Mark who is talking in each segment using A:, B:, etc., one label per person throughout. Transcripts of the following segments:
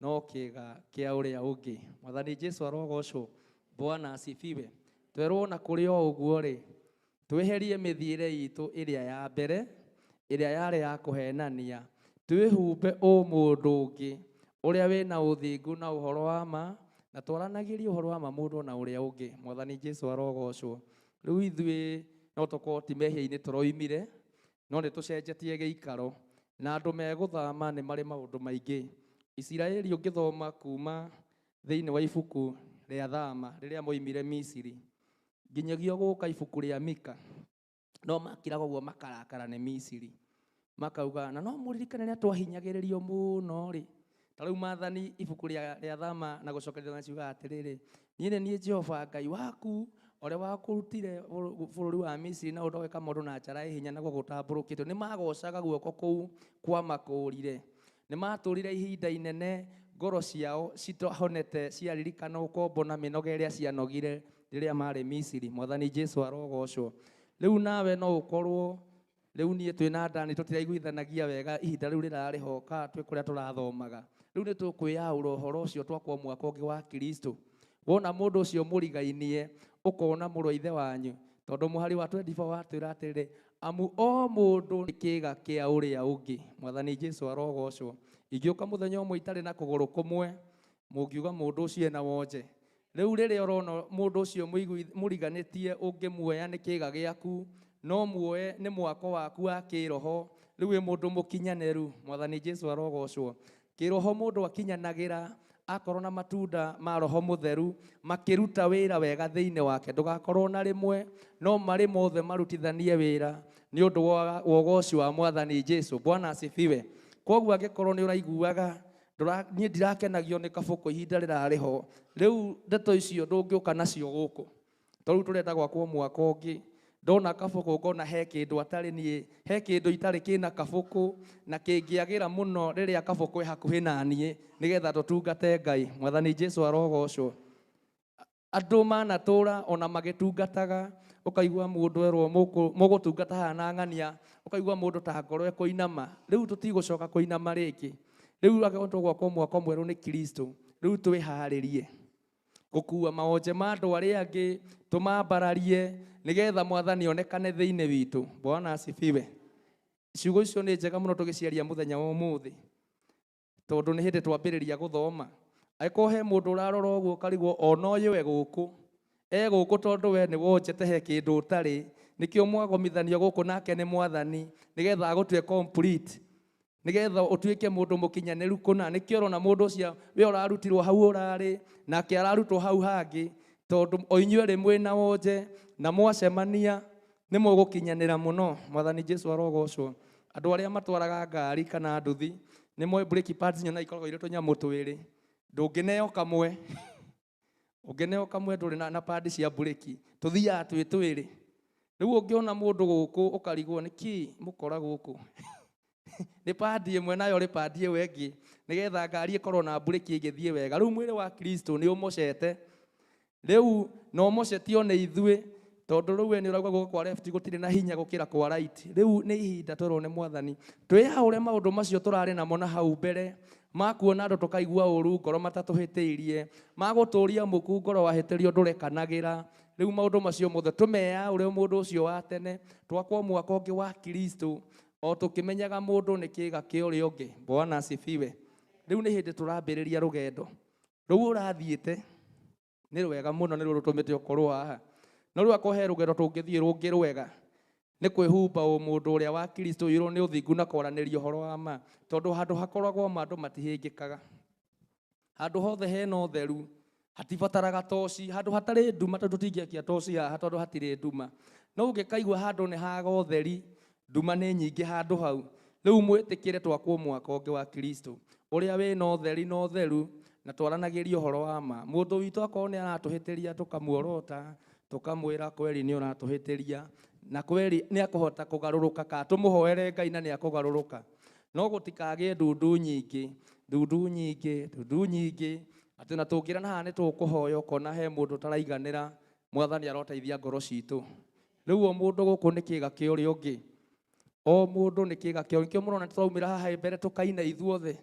A: No kĩĩga kĩa ũrĩa ũngĩ. Mwathani Jesu arogocwo. Bwana asifiwe. Twerwo na kũrĩ o ũguo rĩ, tweherie mĩthiĩre itũ ĩrĩa ya mbere, ĩrĩa yarĩ ya kũhenania, twĩhumbe ũmũndũ ũngĩ, ũrĩa wĩna ũthingu na ũhoro wa ma, na twaranagĩrie ũhoro wa ma mũndũ na ũrĩa ũngĩ. Mwathani Jesu arogocwo. Rĩu ithuĩ no tũkorwo ti mehia-inĩ tũroimire, no nĩ tũcenjetie gĩikaro, na andũ megũthama nĩ marĩ maũndũ maingĩ. Isiraeli ũngĩthoma kuma thĩinĩ wa ibuku rĩa Thama rĩrĩa moimire Misiri nginyagia gũka ibuku rĩa Mika, no makiraga ũguo makarakara nĩ Misiri, makauga na no mũririkane rĩrĩa twahinyagĩrĩrio mũno rĩ. Ta rĩu Maathani ibuku rĩa Thama na gũcokeria ciugaga atĩrĩrĩ, niĩ nĩ niĩ Jehova Ngai waku ũrĩa wakũrutire bũrũri wa Misiri na ũndũ wa gwĩka maũndũ na njara ĩ hinya na guoko gũtambũrũkĩtio. Nĩ magocaga guoko kũu kwamakũũrire. Nĩ matũũrire ihinda inene ngoro ciao citahonete ciaririkana ũkombo na mĩnoga ĩrĩa cianogire rĩrĩa marĩ Misiri. Mwathani Jesu arogocwo. Rĩu nawe no ũkorwo rĩu niĩ twĩna ndani tũtiraiguithanagia wega ihinda rĩu rĩrarĩ ho ka twĩ kũrĩa tũrathomaga. Rĩu nĩ tũkwĩyaũra ũhoro ũcio twakwo mwaka ũngĩ wa Kristo. Wona mũndũ ũcio mũrigainie ũkona mũrũ wa ithe wanyu, tondũ mũhari wa 24 watwĩra atĩrĩrĩ, amu o mũndũ nĩ kĩĩga kĩa ũrĩa ũngĩ. Mwathani Jesu arogocwo. Ingĩũka mũthenya ũmwe itarĩ na kũgũrũ kũmwe, mũngiuga mũndũ ũcio ena wonje. Rĩu rĩrĩa ũrona mũndũ ũcio mũriganĩtie ũngĩmuoya nĩ kĩĩga gĩaku, no muoe nĩ mwako waku wa kĩroho. Rĩu wĩ mũndũ mũkinyanĩru. Mwathani Jesu arogocwo. Kĩroho mũndũ akinyanagĩra akorwo na matunda ma Roho Mũtheru makĩruta wĩra wega thĩinĩ wake. Ndũgakorwo na rĩmwe, no marĩ mothe marutithanie wĩra nĩ ũndũ wa ũgoci wa Mwathani Jesu. Bwana asifiwe. Koguo angĩkorwo nĩ ũraiguaga niĩ ndirakenagio nĩ kabũkũ ihinda rĩrarĩ ho, rĩu ndeto icio ndũngĩũka nacio gũkũ, tondũ rĩu tũrenda gwakwo mwaka ũngĩ. Ndona kabũkũ ngona he kĩndũ atarĩ niĩ, he kĩndũ itarĩ kĩna kabũkũ, na kĩngĩagĩra mũno rĩrĩa kabũkũ ĩ hakuhĩ na niĩ, nĩgetha tũtungate Ngai. Mwathani Jesu arogocwo. Andũ manatũra ona magĩtungataga, ũkaigua mũndũ erwo mũgũtungata haha na ng'ania, ũkaigua mũndũ ta ngoro ĩkũinama. Rĩu tũtigũcoka kũinama rĩngĩ. Rĩu angĩkorwo tũgwakwo mwaka mwerũ nĩ Kristo, rĩu twĩharĩrie gũkua mawonje ma andũ arĩa angĩ, tũmambararie nĩgetha Mwathani onekane thĩinĩ witũ. Bwana asifiwe. Ciugo icio nĩ njega mũno tũgĩciaria mũthenya wa ũmũthĩ, tondũ nĩ hĩndĩ twambĩrĩria gũthoma. Angĩkorwo he mũndũ ũrarora ũguo ũkarigwo ona ũyũ e gũkũ, e gũkũ tondũ we nĩ wonjete he kĩndũ ũtarĩ, nĩkĩo mwagomithanio gũkũ nake nĩ Mwathani, nĩgetha agũtue complete, nĩgetha ũtuĩke mũndũ mũkinyanĩru kũna. Nĩkĩo ũrona mũndũ ũcio we ũrarutirwo hau ũrarĩ, nake ararutwo hau hangĩ, tondũ o inyuĩ erĩ mwĩna wonje na mwacemania nĩ mũgũkinyanĩra mũno. Mwathani Jesu arogocwo. Andũ arĩa matwaraga ngari kana nduthi nĩ moĩ brake pads nyonaga ikoragwo irĩ tũnyamũ twĩrĩ, ndũngĩneo kamwe, ũngĩneo kamwe ndũrĩ na pad cia breki, tũthiaga twĩ twĩrĩ. Rĩu ũngĩona mũndũ gũkũ ũkarigwo nĩ kĩ mũkora gũkũ, nĩ padi ĩmwe nayo rĩ padi ĩyo ĩngĩ, nĩgetha ngari ĩkorwo na breki ĩgĩthiĩ wega. Rĩu mwĩrĩ wa Kristo nĩ ũmocete rĩu, na ũmocetio nĩ ithuĩ, tondũ rĩu we nĩ ũrauga guoko kwa left gũtirĩ na hinya gũkĩra kwa right. Rĩu nĩ ihinda twerwo nĩ Mwathani twĩyaũre maũndũ macio tũrarĩ namo na hau mbere, makuona andũ tũkaigua ũru ngoro matatũhĩtĩirie, magũtũria mũku ngoro wahĩtĩrio ndũrekanagĩra. Rĩu maũndũ macio mothe tũmeyaũre mũndũ ũcio wa tene, twakwo mwaka ũngĩ wa Kristo, o tũkĩmenyaga mũndũ nĩ kĩĩga kĩa ũrĩa ũngĩ. Bwana asifiwe. Rĩu nĩ hĩndĩ tũrambĩrĩria rũgendo rũu ũrathiĩte nĩ rwega mũno, nĩ ruo rũtũmĩte ũkorwo haha. No rĩu akorwo he rũgendo tũngĩthiĩ rũngĩ rwega, nĩ kwĩhumba ũmũndũ ũrĩa wa Kristo ũiyũrwo nĩ ũthingu na kwaranĩria ũhoro wa ma, tondũ handũ hakoragwo ma andũ matihĩngĩkaga. Handũ hothe hena ũtheru hatibataraga toci, handũ hatarĩ nduma, tondũ tũtingĩakia toci haha tondũ hatirĩ nduma. No ũngĩkaigua handũ nĩ haga ũtheri, nduma nĩ nyingĩ handũ hau. Rĩu mwĩtĩkĩre twakwo mwaka ũngĩ wa Kristo ũrĩa wĩna ũtheri na ũtheru, na twaranagĩrie ũhoro wa ma. Mũndũ witũ akorwo nĩ aratũhĩtĩria, tũkamuorota, tũkamwĩra kweri nĩ ũratũhĩtĩria, na kweri nĩ akũhota kũgarũrũka, ka tũmũhoere Ngai na nĩ akũgarũrũka. No gũtikagĩe ndundu nyingĩ, ndundu nyingĩ, ndundu nyingĩ, atĩ na tũngĩrana haha nĩ tũkũhoya ũkona he mũndũ ũtaraiganĩra. Mwathani aroteithia ngoro citũ. Rĩu o mũndũ gũkũ nĩ kĩĩga kĩa ũrĩa ũngĩ, o mũndũ nĩ kĩĩga kĩa ũrĩa. Nĩkĩo mũrona tũraumĩra haha mbere tũkaina ithuothe.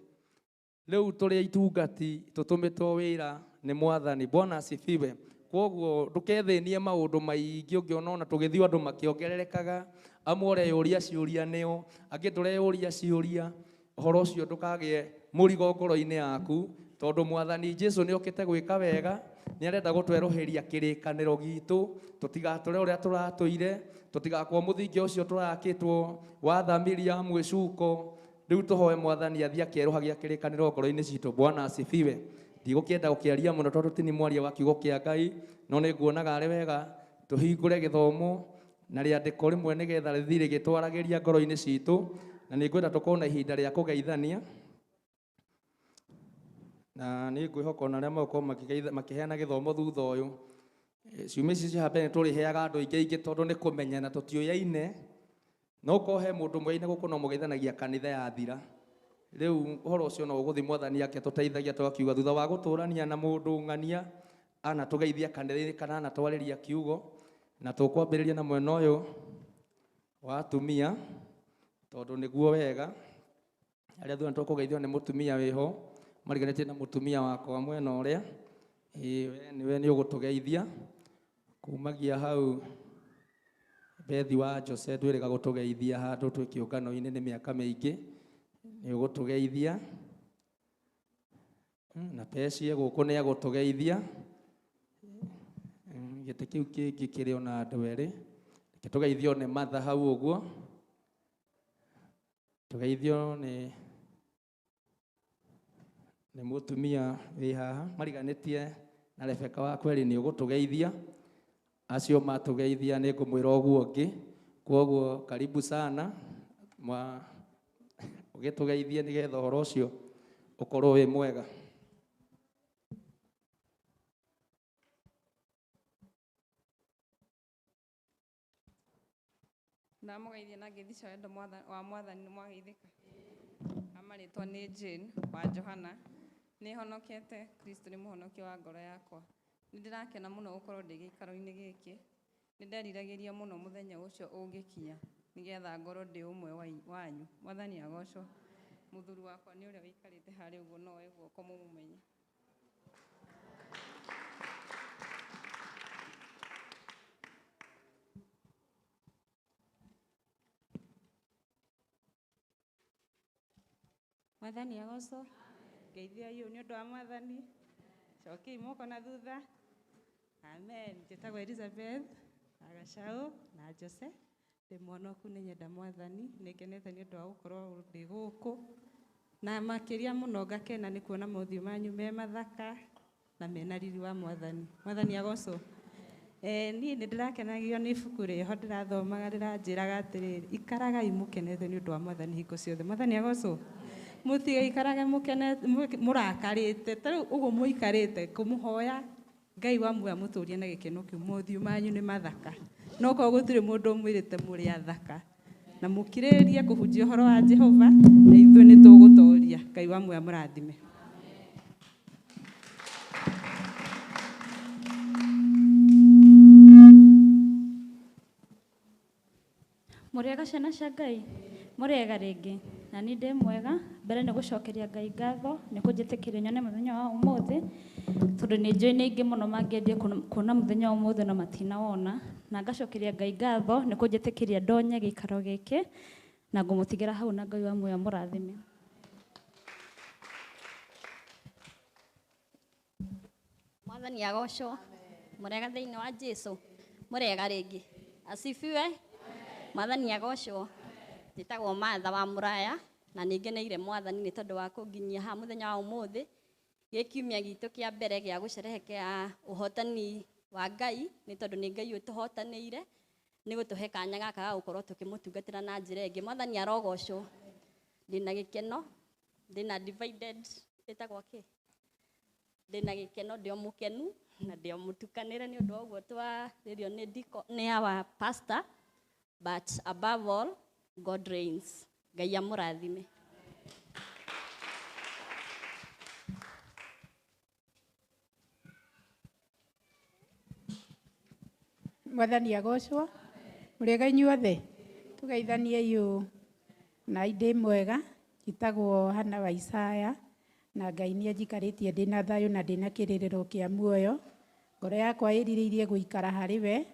A: Rĩu tũrĩ itungati tũtũmĩtwo wĩra nĩ Mwathani. Bwana asifiwe. Kwoguo ndũkethĩnie maũndũ maingĩ ũngĩona ona tũgĩthiĩ andũ makĩongererekaga, amwe ũreyũria ciũria nĩo, angĩ ndũreyũria ciũria. Ũhoro ũcio ndũkagĩe mũrigo ngoro-inĩ yaku, tondũ Mwathani Jesu nĩ okĩte gwĩka wega, nĩ arenda gũtwerũhĩria kĩrĩkanĩro gitũ, tũtigatũre ũrĩa tũratũire, tũtigakorwo mũthingi ũcio tũrakĩtwo wa thamiri ya mwĩcuko. Rĩu tũhoe Mwathani athiĩ akĩerũhagia kĩrĩkanĩro ngoro-inĩ citũ. Bwana asifiwe. Ndigũkĩenda gũkĩaria mũno tondũ ti ni mwaria wa kiugo kĩa Ngai, no nĩ nguonaga arĩ wega tũhingũre gĩthomo na rĩandĩko rĩmwe nĩgetha rĩthiĩ rĩgĩtwaragĩria ngoro-inĩ citũ, na nĩ ngwenda tũkorwo na ihinda rĩa kũgeithania, na nĩ ngwĩhoka ona arĩa megũkorwo makĩheana gĩthomo thutha ũyũ. Ciumia ici cia mbere tũrĩheaga andũ aingĩ aingĩ tondũ nĩ kũmenyana tũtiũyaine, no ũkorwo he mũndũ mũyaine gũkũ no mũgeithanagia kanitha yathira. Rĩu ũhoro ũcio no ũgũthiĩ Mwathani akĩtũteithagia tũgakiuga thutha wa gũtũrania na mũndũ ng'ania anatũgeithia kanitha-inĩ kana anatwarĩria kiugo, na tũkwambĩrĩria na mwena ũyũ wa atumia tondũ nĩguo wega. Arĩa thutha tũkũgeithio nĩ mũtumia wĩho mariganĩtie na mũtumia wakwa mwena ũrĩa, ĩĩ we nĩwe nĩ ũgũtũgeithia. Kumagia hau Bethi wa Jose ndwĩrĩga gũtũgeithia handũ twĩ kĩũngano-inĩ nĩ mĩaka mĩingĩ, nĩ ũgũtũgeithia. Na Peci gũkũ nĩ agũtũgeithia. Gĩtĩ kĩu kĩngĩ kĩrĩ ona andũ erĩ. Reke tũgeithio nĩ Martha hau ũguo. Tũgeithio nĩ mũtumia wĩ haha mariganĩtie na Rebecca wa kweri nĩ ũgũtũgeithia. Acio matũgeithia nĩ ngũmwĩra ũguo ũngĩ. Kwoguo karibu sana ũgĩtũgeithie nĩgetha ũhoro ũcio ũkorwo wĩ mwega.
B: Ndamũgeithia na ngeithi cia wendo wa Mwathani nĩ mwageithĩka. Amarĩtwa nĩ Jane wa Johana. Nĩ honokete, Kristo nĩ mũhonokia wa ngoro yakwa. Nĩ ndĩrakena mũno gũkorwo ndĩ gĩikaro-inĩ gĩkĩ. Nĩ nderiragĩria mũno mũthenya ũcio ũngĩkinya nĩgetha ngorwo ndĩ ũmwe wanyu. Mwathani agocwo. Mũthuri wakwa nĩ ũrĩa ũikarĩte harĩa ũguo, no oe guoko mũmũmenye.
C: Mwathani agocwo. Ngeithia iũ nĩ ũndũ wa Mwathani. Cokiai moko na thutha. Amen. Njĩtagwo Elizabeth Agacau na Jose. Ndĩ mwonoku, nĩ nyenda Mwathani. Nĩ ngenete nĩ ũndũ wa gũkorwo ndĩ gũkũ. Na makĩria mũno ngakena nĩ kuona mothiũ manyu me mathaka na mena riri wa Mwathani. Mwathani agocwo. Niĩ nĩ ndĩrakenagio nĩ ibuku rĩho ndĩrathomaga rĩranjĩraga atĩrĩrĩ, ikaragai mũkenete nĩ ũndũ wa Mwathani hingo ciothe. Mwathani agocwo. Mũtigaikarage mũrakarĩte. Ta rĩu ũguo mũikarĩte kũmũhoya Ngai wa muoyo amũtũrie na gĩkeno kĩu. Mothiũ manyu nĩ mathaka. No korwo gũtirĩ mũndũ ũmwĩrĩte mũrĩ athaka. Na mũkirĩrĩrie kũhunjia ũhoro wa Jehova, na ithuĩ nĩ tũgũtoria. Ngai wa muoyo amũrathime.
D: Mũrĩega ciana cia Ngai, mũrĩega rĩngĩ. Na niĩ ndĩ mwega. Mbere nĩ gũcokeria Ngai ngatho nĩ kũnjĩtĩkĩria nyone mũthenya wa ũmũthĩ, tondũ nĩ njũĩ nĩ aingĩ mũno mangĩendire kuona mũthenya wa ũmũthĩ no matinawona. Na ngacokeria Ngai ngatho nĩ kũnjĩtĩkĩria ndonye gĩikaro gĩkĩ, na ngũmũtigĩra hau na Ngai wa muoyo amũrathime.
E: Mwathani agocwo. Mũrĩega thĩinĩ wa Jesu. Mũrĩega rĩngĩ. Asifiwe. Mwathani agocwo. Njĩtagwo Martha wa Mũraya, na nĩ ngeneire Mwathani nĩ tondũ wa kũnginyia haha mũthenya wa ũmũthĩ. Gĩ kiumia gitũ kĩa mbere gĩa gũcerehekea ũhotani wa Ngai, nĩ tondũ nĩ Ngai ũtũhotanĩire, nĩ gũtũhe kanya gaka ga gũkorwo tũkĩmũtungatĩra na njĩra ĩngĩ. Mwathani arogocwo. Ndĩna gĩkeno, ndĩna divided, ĩtagwo kĩ? Ndĩna gĩkeno, ndĩ o mũkenu na ndĩ o mũtukanĩre nĩ ũndũ wa ũguo twarĩrio nĩ our pastor, but above all, God reigns. Ngai amũrathime.
F: Mwathani agocwo. Mũrĩega inyuothe. Tũgeithanie iũ na ndĩ mwega. Njĩtagwo Hannah wa Isaya. Na Ngai nĩ anjikarĩtie ndĩna thayũ na ndĩna kĩrĩrĩro kĩa muoyo. Ngoro yakwa ĩrirĩirie gũikara harĩ we,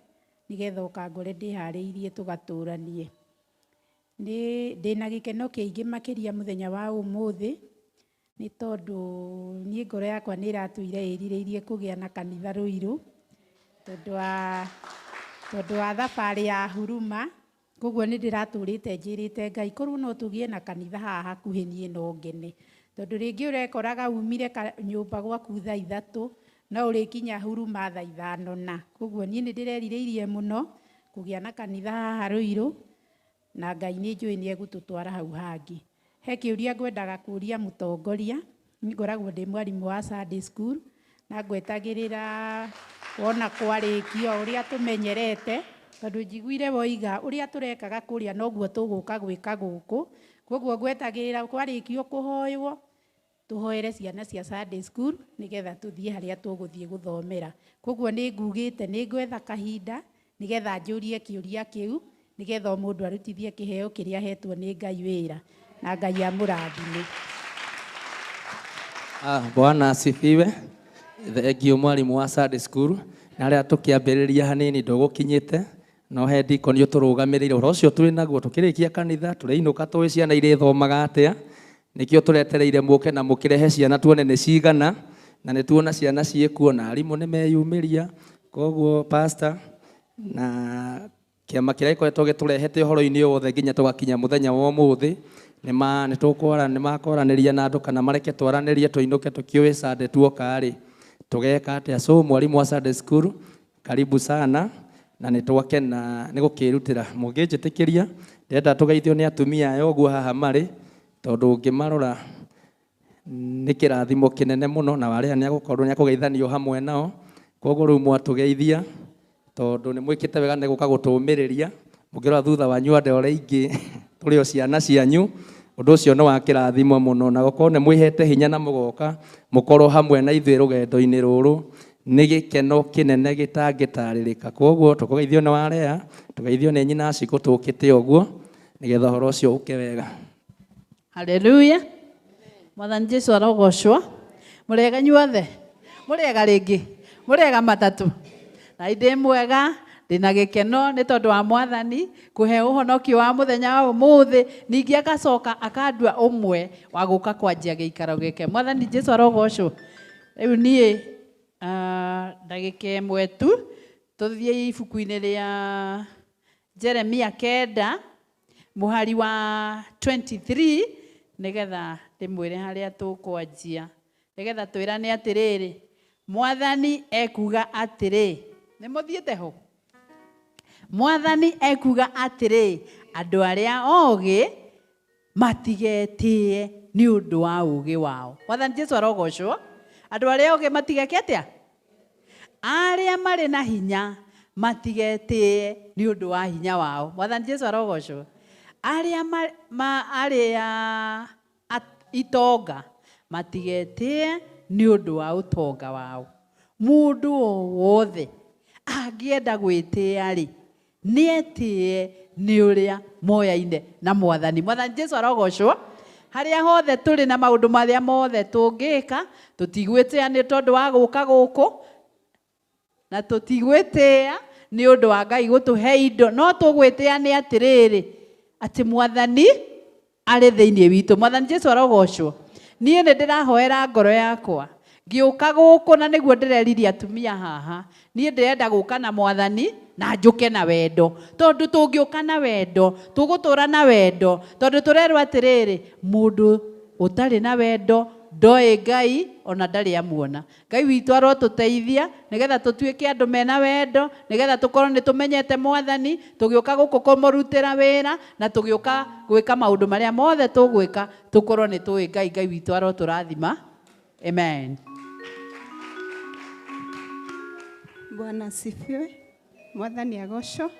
F: nĩgetha ũkangore ndĩharĩirie tũgatũranie. Nĩ ndĩna gĩkeno kĩingĩ makĩria mũthenya wa ũmũthĩ, nĩ tondũ niĩ ngoro yakwa nĩ ĩratũire ĩrirĩirie kũgĩa na kanitha Ruiru, tondũ wa thabarĩ ya Huruma. Koguo nĩ ndĩratũrĩte njĩrĩte Ngai korwo no tũgĩe na kanitha haha hakuhĩ niĩ no ngene. Tondũ rĩngĩ ũrekoraga umire nyũmba gwaku thaa 3 no ũrĩkinya Huruma thaa 5 na. Koguo niĩ nĩ ndĩrerirĩirie mũno kũgĩa na kanitha haha Ruiru, na Ngai nĩ njũĩ nĩ egũtũtwara hau hangĩ. He kĩũria ngwendaga kũria mũtongoria, niĩ ngoragwo ndĩ mwarimũ wa Sunday school, na ngwetagĩrĩra wona kwarĩkio ũrĩa tũmenyerete, tondũ njiguire woiga ũrĩa tũrekaga kũrĩa noguo tũgũka gwĩka gũkũ. Koguo ngwetagĩrĩra kwarĩkio kũhoywo, tũhoere ciana cia Sunday school nĩgetha tũthiĩ harĩa tũgũthiĩ gũthomera. Koguo nĩ ngugĩte nĩ ngwetha kahinda nĩgetha njũrie kĩũria kĩu, nĩgetha o mũndũ arutithie kĩheo kĩrĩa ahetwo nĩ Ngai wĩra, na Ngai amũrathime.
A: Bwana asifiwe. Thengiũ mwarimũ wa Sunday school. Na arĩa tũkĩambĩrĩria hanini ndũgũkinyĩte, no he ndikoni ũtũrũgamĩrĩire. Ũhoro ũcio twĩ naguo tũkĩrĩkia kanitha tũrĩinũka tũĩ ciana irĩthomaga atĩa. Nĩkĩo tũretereire mũke na mũkĩrehe ciana tuone nĩ cigana, na nĩ tuona ciana ciĩkuo na arimũ nĩ meyumĩria. Koguo pastor na kĩama kĩrĩa gĩkoretwo gĩtũrehete ũhoro-inĩ ũyũ wothe nginya tũgakinya mũthenya wa ũmũthĩ, nĩ makwaranĩria na andũ kana mareke twaranĩrie tũinũke tũkĩũĩ Sunday tuoka rĩ tũgeka atĩa. So mwarimũ wa Sunday school, karibu sana, na nĩ twakena nĩ gũkĩrutĩra. Mũngĩnjĩtĩkĩria, ndĩrenda tũgeithio nĩ atumia aya ũguo haha marĩ, tondũ ũngĩmarora nĩ kĩrathimo kĩnene mũno, na warĩa nĩ agũkorwo nĩ akũgeithanio hamwe nao. Koguo rĩu mwatũgeithia, tondũ nĩ mwĩkĩte wega nĩ gũka gũtũũmĩrĩria. Mũngĩrora thutha wanyu andũ arĩa aingĩ tũrĩ o ciana cianyu, ũndũ ũcio nĩ wa kĩrathimo mũno, na gũkorwo nĩ mwĩhete hinya na mũgoka mũkorwo hamwe na ithuĩ rũgendo-inĩ rũrũ, nĩ gĩkeno kĩnene gĩtangĩtarĩrĩka. Koguo tũkũgeithio nĩ Warea, tũgeithio nĩ nyina Cikũ tũkĩte ũguo, nĩgetha ũhoro ũcio ũke wega.
G: Haleluya. Mwathani Jesu arogocwo. Mũrĩega inyuothe? Mũrĩega rĩngĩ? Mũrĩega matatũ? Na ndĩ mwega, ndĩna gĩkeno nĩ tondũ wa Mwathani kũhe ũhonokio wa mũthenya wa ũmũthĩ, ningĩ agacoka akandua ũmwe wa gũka kwanjia gĩikaro gĩake. Mwathani Jesu arogocwo. Rĩu niĩ, ndagĩka ĩmwe tu tũthiĩ ibuku-inĩ rĩa Jeremia 9 mũhari wa 23 nĩgetha ndĩmwĩre harĩa tũkwanjia, nĩgetha twĩrane atĩrĩrĩ, Mwathani ekuga atĩrĩ, nĩ mũthiĩte ho? Mwathani ekuga atĩrĩ, andũ arĩa ogĩ matigetĩe nĩ ũndũ wa ũgĩ wao. Mwathani Jesu arogocwo. Andũ arĩa ogĩ matigeke atĩa? Arĩa marĩ na hinya matigetĩe nĩ ũndũ wa hinya wao. Mwathani Jesu arogocwo. Arĩa arĩa itonga matigetĩe nĩ ũndũ wa ũtonga wao. Mũndũ o wothe angĩenda gwĩtĩa rĩ, nĩetĩe nĩ ũrĩa moyaine na Mwathani. Mwathani Jesu arogocwo. Harĩa hothe tũrĩ na maũndũ marĩa mothe tũngĩka, tũtigwĩtĩa nĩ tondũ wa gũka gũkũ, na tũtigwĩtĩa nĩ ũndũ wa Ngai gũtũhe indo, no tũgwĩtĩa nĩ atĩrĩrĩ, atĩ Mwathani arĩ thĩinĩ witũ. Mwathani Jesu arogocwo. Niĩ nĩ ndĩrahoera ngoro yakwa ngĩũka gũkũ, na nĩguo ndĩreririe atumia haha. Niĩ ndĩrenda gũka na Mwathani na njũke na wendo, tondũ tũngĩũka na wendo tũgũtũra na wendo, tondũ tũrerwo atĩrĩrĩ, mũndũ ũtarĩ na wendo ndoĩ Ngai ona ndarĩ amuona. Ngai witũ arotũteithia nĩgetha tũtuĩke andũ mena wendo, nĩgetha tũkorwo nĩ tũmenyete Mwathani, tũgĩũka gũkũ kũmũrutĩra wĩra, na tũgĩũka gwĩka maũndũ marĩa mothe tũgwĩka, tũkorwo nĩ tũĩ Ngai. Ngai witũ arotũrathima. Amen.
H: Bwana asifiwe. Mwathani agocwo.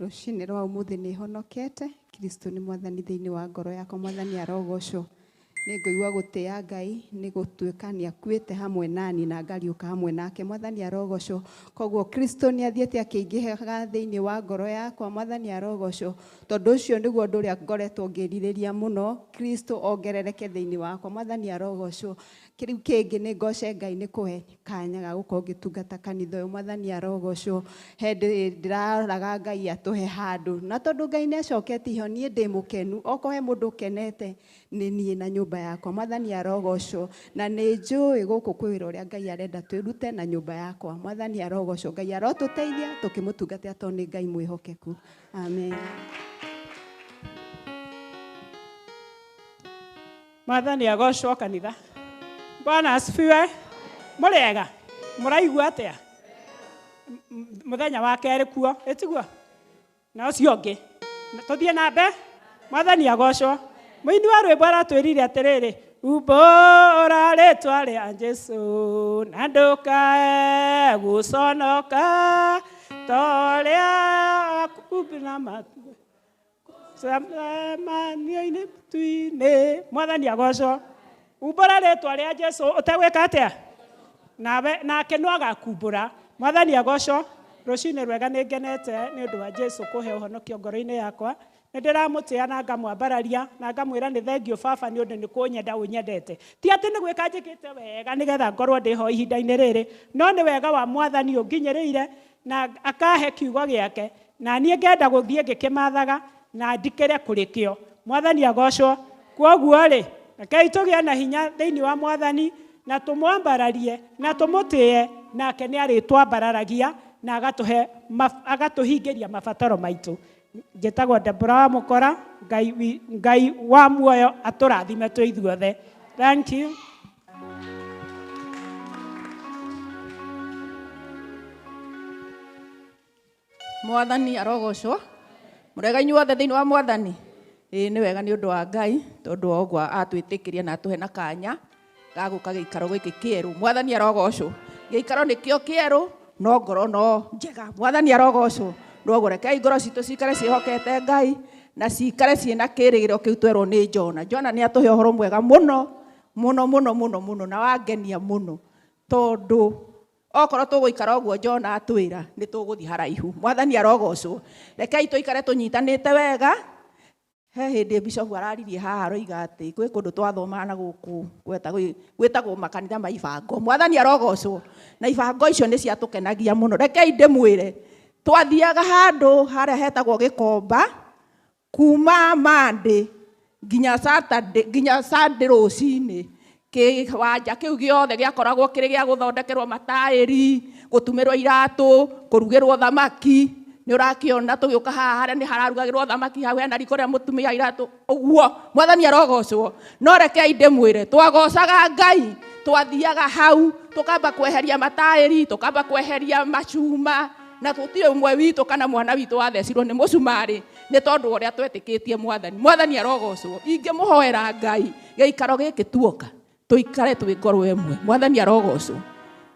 H: Rũcinĩ rwa ũmũthĩ nĩ honokete. Kristo nĩ Mwathani thĩinĩ wa ngoro yakwa. Mwathani arogocwo. Nĩ ngũigua gũtĩĩa Ngai nĩ gũtuĩka nĩ akuĩte hamwe nani na ngariũka hamwe nake. Mwathani arogocwo. Koguo Kristo nĩ athiĩte akĩingĩhaga thĩinĩ wa ngoro yakwa. Mwathani arogocwo. Tondũ ũcio nĩguo ũndũ ũrĩa ngoretwo ngĩrirĩria mũno, Kristo ongerereke thĩinĩ wakwa. Mwathani arogocwo. Kĩrĩu kĩngĩ nĩ ngoce Ngai nĩ kũhe kanya ga gũkorwo ngĩtungata kanitha ũyũ. Mwathani arogocwo. He ndĩraroraga Ngai atũhe handũ, na tondũ Ngai nĩ acoketie iho, niĩ ndĩ mũkenu. Okorwo he mũndũ ũkenete, nĩ niĩ na nyũmba yakwa. Mwathani arogocwo. Na nĩ njũĩ gũkũ kwĩ wĩra ũrĩa Ngai arenda twĩrute na nyũmba yakwa. Mwathani arogocwo. Ngai arotũteithia tũkĩmũtungatĩra tondũ nĩ Ngai mwĩhokeku. Amen.
I: Mwathani agocwo kanitha. Bwana asifiwe. Mũrĩega? Mũraigua atĩa? Mũthenya wa kerĩ kuo, ĩtiguo? Na ũcio ũngĩ. Tũthiĩ na mbere. Mwathani agocwo. Mũini wa rwĩmbo aratwĩrire atĩrĩrĩ, umbũra rĩtwa rĩa Jesũ na ndũkae gũconoka ta ũrĩa akumbĩ matu cemanio-inĩ matu-inĩ. Mwathani agocwo. Umbũra rĩtwa rĩa Jesũ ũtegwĩka atĩa? Nawe nake no agakumbũra. Mwathani agocwo. Rũcinĩ rwega nĩ ngenete nĩ ũndũ wa Jesũ kũhe ũhonokio ngoro-inĩ yakwa. Nĩ ndĩramũtĩa na ngamwambararia na ngamwĩra nĩ thengio baba nĩ ũndũ nĩ kũnyenda ũnyendete. Ti atĩ nĩ gwĩka njĩkĩte wega nĩgetha ngorwo ndĩho ihinda-inĩ rĩrĩ, no nĩ wega wa Mwathani ũnginyĩrĩire na akahe kiugo gĩake, na niĩ ngenda gũthiĩ ngĩkĩmathaga na ndikĩre kũrĩ kĩo. Mwathani agocwo. Kwoguo rĩ, rekei tũgĩe na hinya thĩinĩ wa Mwathani na tũmwambararie na tũmũtĩe, nake nĩ arĩtwambararagia na agatũhingĩria mabataro maitũ. Njĩtagwo Deborah wa Mũkora. Ngai wa muoyo atũrathime twĩ ithuothe. Thank you.
J: Mwathani arogocwo. Mũrega inyuothe thĩinĩ wa Mwathani. Ĩĩ nĩ wega nĩ ũndũ wa Ngai tondũ wa ũguo atwĩtĩkĩria na atũhe na kanya ga gũka gĩikaro gĩkĩ kĩerũ. Mwathani arogocwo. Gĩikaro nĩkĩo kĩerũ no ngoro no njega. Mwathani arogocwo. Noguo rekei ngoro citũ cikare ciĩhokete Ngai na cikare ciĩna kĩĩrĩgĩrĩro kĩu twerwo nĩ Jona. Jona nĩ atũhe ũhoro mwega mũno mũno mũno mũno mũno na wangenia mũno tondũ okorwo tũgũikara ũguo Jona atwĩra nĩ tũgũthiĩ haraihu. Mwathani arogocwo. Rekei tũikare tũnyitanĩte wega. He hĩndĩ Bishop araririe haha aroiga atĩ gwĩ kũndũ twathomaga na gũkũ gwĩtagwo makanitha ma ibango. Mwathani arogocwo. Na ibango icio nĩ ciatũkenagia mũno. Rekei ndĩmwĩre, twathiaga handũ harĩa hetagwo Gĩkomba kuma Monday nginya Saturday, nginya Sunday rũcinĩ. Kĩwanja kĩu gĩothe gĩakoragwo kĩrĩ gĩa gũthondekerwo mataĩri, gũtumĩrwo iratũ, kũrugĩrwo thamaki. Nĩ ũrakĩona tũgĩũka haha harĩa nĩ hararugagĩrwo thamaki, hau hena riko rĩa mũtumia iratũ ũguo. Mwathani arogocwo. No rekei ndĩmwĩre, twagocaga Ngai, twathiaga hau tũkamba kweheria mataĩri, tũkamba kweheria macuma, na gũtirĩ ũmwe witũ kana mwana witũ wathecirwo nĩ mũcumarĩ nĩ tondũ wa ũrĩa twetĩkĩtie Mwathani. Mwathani arogocwo. Ingĩmũhoera Ngai gĩikaro gĩkĩ tuoka tũikare twĩ ngoro ĩmwe. Mwathani arogocwo.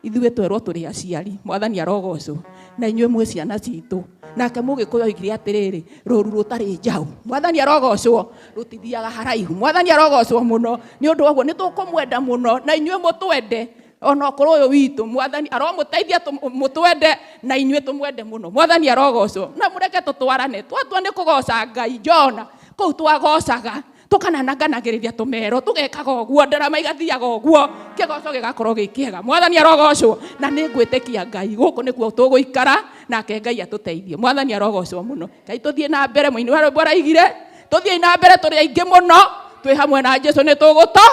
J: Ithuĩ twerwo tũrĩ aciari. Mwathani arogocwo. Na inyuĩ mwĩ ciana citũ. Nake Mũgĩkũyũ oigire atĩrĩrĩ, rũru rũtarĩ njaũ. Mwathani arogocwo, rũtithiaga haraihu. Mwathani arogocwo mũno. Nĩ ũndũ wa ũguo nĩ tũkũmwenda mũno na inyuĩ mũtwende. Ona okorwo ũyũ witũ, Mwathani aromũteithia mũtwende na inyuĩ tũmwende mũno. Mwathani arogocwo. Na mũreke tũtwarane. Twatua nĩ kũgoca Ngai Jona, kũu twagocaga tũkanananganagĩrĩria tũmero, tũgekaga ũguo, ndarama igathiaga ũguo, kĩgoco gĩgakorwo gĩ kĩega. Mwathani arogocwo. Na nĩ ngwĩtĩkia Ngai gũkũ nĩkuo tũgũikara, nake Ngai atũteithie. Mwathani arogocwo mũno. Ngai tũthiĩ na mbere, mũini wa rwĩmbo araigire, tũthiĩ na mbere tũrĩ aingĩ mũno, twĩ hamwe na Jesũ nĩ tũgũto.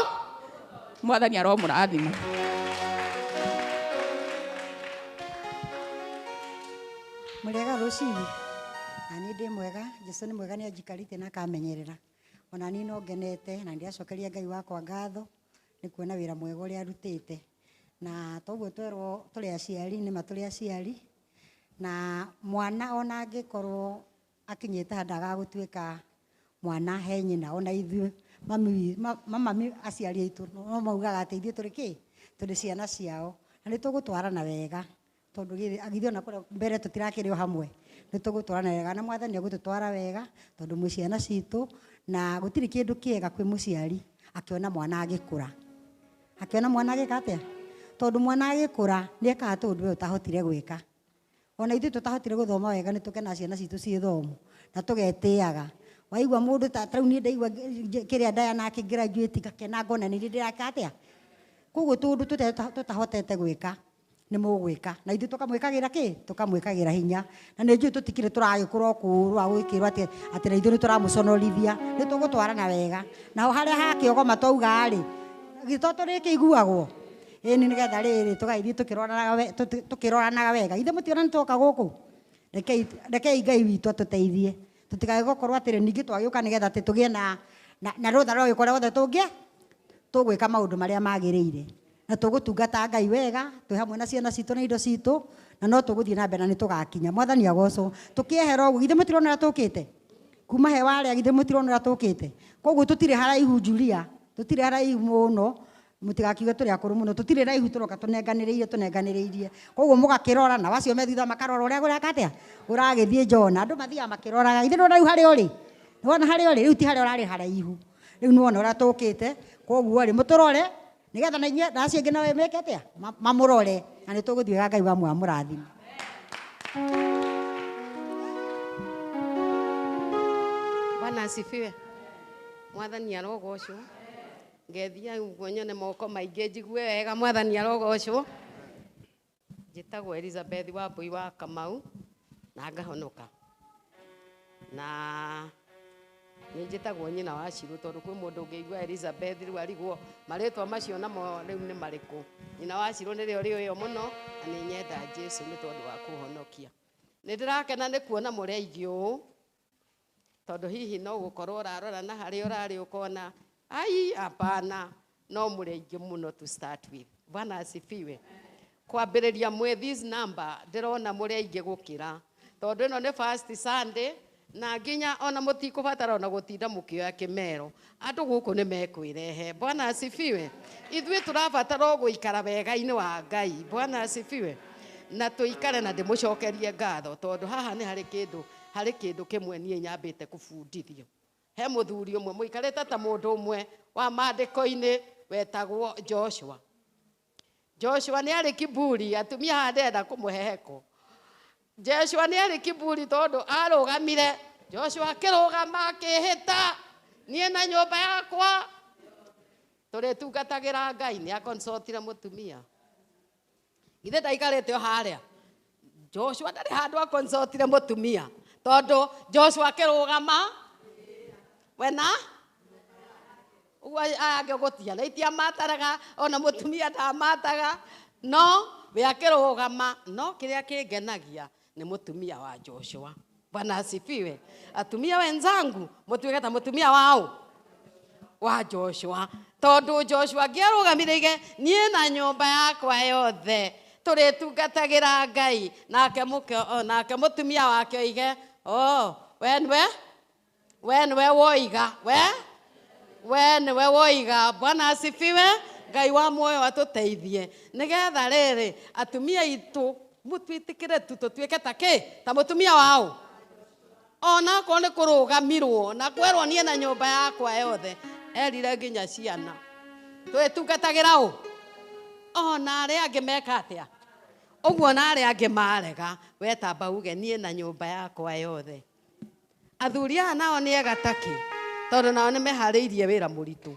J: Mwathani aromũrathima.
K: Mũrĩega rũcinĩ. Na niĩ ndĩ mwega, Jesũ nĩ mwega nĩ anjikarĩtie na akamenyerera. Ona niĩ no ngenete na ndĩracokeria Ngai wakwa ngatho nĩ kuona wĩra mwega ũrĩa arutĩte. Na toguo twerwo tũrĩ aciari, nĩma tũrĩ aciari. Na mwana ona angĩkorwo akinyĩte handũ agagũtuĩka mwana he nyina, ona ithuĩ mamami aciari aitũ no maugaga atĩ ithuĩ tũrĩ kĩ? Tũrĩ ciana ciao. Na nĩ tũgũtwarana wega tondũ githĩ ona kũrĩa mbere tũtirakĩrĩ o hamwe. Nĩ tũgũtwarana wega na Mwathani egũtũtwara wega tondũ mwĩ ciana citũ, na gũtirĩ kĩndũ kĩega kwĩ mũciari Akĩona mwana agĩkũra. Akĩona mwana agĩka atĩa? Tondũ mwana agĩkũra nĩ ekaga tũũndũ we ũtahotire gwĩka. Ona ithuĩ tũtahotire gũthoma wega nĩ tũkenaga ciana citũ ciĩ thomu na tũgetĩaga. Waigua mũndũ ta rĩu niĩ ndaigua kĩrĩa Diana akĩ-graduate ngakena ngona nĩ niĩ ndĩreka atĩa. Koguo tũũndũ tũtahotete gwĩka nĩ mũgwĩka na ithuĩ tũkamwĩkagĩra kĩ? Tũkamwĩkagĩra hinya. Na nĩ njũĩ tũtikĩrĩ tũragĩkũra o kũũrũ gũgĩkĩrwo atĩ atĩ na ithuĩ nĩ tũramũconorithia, nĩ tũgũtwarana wega. Naho harĩa hakĩogoma twauga rĩ, githĩ to tũrĩkĩiguagwo? Ĩni nĩgetha rĩrĩ tũgagĩthiĩ tũkĩroranaga wega. Ithuĩ mũtiona nĩ twoka gũkũ? Rekei Ngai witũ atũteithie. Tũtikae gũkorwo atĩrĩ ningĩ twagĩũka nĩgetha atĩ tũgĩe na rũtha rwa gwĩka ũrĩa wothe tũgwĩka maũndũ marĩa magĩrĩire. Na tũgũtungata Ngai wega, twĩ hamwe na ciana citũ na indo citũ, na no tũgũthiĩ na mbere na nĩ tũgakinya. Mwathani agocwo. Tũkĩehera ũguo, githĩ mũtirona ũrĩa tũkĩte? Kuma he warĩa, githĩ mũtirona ũrĩa tũkĩte? Koguo tũtirĩ haraihu Julia, tũtirĩ haraihu mũno, mũtigakiuge tũrĩ akũrũ mũno, tũtirĩ raihu tũroka tũnenganĩrĩirie. Koguo mũgakĩrora, na acio me thutha makarora ũrĩa kũreka atĩa? Kũragĩthiĩ John. Andũ mathiaga makĩroraga. Githĩ ndũrona rĩu harĩa ũrĩ? Nĩwona harĩa ũrĩ? Rĩu ti harĩa ũrarĩ haraihu. Rĩu nĩwona ũrĩa tũkĩte. Koguo rĩ, mũtũrore, nĩgetha na inyuĩ na acio angĩ nao meke atĩa? Mamũrore. Na nĩ tũgũthiĩ wega Ngai wa muoyo amũrathime.
L: Bwana asifiwe. Mwathani arogocwo. Ngethia ũguo nyone moko maingĩ njigue wega. Mwathani arogocwo. Njĩtagwo Elizabeth Wambui wa Kamau na ngahonoka. Na nĩ njĩtagwo nyina wa Shirũ tondũ kwĩ mũndũ ũngĩigua Elizabeth rĩu arigwo marĩtwa macio namo rĩu nĩ marĩkũ. Nyina wa Shirũ nĩrĩo rĩũĩo mũno na nĩ nyenda Jesũ nĩ tondũ wa kũhonokia. Nĩ ndĩrakena nĩ kuona mũrĩ aingĩ ũũ tondũ hihi no gũkorwo ũrarora na harĩa ũrarĩ ũkona ai hapana, no mũrĩ aingĩ mũno to start with. Bwana asifiwe. Kwambĩrĩria mwĩ this number ndĩrona mũrĩ aingĩ gũkĩra tondũ ĩno nĩ first Sunday na nginya ona mũtikũbatara ona gũtinda mũkĩoya kĩmero. Andũ gũkũ nĩ mekwĩrehe. Bwana asifiwe. Ithuĩ tũrabatara o gũikara wega-inĩ wa Ngai. Bwana asifiwe. Na tũikare na ndĩmũcokerie ngatho tondũ haha nĩ harĩ kĩndũ kĩmwe niĩ nyambĩte kũbundithio. He mũthuri ũmwe mũikarĩte ta mũndũ ũmwe wa maandĩko-inĩ wetagwo Joshua. Joshua nĩ arĩ kiburi, atumia haha ndĩrenda kũmũheheko. Joshua nĩ arĩ kiburi tondũ arũgamire. Joshua akĩrũgama akĩhĩta, niĩ na nyũmba yakwa tũrĩtungatagĩra Ngai. Nĩ aconsultire mũtumia. Githĩ ndaikarĩte o harĩa? Joshua ndarĩ handũ aconsultire mũtumia tondũ Joshua akĩrũgama wena ũguo aya angĩ gũtiana itiamataraga ona mũtumia ndamataga, no we akĩrũgama. No kĩrĩa kĩngenagia nĩ mũtumia wa Joshua. Bwana asifiwe. Atumia wenzangu mũtuĩke ta mũtumia wao wa Joshua tondũ Joshua angĩarũgamire ige niĩ na nyũmba yakwa yothe tũrĩtungatagĩra Ngai, nake mũke nake mũtumia wake oige oh we nĩwe woiga, we nĩwe woiga. Bwana asifiwe. Ngai wa muoyo atũteithie nĩgetha rĩrĩ atumia aitũ mũtwĩtĩkĩre tu tũtuĩke ta kĩ? Ta mũtumia wao. Ona akorwo nĩ kũrũgamirwo na kwerwo niĩ na nyũmba yakwa yothe, erire nginya ciana twĩtungatagĩra ũ? Ona arĩa angĩ meka atĩa? Ũguo na arĩa angĩ marega, we tamba uge niĩ na nyũmba yakwa yothe. Athuri aya nao nĩ ega takĩ tondũ nao nĩ meharĩirie wĩra mũritũ.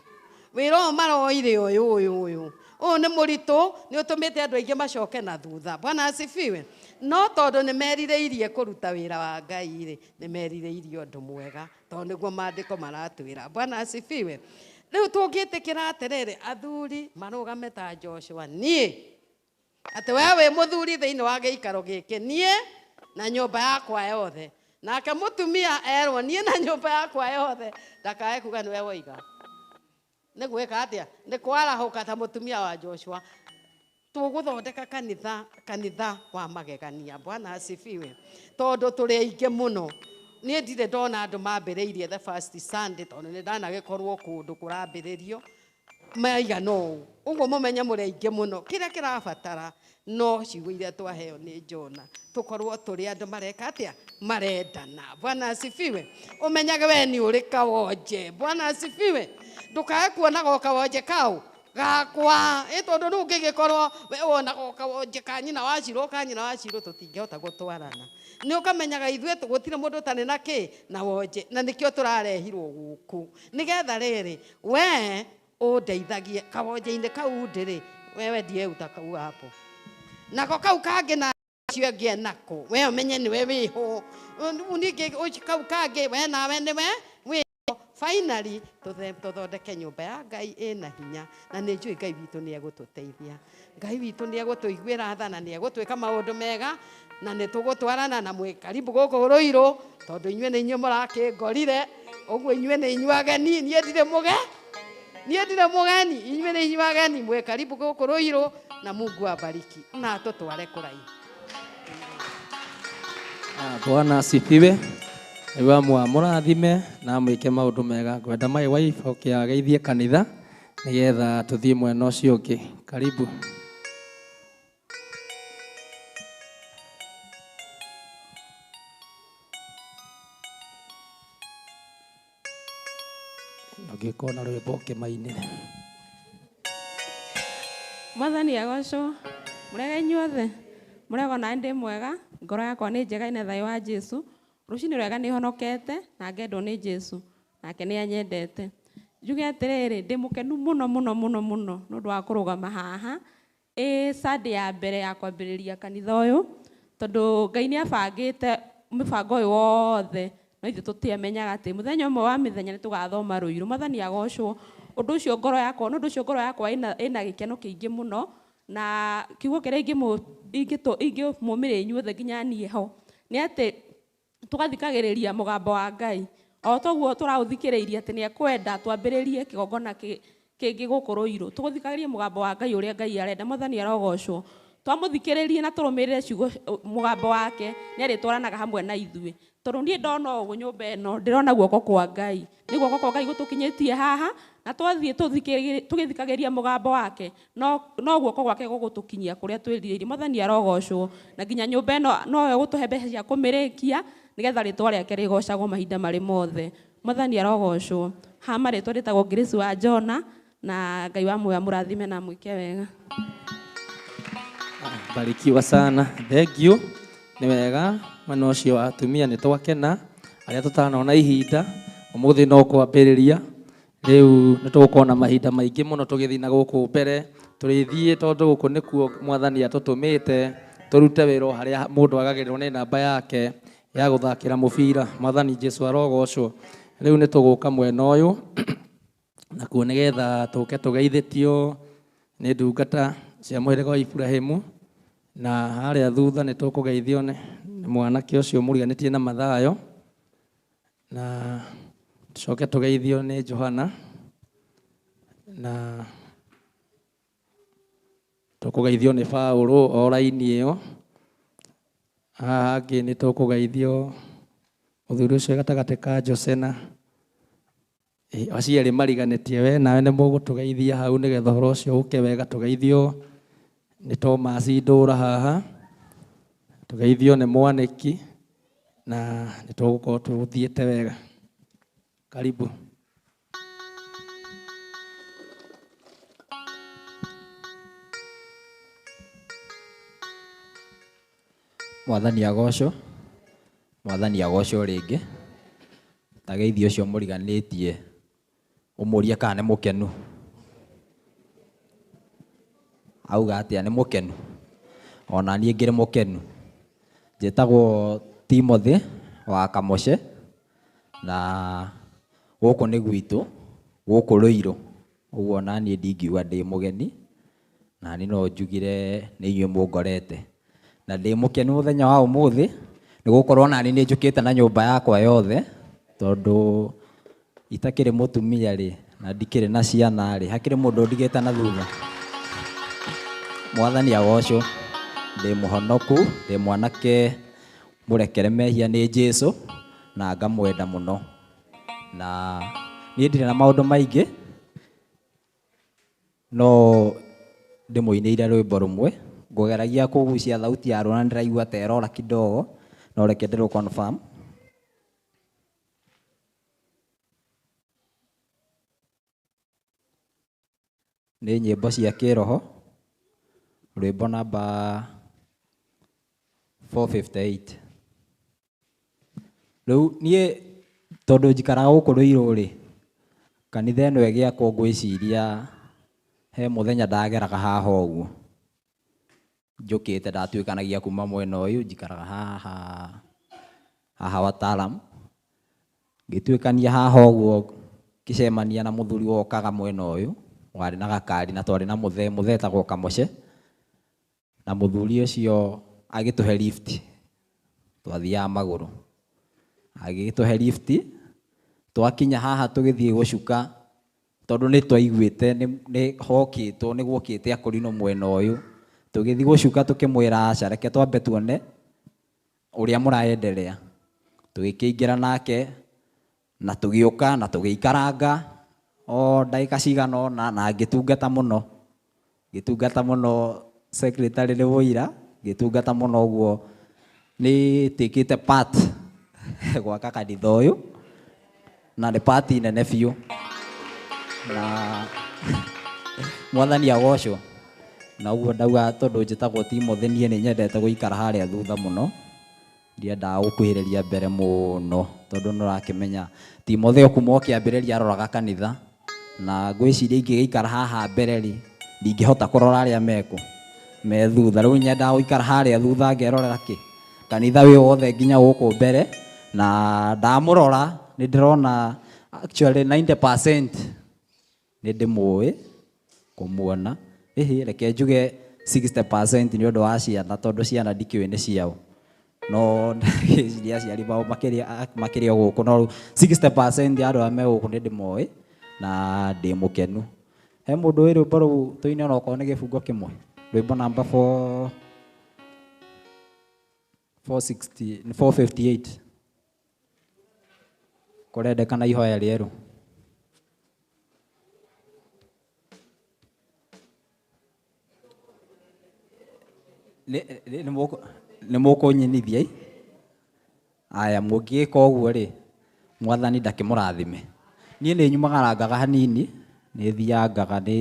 L: Wĩra ũyũ maroire ũyũ ũyũ ũyũ ũyũ nĩ mũritũ, nĩ ũtũmĩte andũ aingĩ macoke na thutha. Bwana asifiwe. No tondũ nĩ merirĩirie kũruta wĩra wa Ngai rĩ, nĩ merirĩirie ũndũ mwega tondũ nĩguo maandĩko maratwĩra. Bwana asifiwe. Rĩu tũngĩtĩkĩra atĩrĩrĩ, athuri marũgame ta Joshua, niĩ atĩ we wĩ mũthuri thĩinĩ wa gĩikaro gĩkĩ, niĩ na nyũmba yakwa yothe. Nake mũtumia erwo niĩ na nyũmba yakwa yothe, ndakae kuga nĩwe woiga. Nĩ gwĩka atĩa? Nĩ kwarahũka ta mũtumia wa Joshua. Tũgũthondeka kanitha wa magegania. Bwana asifiwe. Tondũ tũrĩ aingĩ mũno. Niĩ ndirĩ ndona andũ mambĩrĩirie the first Sunday tondũ nĩ ndanagĩkorwo kũndũ kũrambĩrĩrio. Maigana ũũ ũguo mũmenye mũrĩ aingĩ mũno. Kĩrĩa kĩrabatara no ciugo iria twaheo nĩ Jona, tũkorwo tũrĩ andũ mareka atĩa? Marendana. Bwana asifiwe. Ũmenyage we nĩ ũrĩ kawonje. Bwana asifiwe. Ndũkae kuonaga o kawonje kau gakwa, ĩ tondũ rĩu ũngĩgĩkorwo we wonaga o kawonje ka nyina wa Cirũ, ka nyina wa Cirũ, tũtingĩhota gũtwarana. Nĩ ũkamenyaga ithuĩ gũtirĩ mũndũ ũtarĩ na kĩ na wonje, na nĩkĩo tũrarehirwo gũkũ nĩgetha rĩrĩ we ũndeithagie kawonje-inĩ kau ndĩrĩ, wewe ndiye utakau hapo, nako kau kangĩ na acio angĩ enako, we ũmenye nĩwe wĩho. Rĩu ningĩ kau kangĩ we nawe nĩwe wĩho. Finally tũthondeke nyũmba ya Ngai ĩna hinya, na nĩ njũĩ Ngai witũ nĩ egũtũteithia, Ngai witũ nĩ egũtũiguĩra tha na nĩ egũtwĩka maũndũ mega, na nĩ tũgũtwarana na mwĩ karibu gũkũ Rũirũ, tondũ inyuĩ nĩ inyuĩ mũrakĩngorire ũguo, inyuĩ nĩ inyuĩ ageni, niĩ ndirĩ mũge niĩ ndirĩ mũgeni, inyuĩ nĩ inyuĩ ageni, mwĩ karibu gũkũ Rũirũ, na Mungu abariki na atũtware kũraihu.
A: Bwana asifiwe. Nĩguo amũrathime na amwĩke maũndũ mega. Ngwenda my wife oke ageithie kanitha nĩgetha tũthiĩ mwena ũcio ũngĩ. Karibu. Ũngĩkorwo na rwĩmbo ũkĩmainĩre.
C: Mwathani agocwo. Mũrega inyuothe? Mũrega ona ndĩ mwega, ngoro yakwa nĩ njega ĩna thayũ wa Jesu. Rũcinĩ rwega nĩ honokete na ngendwo nĩ Jesu, nake nĩ anyendete. Njuge atĩrĩrĩ, ndĩ mũkenu mũno mũno mũno mũno nĩ ũndũ wa kũrũgama haha ĩ Sunday ya mbere ya kwambĩrĩria kanitha ũyũ, tondũ Ngai nĩ abangĩte mũbango ũyũ wothe, no ithuĩ tũtiamenyaga atĩ mũthenya ũmwe wa mĩthenya nĩ tũgathoma Rũirũ. Mwathani agocwo. Ũndũ ũcio ngoro yakwa, nĩ ũndũ ũcio ngoro yakwa ĩna gĩkeno kĩingĩ mũno, na kiugo kĩrĩa ingĩmũmĩrĩria inyuothe nginya niĩ ho nĩ atĩ tũgathikagĩrĩria mũgambo wa Ngai o toguo tũraũthikĩrĩirie atĩ nĩ ekwenda twambĩrĩrie kĩgongona kĩngĩ gũkũ Rũirũ. Tũgũthikagĩrĩrie mũgambo wa Ngai ũrĩa Ngai arenda. Mwathani arogocwo. Twamũthikĩrĩrie na tũrũmĩrĩre ciugo mũgambo wake, nĩ arĩtwaranaga hamwe na ithuĩ. Tondũ niĩ ndona ũguo nyũmba ĩno ndĩrona guoko kwa Ngai, nĩ guoko kwa Ngai gũtũkinyĩtie haha, na twathiĩ tũgĩthikagĩria mũgambo wake, no guoko gwake gũgũtũkinyia kũrĩa twĩrirĩirie. Mwathani arogocwo. Na nginya nyũmba ĩno nowe ũgũtũhe mbeca cia kũmĩrĩkia nĩgetha rĩtwa rĩake rĩgocagwo mahinda marĩ mothe. Mwathani arogocwo. Ha marĩtwa rĩtagwo Grace wa Jona, na Ngai wa muoyo amũrathime na amwĩke wega.
A: Barikiwa sana. Thank you. Nĩ wega mwena ũcio wa atumia nĩ twakena, arĩa tũtanona ihinda ũmũthĩ no kwambĩrĩria. Rĩu nĩ tũgũkorwo na mahinda maingĩ mũno tũgĩthiĩ na gũkũ mbere, tũrĩthiĩ tondũ gũkũ nĩkuo Mwathani atũtũmĩte tũrute wĩra o harĩa mũndũ agagĩrĩrwo nĩ namba yake ya gũthakĩra mũbira. Mwathani Jesu arogocwo. Rĩu nĩ tũgũka mwena ũyũ nakuo nĩgetha tũke tũgeithĩtio nĩ ndungata cia mũhĩrĩga wa Iburahĩmu, na harĩa thutha nĩ tũkũgeithio nĩ mwanake ũcio mũriganĩtie na Mathayo, na tũcoke tũgeithio nĩ Johana, na tũkũgeithio nĩ Paũlũ o raini ĩyo. Haha hangĩ nĩ tũkũgeithio mũthuri ũcio gatagatĩ ka Jose na acio erĩ mariganĩtie, we nawe nĩ mũgũtũgeithia hau nĩgetha ũhoro ũcio ũke wega. Tũgeithio nĩ Thomas Ndũra haha, tũgeithio nĩ Mwanĩki, na nĩ tũgũkorwo tũthiĩte wega. Karibu.
M: Mwathani agocwo. Mwathani agocwo rĩngĩ. Tageithio ũcio mũriganĩtie ũmũrie kana nĩ mũkenu. Auga atĩa? Nĩ mũkenu. Ona niĩ ngĩrĩ mũkenu. Njĩtagwo Timothy wa Kamoce, na gũkũ nĩ gwitũ, gũkũ Rũirũ. Ũguo ona niĩ ndingiuga ndĩ mũgeni, na niĩ no njugire nĩ inyuĩ mũngorete. Na ndĩ mũkenu mũthenya wa ũmũthĩ nĩ gũkorwo nani nĩ njũkĩte na nyũmba yakwa yothe, tondũ itakĩrĩ mũtumia rĩ, na ndikĩrĩ na ciana rĩ, hakĩrĩ mũndũ ndigĩte na thutha. Mwathani agocwo. Ndĩ mũhonoku, ndĩ mwanake mũrekere mehia nĩ Jesu, na ngamwenda mũno. Na niĩ ndirĩ na maũndũ maingĩ. No ndĩmũinĩire rwĩmbo rũmwe ngũgeragia kũgucia thauti ya rũna ndĩraigua ta ĩrora kidogo no reke ndĩrũ confirm. Nĩ nyĩmbo cia kĩroho rwĩmbo namba 458. Rĩu niĩ tondũ njikaraga gũkũ Rũirũ rĩ, kanitha ĩno ĩgĩakwo ngwĩciria he mũthenya ndageraga haha ũguo njũkĩte ndatuĩkanagia kuma mwena ũyũ njikaraga haha haha Watalam ngĩtuĩkania haha ũguo ngĩcemania na mũthuri wokaga mwena ũyũ warĩ na gakari na twarĩ na mũthee mũthee etagwo Kamũce na mũthuri ũcio agĩtũhe lift twathiaga magũrũ agĩtũhe lift twakinya haha tũgĩthiĩ gũcuka tondũ nĩ twaiguĩte nĩ hokĩtwo nĩ guokĩte akũrinũ mwena ũyũ tũgĩthiĩ gũcuka tũkĩmwĩra aca reke twambe tuone ũrĩa mũraendelea tũgĩkĩingĩra nake na tũgĩũka na tũgĩikaranga o ndagĩka cigana ũna na ngĩtungata mũno ngĩtungata mũno secretary nĩ mũira ngĩtungata mũno ũguo nĩ tĩkĩte part gwaka kanitha ũyũ na nĩ part nene biũ na mwathani agocwo na ũguo ndauga tondũ njĩtagwo Timothy niĩ nĩ nyendete gũikara harĩa thutha mũno ndiendaga gũkuhĩrĩria mbere mũno tondũ nĩ ũrakĩmenya Timothy kuma o kĩambĩrĩria aroraga kanitha na ngwĩciria ingĩgĩikara haha mbere rĩ ndingĩhota kũrora arĩa mekũ me thutha rĩu nyendaga gũikara harĩa thutha ngerorera kĩ kanitha wĩ wothe nginya gũkũ mbere na ndamũrora nĩ ndĩrona actually 90% nĩ ndĩmũĩ kũmuona ĩhĩ reke njuge 60% nĩ ũndũ wa ciana tondũ ciana ndikĩũĩ nĩ ciao no ndagĩciria aciari mao makĩrĩ o gũkũ no rĩu 60% ya andũ arĩa me gũkũ nĩ ndĩmoĩ na ndĩ mũkenu. He mũndũ wĩ rwĩmbo rũu tũine onokorwo nĩ gĩbungo kĩmwe rwĩmbo namba 460 458 kũrendekana ihoya rĩerũ. Nĩ mũkũnyinithia ĩ? Aya mũngĩka ũguo rĩ mwathani ndakĩmũrathime. Niĩ nĩ nyumagarangaga hanini nĩ thiangaga nĩ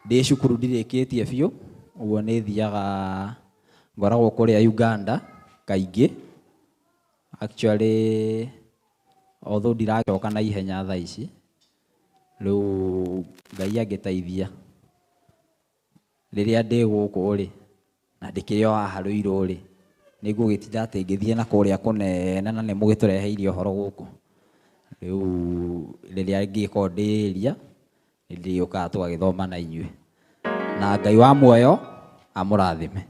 M: ndĩ cukuru ndirĩkĩtie biũ ũguo nĩ thiaga ngoragwo kũrĩa Uganda kaingĩ actually although ndiracoka na ihenya thaa ici rĩu Ngai angĩteithia rĩrĩa ndĩ gũkũ rĩ na ndĩkĩrĩ o haha Rũirũ rĩ nĩ ngũgĩtinda atĩ ngĩthiĩ na kũrĩa kũnene na nĩ mũgĩtũreheire ũhoro gũkũ rĩu rĩrĩa ngĩkorwo ndĩ area nĩ ndĩũkaga tũgagĩthoma na inyuĩ na Ngai wa muoyo amũrathime.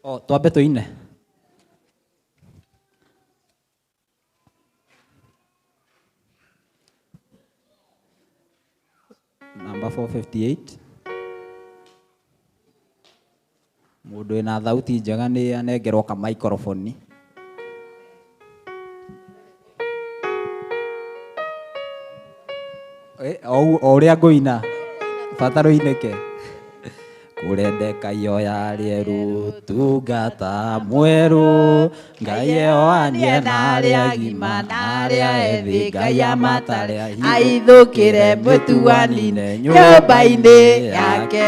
M: O twambe tũine. Namba 458 mũndũ wĩna thauti njega nĩ anengerwo ka microphone. O ũrĩa ngũina bata rũinĩke. Kũrendeka ihoya rĩerũ tungata mwerũ Ngai eoanie na arĩa agima na arĩa ethĩ Ngai amatare
G: aithũkĩre mũtuanine nyũmba-inĩ yake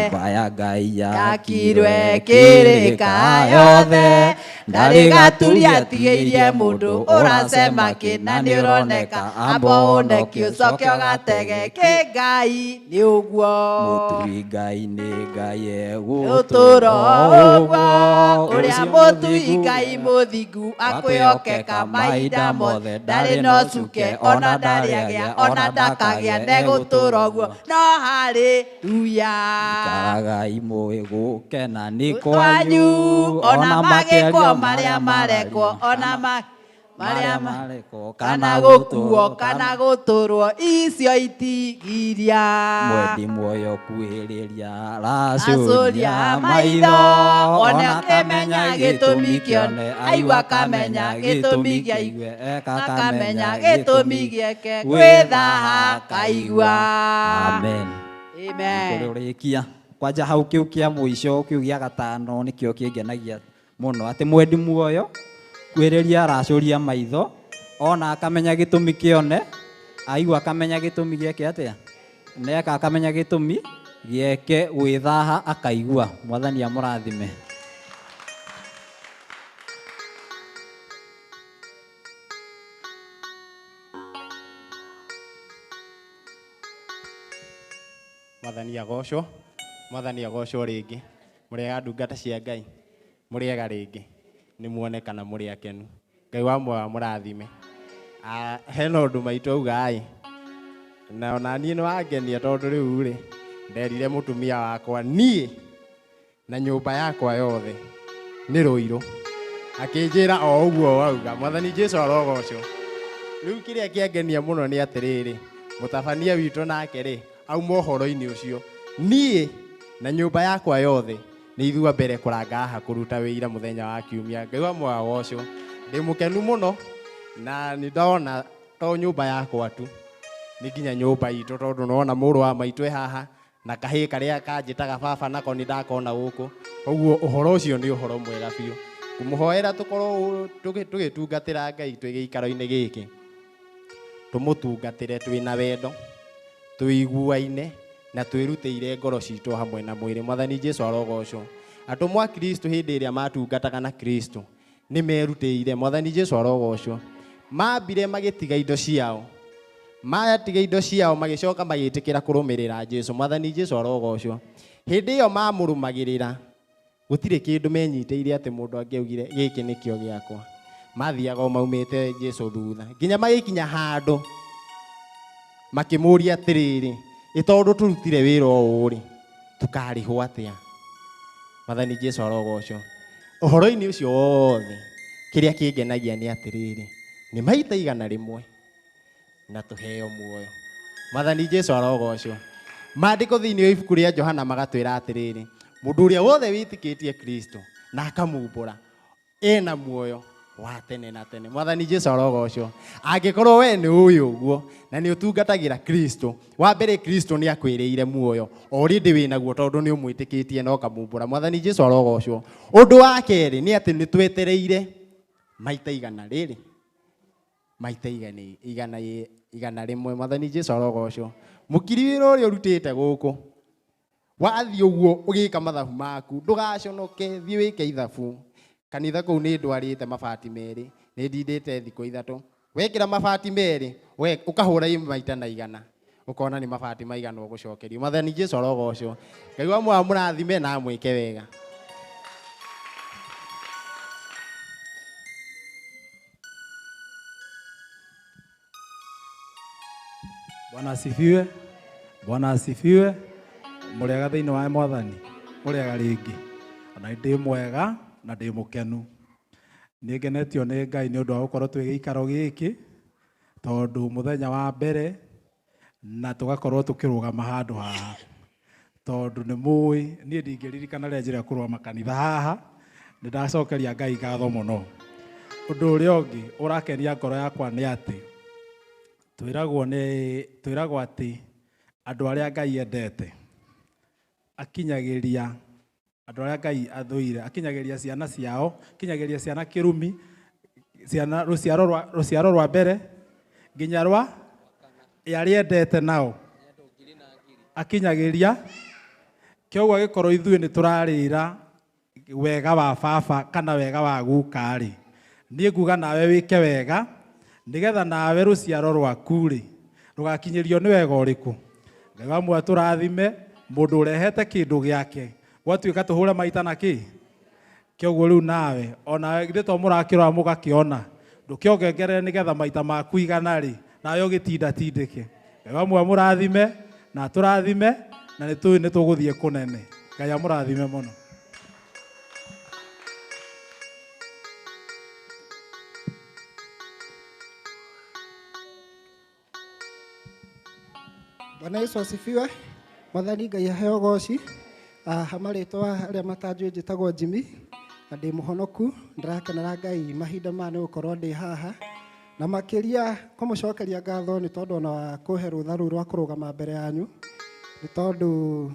M: nyũmba ya Ngai
G: yakirwe kĩrĩka yothe ndarĩ gaturi atigĩirie mũndũ ũracema kĩna nĩ ũroneka amba ũneki ũcoke ũgatege kĩ Ngai nĩ ũguo
M: mũtui Ngai nĩ Ngai
G: ũtũũro ũguo ũrĩa mũtui Ngai mũthingu akwĩhokeka mahinda mothe ndarĩ na ũcuke ona ndarĩ agĩa ona ndakagĩa negũtũũra ũguo no haleluya
M: ikaragai mũĩ gũkena nĩ
G: kwanyu ona magĩkwo marĩa marekwo ona Marĩa
M: marĩa mareko
G: kana gũkuo kana gũtũrwo icio itigiria
M: mwendi muoyo kuhĩrĩria
G: Acũria
M: racũria
G: maitho
M: maitho
G: ona
M: ona
G: kamenya
M: kamenya
G: gĩtũmi
M: gĩtũmi
G: kĩone
M: kĩone
G: aigua
M: aigua
G: kamenya
M: kamenya
G: gĩtũmi
M: gĩtũmi
G: gĩa
M: kĩigue eka
G: akamenya
M: kamenya
G: gĩtũmi
M: gĩtũmi
G: gĩeke
M: gwĩthaha
G: gwĩthaha
M: kaigua
G: kaigua
M: amen
G: amen
M: kũrĩkia kwanja hau kĩu kĩa mũico kĩu gĩa gatano nĩkĩo kĩngenagia mũno atĩ mwendi muoyo kwĩrĩria aracũria maitho ona akamenya gĩtũmi kĩone aigua akamenya gĩtũmi gĩeke atĩa neka akamenya gĩtũmi gĩeke gwĩthaha akaigua mwathani amũrathime.
N: Mwathani agocwo, mwathani agocwo rĩngĩ. Mũrĩega ndungata cia Ngai, mũrĩega rĩngĩ, nĩ muone kana mũrĩ akenu. Ngai wa muoyo amũrathime. Ah, hena ũndũ maitũ auga ĩ, na ona niĩ nĩ wangenia tondũ rĩu rĩ, nderire mũtumia wakwa niĩ na nyũmba yakwa yothe nĩ Rũirũ. Akĩnjĩra o ũguo wauga, mwathani Jesũ arogocwo. Rĩu kĩrĩa kĩangenia mũno nĩ atĩrĩrĩ, mũtabania witũ nake rĩ, auma ũhoro-inĩ ũcio, niĩ na nyũmba yakwa yothe nĩ ithuĩ mbere kũranga haha kũruta wĩira mũthenya wa kiumia. Ngai wa muoyo agocwo. Ndĩ mũkenu mũno na nĩ ndona to nyũmba yakwa tu, nĩ nginya nyũmba itũ tondũ nona mũrũ wa maitũ e haha na kahĩĩ karĩa kanjĩtaga baba nako nĩ ndakona gũkũ. Koguo ũhoro ũcio nĩ ũhoro mwega biũ. Ngũmũhoera tũkorwo tũgĩtungatĩra Ngai twĩ gĩikaro-inĩ gĩkĩ, tũmũtungatĩre twĩna wendo, tũiguaine na twĩrutĩire ngoro citũ hamwe na mwĩrĩ. Mwathani Jesũ arogocwo. Atũmwo a Kristo hĩndĩ ĩrĩa matungataga na Kristo nĩ merutĩire. Mwathani Jesũ arogocwo. Mambire magĩtiga indo ciao, matiga indo ciao magĩcoka magĩtĩkĩra kũrũmĩrĩra Jesũ. Mwathani Jesũ arogocwo. Hĩndĩ ĩyo mamũrũmagĩrĩra gũtirĩ kĩndũ menyitĩire atĩ mũndũ angĩaugire gĩkĩ nĩkĩo gĩakwa. Mathiaga o maumĩte Jesũ thutha nginya magĩkinya handũ makĩmũria atĩrĩrĩ, ĩ tondũ tũrutire wĩra ũyũ rĩ, tũkarĩhwo atĩa? Mwathani Jesũ arogocwo. Ũhoro-inĩ ũcio wothe kĩrĩa kĩngenagia nĩ atĩrĩrĩ, nĩ maita 100 na tũheo muoyo. Mwathani Jesũ arogocwo. Maandĩko thĩinĩ wa ibuku rĩa Johana magatwĩra atĩrĩrĩ, mũndũ ũrĩa wothe wĩtĩkĩtie Kristo na akamumbũra ena muoyo wa tene na tene. Mwathani Jesũ arogocwo. Angĩkorwo we nĩ ũĩ ũguo na nĩ ũtungatagĩra Kristo, wa mbere Kristo nĩ akwĩrĩire muoyo already wĩnaguo tondũ nĩ ũmwĩtĩkĩtie na ũkamumbũra. Mwathani Jesũ arogocwo. Ũndũ wa kerĩ nĩ atĩ nĩ twetereire maita 100, maita 100. Mwathani Jesũ arogocwo. Mũkiri wĩra ũrĩa ũrutĩte gũkũ wathiĩ ũguo ũgĩka mathabu maku ndũgaconoke, thiĩ wĩke ithabu. Kanitha kũu nĩ ndwarĩte mabati 2, nĩ ndindĩte thikũ 3. Wekĩra mabati 2, we ũkahũra maita na 100, ũkona nĩ mabati maigana ũgũcokerio. Mwathani Jesũ arogocwo. Ngai wa muoyo amũrathime na amwĩke wega.
O: Bwana asifiwe. Bwana asifiwe. Mũrĩega thĩinĩ wa mwathani, mũrĩega rĩngĩ. Ona ndĩ mwega na ndĩ mũkenu. Nĩ ngenetio nĩ Ngai nĩ ũndũ wa gũkorwo twĩ gĩikaro gĩkĩ, tondũ mũthenya wa mbere na tũgakorwo tũkĩrũgama handũ haha. Tondũ nĩ mũĩ, niĩ ndingĩririkana rĩrĩa njĩra kũrũgama kanitha haha, nĩ ndacokeria Ngai ngatho mũno. Ũndũ ũrĩa ũngĩ ũrakenia ngoro yakwa nĩ atĩ twĩragwo atĩ andũ arĩa Ngai endete akinyagĩria andũ arĩa Ngai athũire, akinyagĩria ciana ciao, akinyagĩria ciana kĩrumi, ciana rũciaro rwa mbere nginya rwa arĩa endete nao akinyagĩria. Kĩoguo angĩkorwo ithuĩ nĩ tũrarĩra wega wa baba kana wega wa guka rĩ, niĩ nguga nawe wĩke wega nĩgetha nawe rũciaro rwaku rĩ rũgakinyĩrio nĩ wega ũrĩkũ. Ngai wa muoyo tũrathime mũndũ ũrehete kĩndũ gĩake gwatuĩka tũhũre maita na kĩ kĩoguo rĩu nawe onawe githĩ to mũrakĩrora mũgakĩona ndũkĩongerere nĩgetha maita maku 100 rĩ nawe ũgĩtindatindĩke. Ngai wa muoyo mũrathime na tũrathime na nĩ tũĩ nĩ tũgũthiĩ kũnene. Ngai amũrathime mũno.
P: Bwana Yesu asifiwe. Mwathani Ngai aheo goci. Ha marĩtwa arĩa matanjũĩ njĩtagwo Jimmy na ndĩ mũhonoku. Ndĩrakenera Ngai mahinda maya nĩ gũkorwo ndĩ haha na makĩria kũmũcokeria ngatho nĩ tondũ ona wa kũhe rũtha rũu rwa kũrũgama mbere yanyu, nĩ tondũ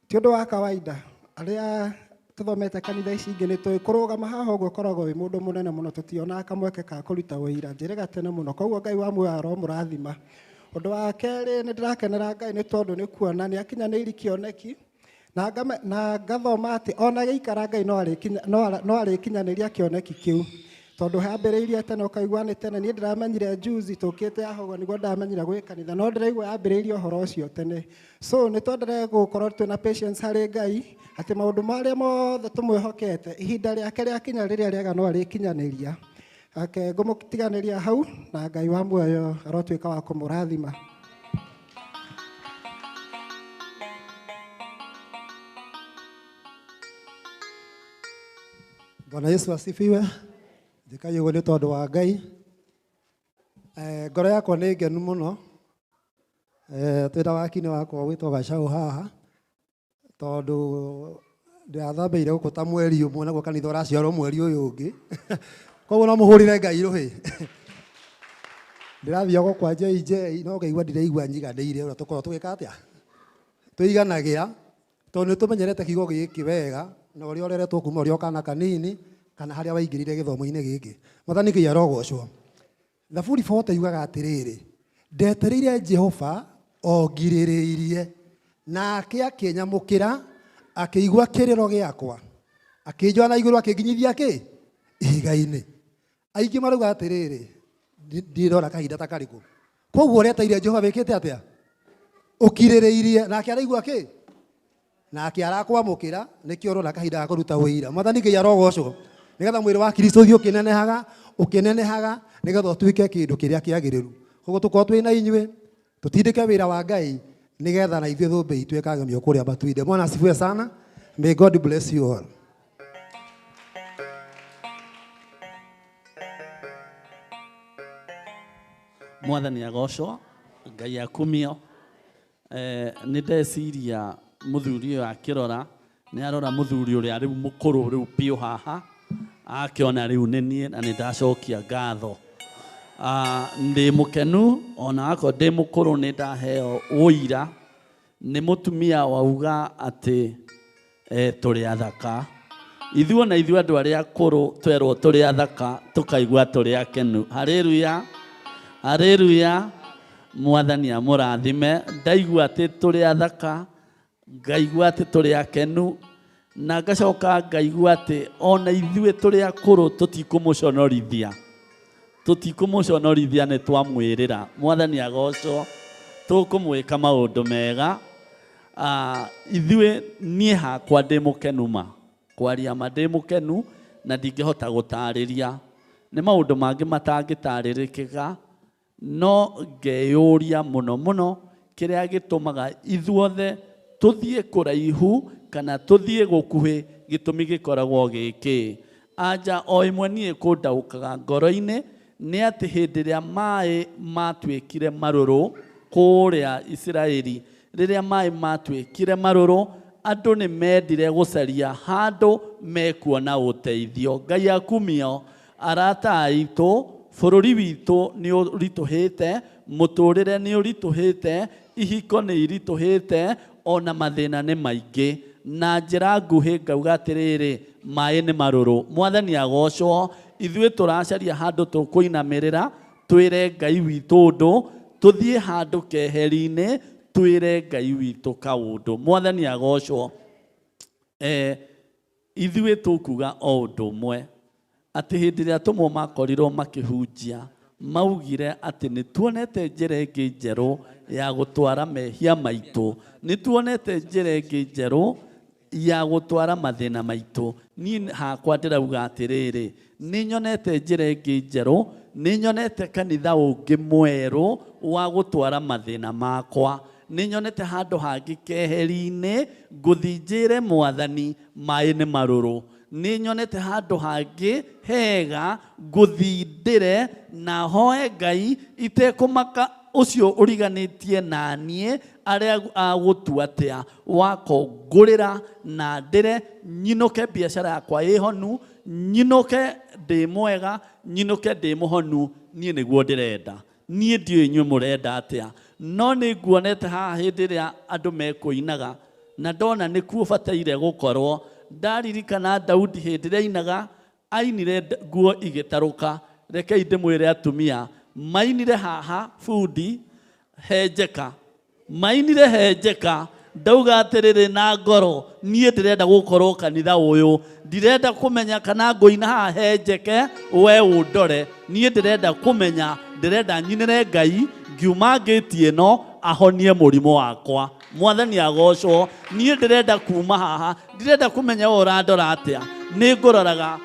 P: ti ũndũ wa kawaida. Arĩa tũthomete kanitha ici ingĩ nĩ tũĩ kũrũgama haha ũguo ũkoragwo wĩ mũndũ mũnene mũno, tũtionaga kamweke ka kũruta wĩira njĩrĩga tene mũno. Koguo Ngai wa muoyo aromũrathima. Ũndũ wa kerĩ nĩ ndĩrakenera Ngai nĩ tondũ nĩ kuona nĩ akinyanĩirie kĩoneki na ngathoma atĩ ona gĩikara Ngai no arĩkinyanĩria kĩoneki kĩu, tondũ yambĩrĩirie tene ũkaigua nĩ tene. Niĩ ndĩramenyire juzi tũkĩte Yahogo nĩguo ndamenyire gwĩ kanitha, no ndĩraigua yambĩrĩirie ũhoro ũcio tene. So nĩ twenderee gũkorwo twĩna patience harĩ Ngai atĩ maũndũ marĩa mothe tũmwĩhokete ihinda rĩake rĩakinya rĩrĩa rĩega no arĩkinyanĩria. Ake ngũmũtiganĩria hau na Ngai wa muoyo arotuĩka wa kũmũrathima.
Q: Bwana Yesu asifiwe. Njĩkagia ũguo nĩ tondũ wa Ngai. Ngoro yakwa nĩ ngenu mũno. Twĩna wakinĩ wakwa gwĩtwo Gacau haha, tondũ ndĩrathambĩire gũkũ ta mweri ũmwe naguo kanitha ũraciarwo mweri ũyũ ũngĩ. Koguo no mũhũrĩre Ngai rũhĩ. Ndĩrathiaga kwa JJ no ngaigua ndiraigua njiganĩire ũrĩa tũkoragwo tũgĩka atĩa, tũiganagĩra, tondũ nĩ tũmenyerete kiugo gĩkĩ wega na ũrĩa ũreretwo kuma ũrĩ o kana kanini kana harĩa waingĩrire gĩthomo-inĩ gĩkĩ. Mwathani Ngai arogocwo. Thaburi 40 yugaga atĩrĩrĩ, ndetereire Jehova o ngirĩrĩirie, nake akĩnyamũkĩra, akĩigua kĩrĩro gĩakwa, akĩnjoa na igũrũ, akĩnginyithia kĩ ihiga-inĩ. Aingĩ marauga atĩrĩrĩ, ndirona kahinda ta karĩkũ. Koguo ũreteire Jehova wĩkĩte atĩa? Ũkirĩrĩirie, nake araigua kĩ? Nake arakwamũkĩra, nĩkĩo ũrona kahinda ga kũruta ũira. Mwathani Ngai arogocwo. Nĩgetha mwĩrĩ wa Kristo ũthiĩ ũkĩnenehaga, ũkĩnenehaga, nĩgetha ũtuĩke kĩndũ kĩrĩa kĩagĩrĩru. Koguo tũkorwo twĩ na inyuĩ, tũtindĩke wĩra wa Ngai, nĩgetha na ithuĩ thũmbĩ itũ ĩkagemio kũrĩa matu-inĩ. Bwana asifiwe sana. May God bless you all.
R: Mwathani agocwo, Ngai akumio. Nĩ ndeciria mũthuri ũyũ akĩrora, nĩ arora mũthuri ũrĩa rĩu mũkũrũ rĩu biũ haha, akĩona rĩu nĩ niĩ na nĩ ndacokia ngatho. Ndĩ mũkenu ona akorwo ndĩ mũkũrũ nĩ ndaheo ũira nĩ mũtumia wauga atĩ tũrĩ athaka. Ithuĩ ona ithuĩ andũ arĩa akũrũ twerwo tũrĩ athaka tũkaigua tũrĩ akenu. Haleluya, haleluya. Mwathani amũrathime. Ndaigua atĩ tũrĩ athaka, ngaigua atĩ tũrĩ akenu, na ngacoka ngaigua atĩ ona ithuĩ tũrĩ akũrũ tũtikũmũconorithia. Tũtikũmũconorithia nĩ twamwĩrĩra. Mwathani agocwo, tũkũmwĩka maũndũ mega. Ithuĩ niĩ hakwa ndĩ mũkenu ma, kwaria ma ndĩ mũkenu na ndingĩhota gũtarĩria. Nĩ maũndũ mangĩ matangĩtarĩrĩkĩka, no ngeyũria mũno mũno kĩrĩa gĩtũmaga ithuothe tũthiĩ kũraihu kana tũthiĩ gũkuhĩ, gĩtũmi gĩkoragwo gĩkĩ. Anja o ĩmwe niĩ kũndaũkaga ngoro-inĩ nĩ atĩ hĩndĩ ĩrĩa maĩ matuĩkire marũrũ kũrĩa Isiraeli, rĩrĩa maĩ matuĩkire marũrũ, andũ nĩ mendire gũcaria handũ mekuona ũteithio. Ngai akumio. Arata aitũ, bũrũri witũ nĩ ũritũhĩte, mũtũrĩre nĩ ũritũhĩte, ihiko nĩ iritũhĩte, ona mathĩna nĩ maingĩ. Na njĩra nguhĩ ngauga atĩrĩrĩ, maĩ nĩ marũrũ. Mwathani agocwo. Ithuĩ tũracaria handũ tũkũinamĩrĩra, twĩre Ngai witũ ũndũ, tũthiĩ handũ keheri-inĩ, twĩre Ngai witũ kaũndũ. Mwathani agocwo. Ithuĩ tũkuga o ũndũ ũmwe, atĩ hĩndĩ ĩrĩa atũmwo makorirwo makĩhunjia, maugire atĩ nĩ tuonete njĩra ĩngĩ njerũ ya gũtwara mehia maitũ, nĩ tuonete njĩra ĩngĩ njerũ ya gũtwara mathĩna maitũ. Niĩ hakwa ndĩrauga atĩrĩrĩ, nĩ nyonete njĩra ĩngĩ njerũ, nĩ nyonete kanitha ũngĩ mwerũ wa gũtwara mathĩna makwa, nĩ nyonete handũ hangĩ keheri-inĩ ngũthiĩ njĩre Mwathani maĩ nĩ marũrũ, nĩ nyonete handũ hangĩ hega ngũthiĩ ndĩre na hoe Ngai itekũmaka Ũcio ũriganĩtie na niĩ arĩa agũtua atĩa wakongũrĩra na ndĩre nyinũke biacara yakwa ĩhonu, nyinũke ndĩ mwega, nyinũke ndĩ mũhonu. Niĩ nĩguo ndĩrenda. Niĩ ndiũĩ inyuĩ mũrenda atĩa, no nĩ nguonete haha hĩndĩ ĩrĩa andũ mekũinaga na ndona nĩkuo bataire gũkorwo. Ndaririkana Daudi hĩndĩ ĩrĩa ainaga, ainire nguo igĩtarũka. Rekei ndĩmwĩre atumia mainire haha bundi henjeka, mainire henjeka. Ndauga atĩrĩrĩ na ngoro, niĩ ndĩrenda gũkorwo kanitha ũyũ, ndirenda kũmenya kana ngũina haha henjeke we ũndore. Niĩ ndĩrenda kũmenya, ndĩrenda nyinĩre Ngai ngiuma ngĩti ĩno ahonie mũrimũ wakwa. Mwathani agocwo. Niĩ ndĩrenda kuma haha, ndirenda kũmenya we ũrandora atĩa. Nĩ ngũroraga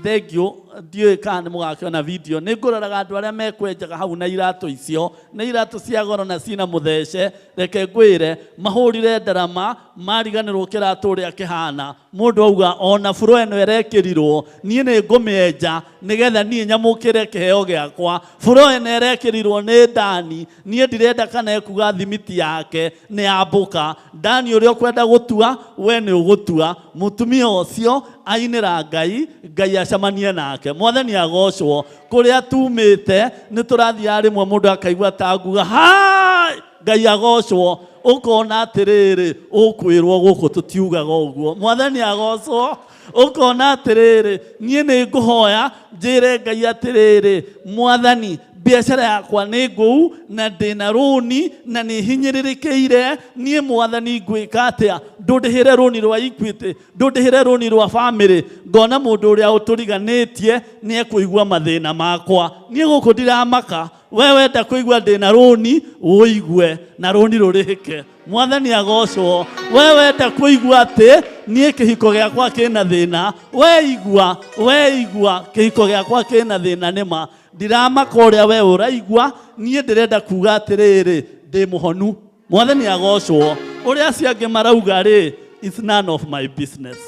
R: thengio, ndiũĩ kana nĩ mũgakĩona video. Nĩ ngũroraga andũ arĩa mekwenjaga hau na iratũ icio, nĩ iratũ cia goro na cina mũthece. Reke ngwĩre, mahũrire ndarama mariganĩrwo kĩratũ ũrĩa kĩhana. Mũndũ auga ona buro ĩno ĩrekĩrirwo, niĩ nĩ ngũmĩenja nĩgetha niĩ nyamũkĩre kĩheo gĩakwa. Buro ĩno ĩrekĩrirwo nĩ Dani, niĩ ndirenda kana ekuga thimiti yake nĩ yambũka. Dani ũrĩa ũkwenda gũtua we nĩ ũgũtua. Mũtumia ũcio ainĩra Ngai, Ngai acemanie nake. Mwathani agocwo. Kũrĩa tumĩte nĩ tũrathiaga rĩmwe mũndũ akaigua ta nguga hai, Ngai agocwo. Ũkona atĩrĩrĩ, ũkwĩrwo gũkũ tũtiugaga ũguo. Mwathani agocwo. Ũkona atĩrĩrĩ, niĩ nĩ ngũhoya njĩre Ngai atĩrĩrĩ, Mwathani, biacara yakwa nĩ ngũu na ndĩna rũni na nĩ hinyĩrĩrĩkĩire. Niĩ Mwathani ngwĩka atĩa? Ndũndĩhĩre rũni rwa Equity, ndũndĩhĩre rũni rwa family. Ngona mũndũ ũrĩa ũtũriganĩtie nĩ ekũigua mathĩna makwa. Niĩ gũkũ ndiramaka, we wenda kũigua ndĩna rũni ũigue na rũni rũrĩhĩke. Mwathani agocwo. We wenda kũigua atĩ niĩ kĩhiko gĩakwa kĩna thĩna, we igua, we igua kĩhiko gĩakwa kĩna thĩna nĩma. Ndiramaka ũrĩa we ũraigua, niĩ ndĩrenda kuga atĩrĩrĩ, ndĩ mũhonu. Mwathani agocwo. Ũrĩa acio angĩ marauga rĩ, it's none of my business.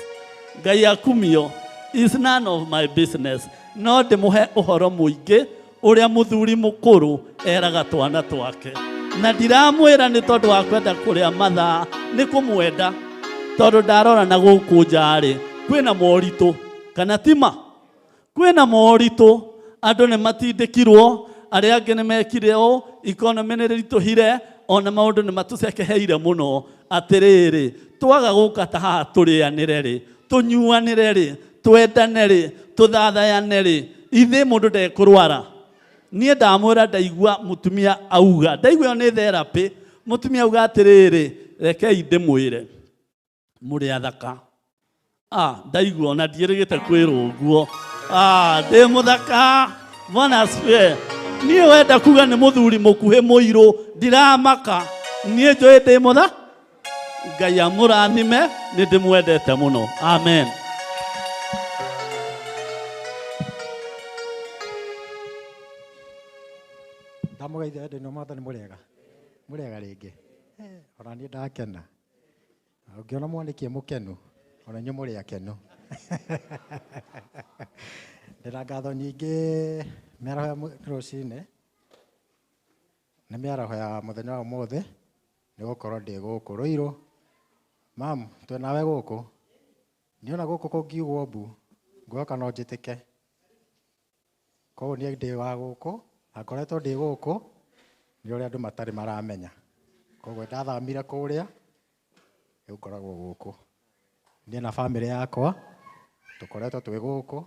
R: Ngai akumio, it's none of my business. No ndĩmũhe ũhoro mũingĩ ũrĩa mũthuri mũkũrũ eraga twana twake. Na ndiramwĩra nĩ tondũ wa kwenda kũrĩa mathaa, nĩ kũmwenda. Tondũ ndarora na gũkũ nja rĩ, kwĩna moritũ, kana tima? Kwĩna moritũ, andũ nĩ matindĩkirwo, arĩa angĩ nĩ mekire ũũ, economy nĩ ĩritũhire, ona maũndũ nĩ matũcekeheire mũno. Atĩrĩrĩ, twaga gũka ta haha tũrĩanĩre rĩ, tũnyuanĩre rĩ, twendane rĩ, tũthathayane rĩ, ithe mũndũ ndekũrwara. Niĩ ndamwĩra ndaigua mũtumia auga, ndaigua ĩyo nĩ therapy. Mũtumia auga atĩrĩrĩ, rekei ndĩmwĩre mũrĩ athaka. Ndaigua ona ndiĩrĩgĩte kwĩrwo ũguo. Ndĩ mũthaka. Bwana asifiwe. Niĩ wenda kuga nĩ mũthuri mũkuhĩ mũirũ, ndiramaka. Niĩ njũĩ ndĩ mũtha. Ngai amũrathime, nĩ ndĩmwendete mũno. Amen.
S: Ndamũgeithia ndĩ na Mwathani mũrĩega. Mũrĩega rĩngĩ. Ona niĩ ndakena. Ũngĩona mwanĩkie mũkenu, ona inyuĩ mũrĩ akenu. Ndĩna ngatho nyingĩ mĩaraho ya rũcinĩ, nĩ mĩaraho ya mũthenya wa ũmũthĩ, nĩ gũkorwo ndĩ gũkũ Rũirũ. Mam, twĩ nawe gũkũ. Niĩ ona gũkũ kũngiugwo mbu, ngũĩhoka no njĩtĩke. Koguo niĩ ndĩ wa gũkũ, na ngoretwo ndĩ gũkũ, nĩ ũrĩa andũ matarĩ maramenya. Koguo ndathamire kũrĩa, rĩu ngoragwo gũkũ. Niĩ na bamĩrĩ yakwa, tũkoretwo twĩ gũkũ,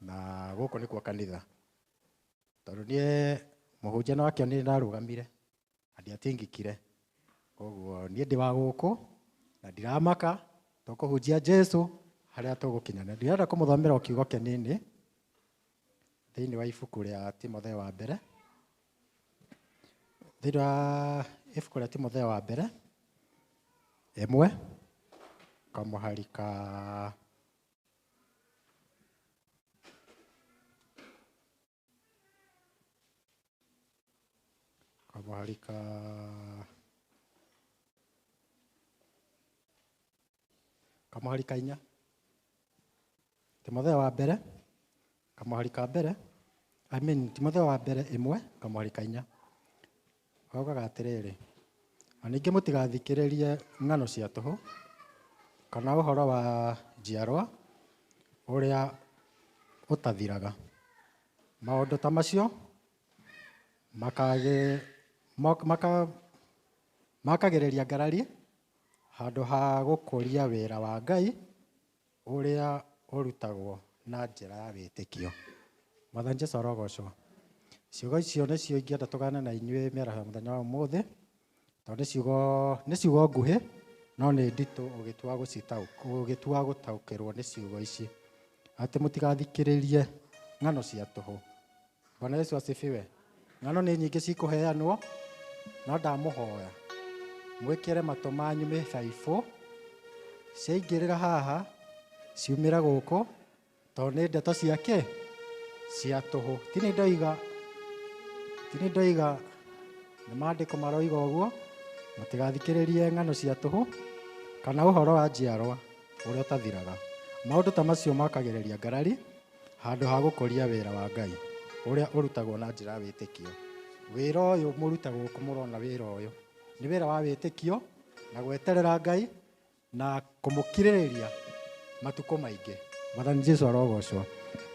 S: na gũkũ nĩkuo kanitha. Tondũ niĩ mũhunjia no akĩonire ndarũgamire, na ndiatingikire. Koguo niĩ ndĩ wa gũkũ, na ndiramaka, tũkũhunjia Jesũ harĩa tũgũkinya. Na ndĩrenda kũmũthomera o kiugo kĩnini thĩinĩ wa ibuku rĩa Timotheo wa mbere. Thĩinĩ wa ibuku rĩa Timotheo wa mbere, 1 kamũhari ka kamũhari ka 4. Timotheo wa mbere, kamũhari ka mbere, I mean, Timotheo wa mbere 1 kamũhari ka 4. Augaga atĩrĩrĩ, na ningĩ mũtigathikĩrĩrie ng'ano cia tũhũ kana ũhoro wa njiarwa ũrĩa ũtathiraga. Maũndũ ta macio makagĩrĩria ngarari handũ ha gũkũria wĩra wa Ngai ũrĩa ũrutagwo na njĩra ya wĩtĩkio. Mwathani Jesũ arogocwo. Ciugo icio nĩcio ingĩenda tũgane na inyuĩ mĩaraho ya mũthenya wa ũmũthĩ, tondũ nĩ ciugo nguhĩ no nĩ nditũ ũgĩtua gũtaũkĩrwo nĩ ciugo ici, atĩ mũtigathikĩrĩrie ng'ano cia tũhũ. Bwana Yesu asifiwe. Ng'ano nĩ nyingĩ cikũheanwo, no ndamũhoya mwĩkĩre matũ manyu mĩbaibũ, ciaingĩrĩra haha ciumĩra gũkũ, tondũ nĩ ndeto cia kĩ? Cia tũhũ. Ti nĩ ndoiga, ti nĩ ndoiga, nĩ maandĩko maroiga ũguo, mũtigathikĩrĩrie ng'ano cia tũhũ kana ũhoro wa njiarwa ũrĩa ũtathiraga. Maũndũ ta macio makagĩrĩria ngarari handũ ha gũkũria wĩra wa Ngai ũrĩa ũrutagwo na njĩra ya wĩtĩkio. Wĩra ũyũ mũrutagwo gũkũ, mũrona wĩra ũyũ nĩ wĩra wa wĩtĩkio na gweterera Ngai na kũmũkirĩrĩria matukũ maingĩ. Mwathani Jesũ arogocwo.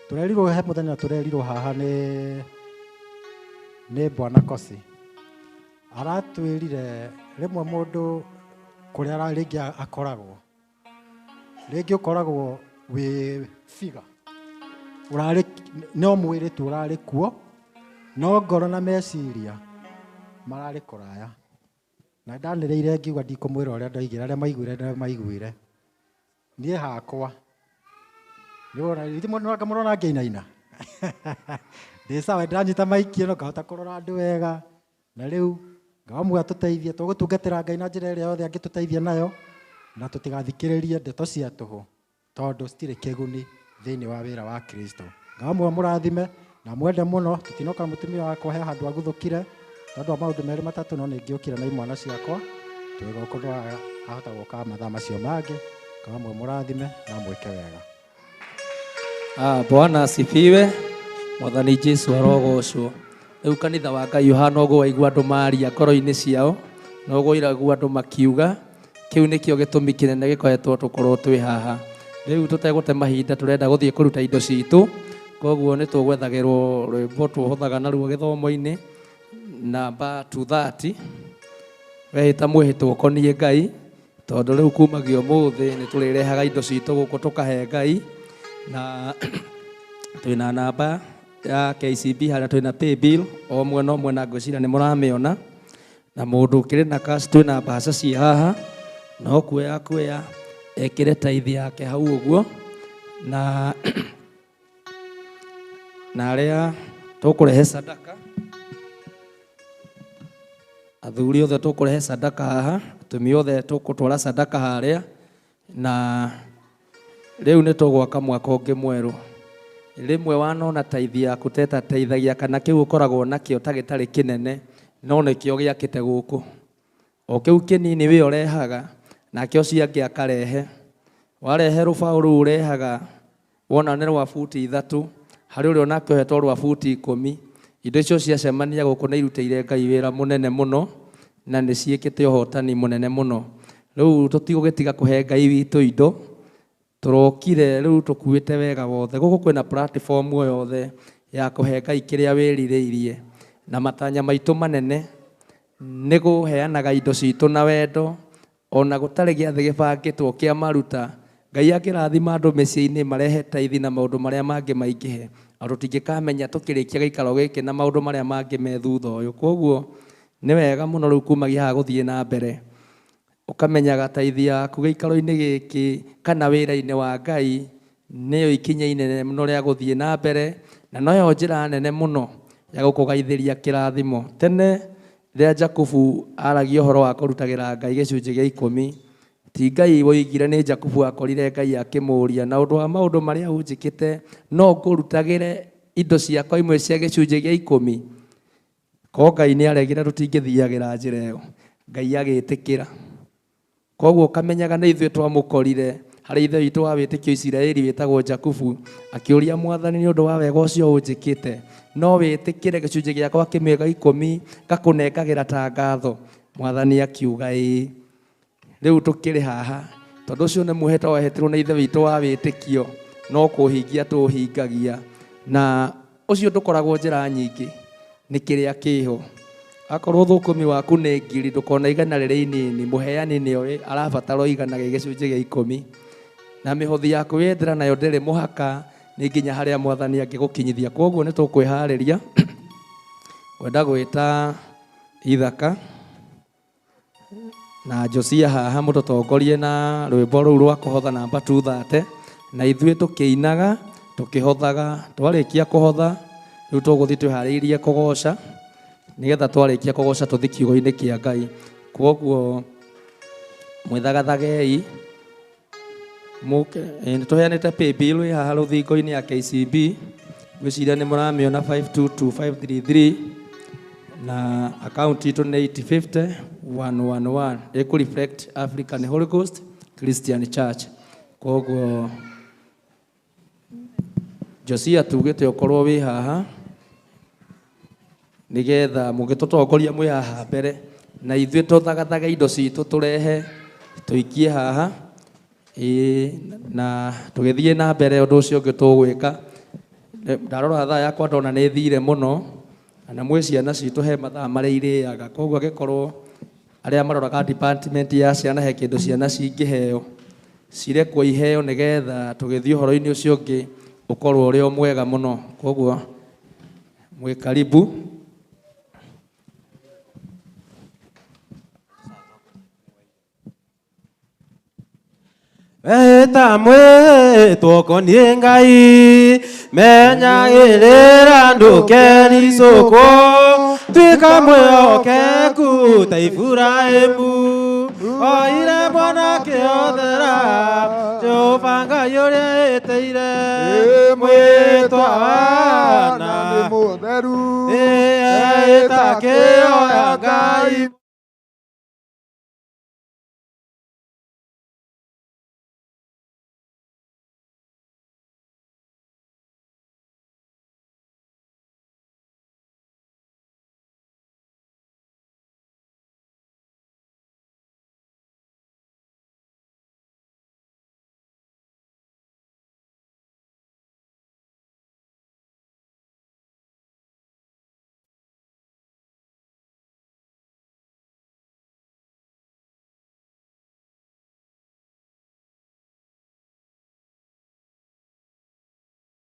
S: Tũrerirwo he mũthenya tũrerirwo haha nĩ Bwana Kosi. Aratwĩrire rĩmwe mũndũ kũrĩa rĩngĩ akoragwo, rĩngĩ ũkoragwo wĩ figa, ũrarĩ no mwĩrĩ tu ũrarĩ kuo, no ngoro na meciria mararĩ kũraya. Na ndanĩrĩire ngiuga ndikũmwĩra ũrĩa ndoigire, arĩa maiguire nĩ maiguire. Niĩ hakwa nĩwona ithuĩ mũrona ngĩinaina. Ndĩ sawa, ndĩranyita maiki ĩno ngahota kũrora andũ wega. Na rĩu Ngai atũteithie, tũgũtungatĩra Ngai na njĩra ĩrĩa yothe angĩtũteithia nayo, na tũtigathikĩrĩrie ndeto cia tũhũ tondũ citirĩ kĩguni thĩinĩ wa wĩra wa Kristo. Ngai mũrathime na mwende mũno. Tũtinoka mũtumia wakwa he handũ aguthũkire tondũ wa maũndũ merĩ matatũ, no nĩ ngĩũkire na imwana ciakwa twĩ gũkũ, no ahota gũka mathaa macio mangĩ. Ngai mũrathime na mwĩke wega.
A: Bwana asifiwe. Mwathani Jesu arogocwo. Rĩu kanitha wa Ngai ũhana ũguo waigua andũ maria ngoro-inĩ ciao, na ũguo iraigua andũ makiuga, kĩu nĩkĩo gĩtũmi kĩnene gĩkoretwo tũkorwo twĩ haha. Rĩu tũtegũte mahinda tũrenda gũthiĩ kũruta indo citũ, koguo nĩ tũgwethagĩrwo rwĩmbo tũhũthaga naruo gĩthomo-inĩ namba 230, wehĩta mwĩhĩtwa ũkoniĩ Ngai, tondũ rĩu kumagia ũmũthĩ nĩ tũrĩrehaga indo citũ gũkũ tũkahe Ngai, na twĩna namba ya KCB harĩa twĩna paybill o mwena o mwena, ngwĩciria nĩ mũramĩona, na mũndũ ũkĩrĩ na cash twĩna mbaca ciĩ haha, no kuoya kuoya ekĩre taithi yake hau ũguo, na arĩa tũkũrehe sadaka, athuri othe tũkũrehe sadaka haha, atumia othe tũkũtwara sadaka harĩa, na rĩu nĩ tũgwaka mwaka ũngĩ mwerũ. Rĩmwe wanona taithi yaku tetateithagia kana kĩu ũkoragwo nakĩo ta gĩtarĩ kĩnene, no nĩkĩo gĩakĩte gũkũ. O kĩu kĩnini we ũrehaga, nake ũcio angĩ akarehe. Warehe rũbaũ rũu ũrehaga, wona nĩ rwa buti 3, harĩ ũrĩa onake ũhetwo rwa buti 10. Indo icio ciacemania gũkũ nĩ irutĩire Ngai wĩra mũnene mũno, na nĩ ciĩkĩte ũhotani mũnene mũno. Rĩu tũtigũgĩtiga kũhe Ngai witũ indo, tũrokire rĩu tũkuĩte wega wothe. Gũkũ kwĩna platform o yothe ya kũhe Ngai kĩrĩa wĩrirĩirie, na matanya maitũ manene nĩ kũheanaga indo citũ na wendo, ona gũtarĩ gĩathĩ gĩbangĩtwo kĩa maruta. Ngai akĩrathima andũ mĩciĩ-inĩ marehe taithi na maũndũ marĩa mangĩ maingĩhe, na tũtingĩkamenya tũkĩrĩkia gĩikaro gĩkĩ na maũndũ marĩa mangĩ me thutha ũyũ. Koguo nĩ wega mũno rĩu kumagia haha gũthiĩ na mbere, ũkamenyaga taithi yaku gĩikaro-inĩ gĩkĩ kana wĩra-inĩ wa Ngai nĩyo ikinya inene mũno rĩa gũthiĩ na mbere, na noyo njĩra nene mũno ya gũkũgaithĩria kĩrathimo. Tene rĩrĩa Jakubu aragia ũhoro wa kũrutagĩra Ngai gĩcunjĩ gĩa 10, ti Ngai woigire, nĩ Jakubu akorire Ngai akĩmũũria, na ũndũ wa maũndũ marĩa ũnjĩkĩte no ngũrutagĩre indo ciakwa imwe cia gĩcunjĩ gĩa 10. Ko Ngai nĩ aregire tũtingĩthiagĩra njĩra ĩyo, Ngai agĩtĩkĩra. Koguo ũkamenyaga nĩ ithuĩ twamũkorire Harĩ ithe witũ wa wĩtĩkio Isiraeli wĩtagwo Jakubu, akĩũria Mwathani nĩ ũndũ wa wega ũcio ũnjĩkĩte, no wĩtĩkĩre gĩcunjĩ gĩakwa kĩmwe gĩa 10 ngakũnengagĩra ta ngatho. Mwathani akiuga ĩĩ. Rĩu tũkĩrĩ haha tondũ ũcio nĩ mwĩhĩtwa wehetirwo nĩ ithe witũ wa wĩtĩkio, no kũhingia tũũhingagia. Na ũcio ndũkoragwo njĩra nyingĩ, nĩ kĩrĩa kĩho. Akorwo thũkũmi waku nĩ ngiri, ndũkona igana rĩrĩ inini, mũheani nĩoĩ arabatara o igana gĩa gĩcunjĩ gĩa 10. Na mĩhothi ya kwĩyendera nayo ndĩrĩ mũhaka, nĩ nginya harĩa Mwathani angĩgũkinyithia. Kwoguo nĩ tũkwĩharĩria kwenda gwĩta Ithaka na Josia haha mũtũtongorie na rwĩmbo rũu rwa kũhotha namba 230, na ithuĩ tũkĩinaga tũkĩhothaga. Twarĩkia kũhotha rĩu tũgũthiĩ twĩharĩirie kũgoca, nĩgetha twarĩkia kũgoca tũthiĩ kiugo-inĩ kĩa Ngai. Kwoguo mwĩthagathagei, nĩ tũheanĩte paybill ĩ haha rũthingo-inĩ ya KCB, ngwĩciria nĩ mũramĩona 522533, na account itũ nĩ 850111, ĩkũ reflect African Holy Ghost Christian Church. Kwoguo Josia tugĩte ũkorwo wĩ haha nĩgetha mũngĩtũtongoria mwĩ haha mbere, na ithuĩ tũthagathage indo citũ tũrehe tũikie haha. Ĩĩ, na tũgĩthiĩ na mbere ũndũ ũcio ũngĩ tũgwĩka. Ndarora thaa yakwa ndona nĩ thire mũno, na mwĩ ciana citũ he mathaa marĩa irĩaga. Kwoguo angĩkorwo arĩa maroraga department ya ciana he kĩndũ ciana cingĩheo, cirekwo iheo nĩgetha tũgĩthiĩ ũhoro-inĩ ũcio ũngĩ ũkorwo ũrĩ o mwega mũno. Kwoguo mwĩ karibu.
T: Weta mwĩtwo ũkoniĩ Ngai, menyagĩrĩra ndũkericũkwo, tuĩka mwĩhokeku ta Iburahĩmu, oire mwanake othera, Jehova Ngai ũrĩa ĩtĩire, mwĩtwa wana
U: nĩ mũtheru,
T: ĩta kĩoya Ngai.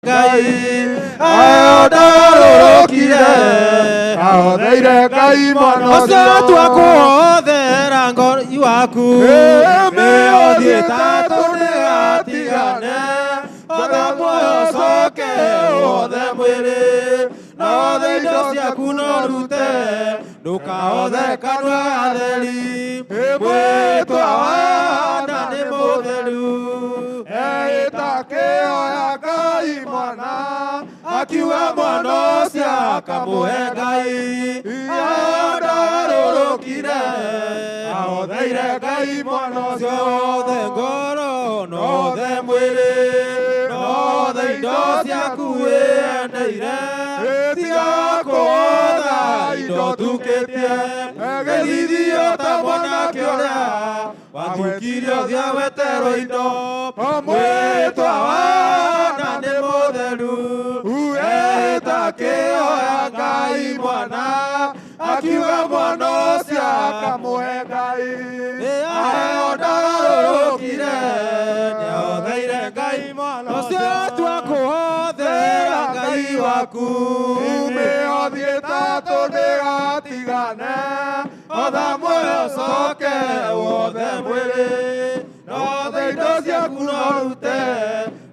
T: Ngai ayo ndarũrũkire,
U: ahotheire Ngai mwana
T: ũcio tua kũhothera ngoro waku, mĩhothi ĩtatũ ndĩgatigane, othe muoyo ũcoke wothe mwĩrĩ, na othe indo ciaku no rute, ndũkahothe kanua gatheri, mwĩtwa wana nĩ mũtheru.
U: Eĩta kĩoya Ngai mwana,
T: akiuga mwana ũcio akamũhe Ngai, ndarũrũkire, ahotheire Ngai mwana ũcio othe ngoro nothe mwĩrĩ, nothe indo ciaku wĩendeire, tiga kũhotha indo tukĩtie, gĩthithio ta mwanake ũrĩa wathukirio thia weterwo indo, mwĩtwa wana nĩ mũtheru, ĩta kĩoya Ngai mwana, akiuga mwana ũcio akamũhe Ngai, aheo ndarũrũkire, nĩahotheire Ngai mwana ũcio tua kũhothera Ngai waku,
U: mĩhothi ĩtatũ ndĩgatigane,
T: otha muoyo ũcoke wothe mwĩrĩ, nothe indo ciaku no rute,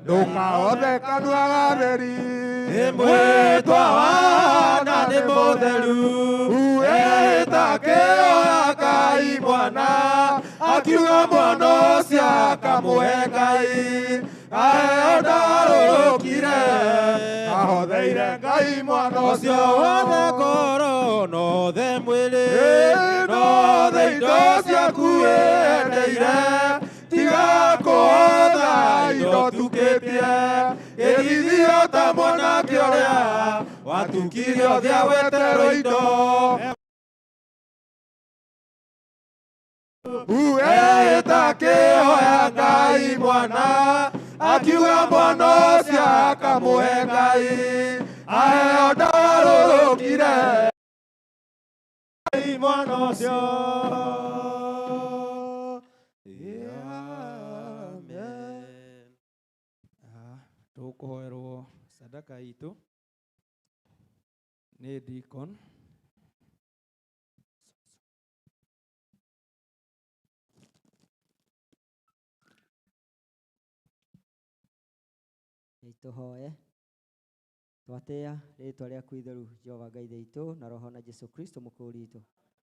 U: ndũkahothe kanua gatheri,
T: mwĩtwa wana nĩ mũtheru, ĩta kĩoya Ngai mwana, akiuga mwana ũcio akamũhe Ngai, aheo ndarũrũkire,
U: ahotheire Ngai mwana
T: ũcio wothe ngoro nothe mwĩrĩ, nothe indo ciaku wĩendeire, tiga kũhotha
U: Ũtukĩtie gĩthithio ta mwanake ũrĩa watukire othe agweterwo indo. Ueta kĩhoya Ngai mwana, akiuga mwana ũcio akamũhe Ngai, aheo ndarũrũkire Ngai mwana ũcio.
A: Amen. Tũkũhoerwo sadaka itũ nĩ deacon.
B: Nĩtũhoe. Twatĩa rĩtwa rĩaku itheru Jehova Ngai witũ na roho na Jesu Kristo mũkũũri witũ.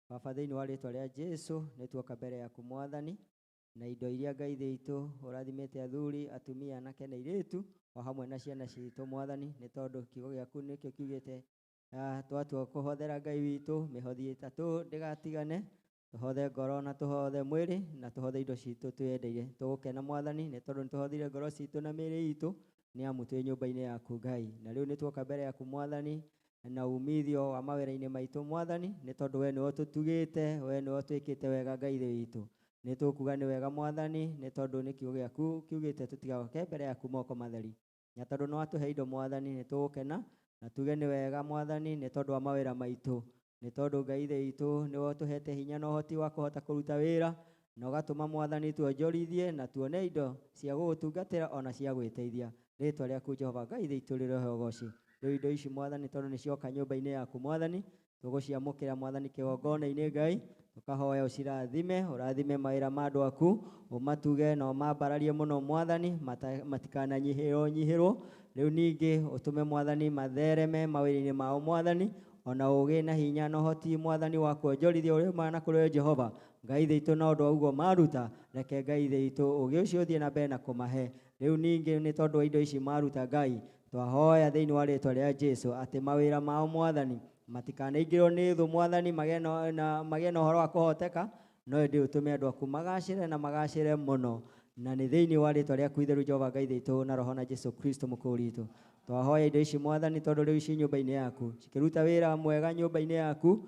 B: Baba, thĩinĩ wa rĩtwa rĩa Jesu nĩtuoka mbere yaku Mwathani na indo iria Ngai witũ ũrathimĩte athuri, atumia, anake na airĩtu o hamwe na ciana citũ Mwathani, nĩ tondũ kiugo gĩaku nĩkĩo kiugĩte twatua kũhothera Ngai witũ mĩhothi ĩtatũ ndĩgatigane, tũhothe ngoro na tũhothe mwĩrĩ na tũhothe indo citũ twĩyendeire. Tũgũkena Mwathani nĩ tondũ nĩtũhothire ngoro citũ na mĩĩrĩ itũ, nĩ amu twĩ nyũmba-inĩ yaku Ngai. Na rĩu nĩtuoka mbere yaku Mwathani na umithio wa mawĩra-inĩ maitũ Mwathani, nĩ tondũ we nĩwe ũtũtugĩte, we nĩwe ũtwĩkĩte wega Ngai witũ. Nĩ tũkuga nĩ wega Mwathani, nĩ tondũ nĩ kiugo gĩaku kiugĩte tũtigoke mbere yaku moko matheri. Na tondũ nĩ watũhe indo Mwathani, nĩ tũgũkena na tuge nĩ wega Mwathani, nĩ tondũ wa mawĩra maitũ. Nĩ tondũ Ngai witũ nĩwe ũtũhete hinya na ũhoti wa kũhota kũruta wĩra, na ũgatũma Mwathani tuonjorithie na tuone indo cia gũgũtungatĩra ona cia gwĩteithia. Rĩtwa rĩaku Jehova Ngai witũ rĩrohe ũgoci. Rĩu indo ici Mwathani tondũ nĩcioka nyũmba-inĩ yaku Mwathani, tũgũciamũkĩra Mwathani kĩgongona-inĩ Ngai, tũkahoya ũcirathime, ũrathime mawĩra ma andũ aku, ũmatuge na ũmambararie mũno Mwathani, matikananyihĩrwo nyihĩrwo. Rĩu ningĩ ũtũme Mwathani mathereme mawĩra-inĩ mao Mwathani, ona ũgĩ na hinya na ũhoti Mwathani wa kuonjorithia ũrĩa umaga na kũrĩ we Jehova Ngai witũ, na ũndũ wa ũguo maruta, reke Ngai witũ ũgĩ ũcio ũthiĩ na mbere na kũmahe. Rĩu ningĩ nĩ tondũ wa indo ici maruta Ngai, twahoya thĩinĩ wa rĩtwa rĩa Jesu atĩ mawĩra mao Mwathani matikanaingĩrwo nĩ thũ Mwathani, magĩe na ũhoro wa kũhoteka, no ĩndĩ ũtũme andũ aku magacĩre na magacĩre mũno, na nĩ thĩinĩ wa rĩtwa rĩaku itheru Jehova Ngai witũ na roho na Jesu Kristo mũkũũri witũ. Twahoya indo ici Mwathani tondũ rĩu ici nyũmba-inĩ yaku cikĩruta wĩra mwega nyũmba-inĩ yaku,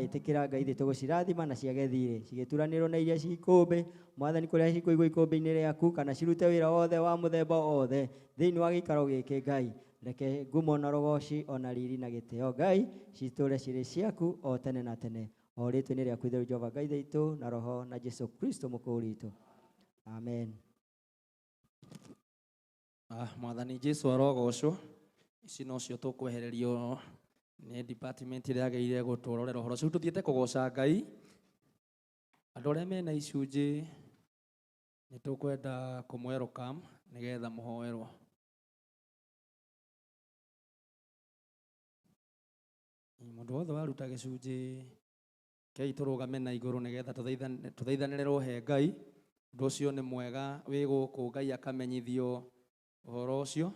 B: ĩtĩkĩra Ngai witũ gũcirathima na ciage thirĩ, cigĩturanĩrwo na iria ci ikũmbĩ Mwathani, kũrĩa cikũigwo ikũmbĩ-inĩ rĩaku, kana cirute wĩra wothe wa mũthemba wothe thĩinĩ wa gĩikaro gĩkĩ Ngai. Reke ngumo na rũgoci ona riri na gĩtĩo Ngai citũre cirĩ ciaku o tene na tene, o rĩtwa-inĩ rĩaku itheru Jehova Ngai witũ na roho na Jesu Kristo mũkũũri witũ. Amen.
A: Mwathani Jesu arogocwo. Ici nocio tũkwehererio nĩ department ĩrĩa yagĩrĩire gũtũrorera ũhoro ũcio. Tũthiĩte kũgoca Ngai. Andũ arĩa mena icunjĩ nĩ tũkwenda kũmwelcome nĩgetha mũhoerwo. Mũndũ wothe waruta gĩcunjĩ kĩai tũrũgame na igũrũ nĩgetha tũthaithanĩrĩrwo he Ngai. Ũndũ ũcio nĩ mwega wĩ gũkũ Ngai akamenyithio ũhoro ũcio.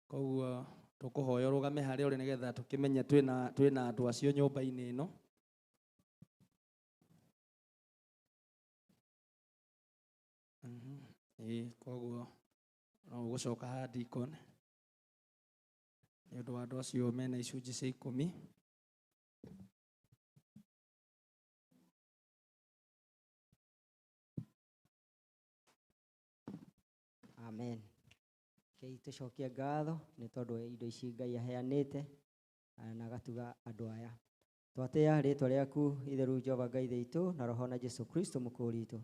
A: Koguo tũkũhoya ũrũgame harĩa ũrĩ nĩgetha tũkĩmenye twĩna andũ acio nyũmba-inĩ ĩno. Koguo no ũgũcoka haha deacon nĩ ũndũ wa andũ acio mena icunjĩ cia 10.
B: Amen. Kei tũcokie ngatho nĩ tondũ wa indo ici Ngai aheanĩte na agatuga andũ aya. Twatĩa rĩtwa rĩaku itheru Jehova Ngai witũ na roho na Jesu Kristo mũkũũri witũ.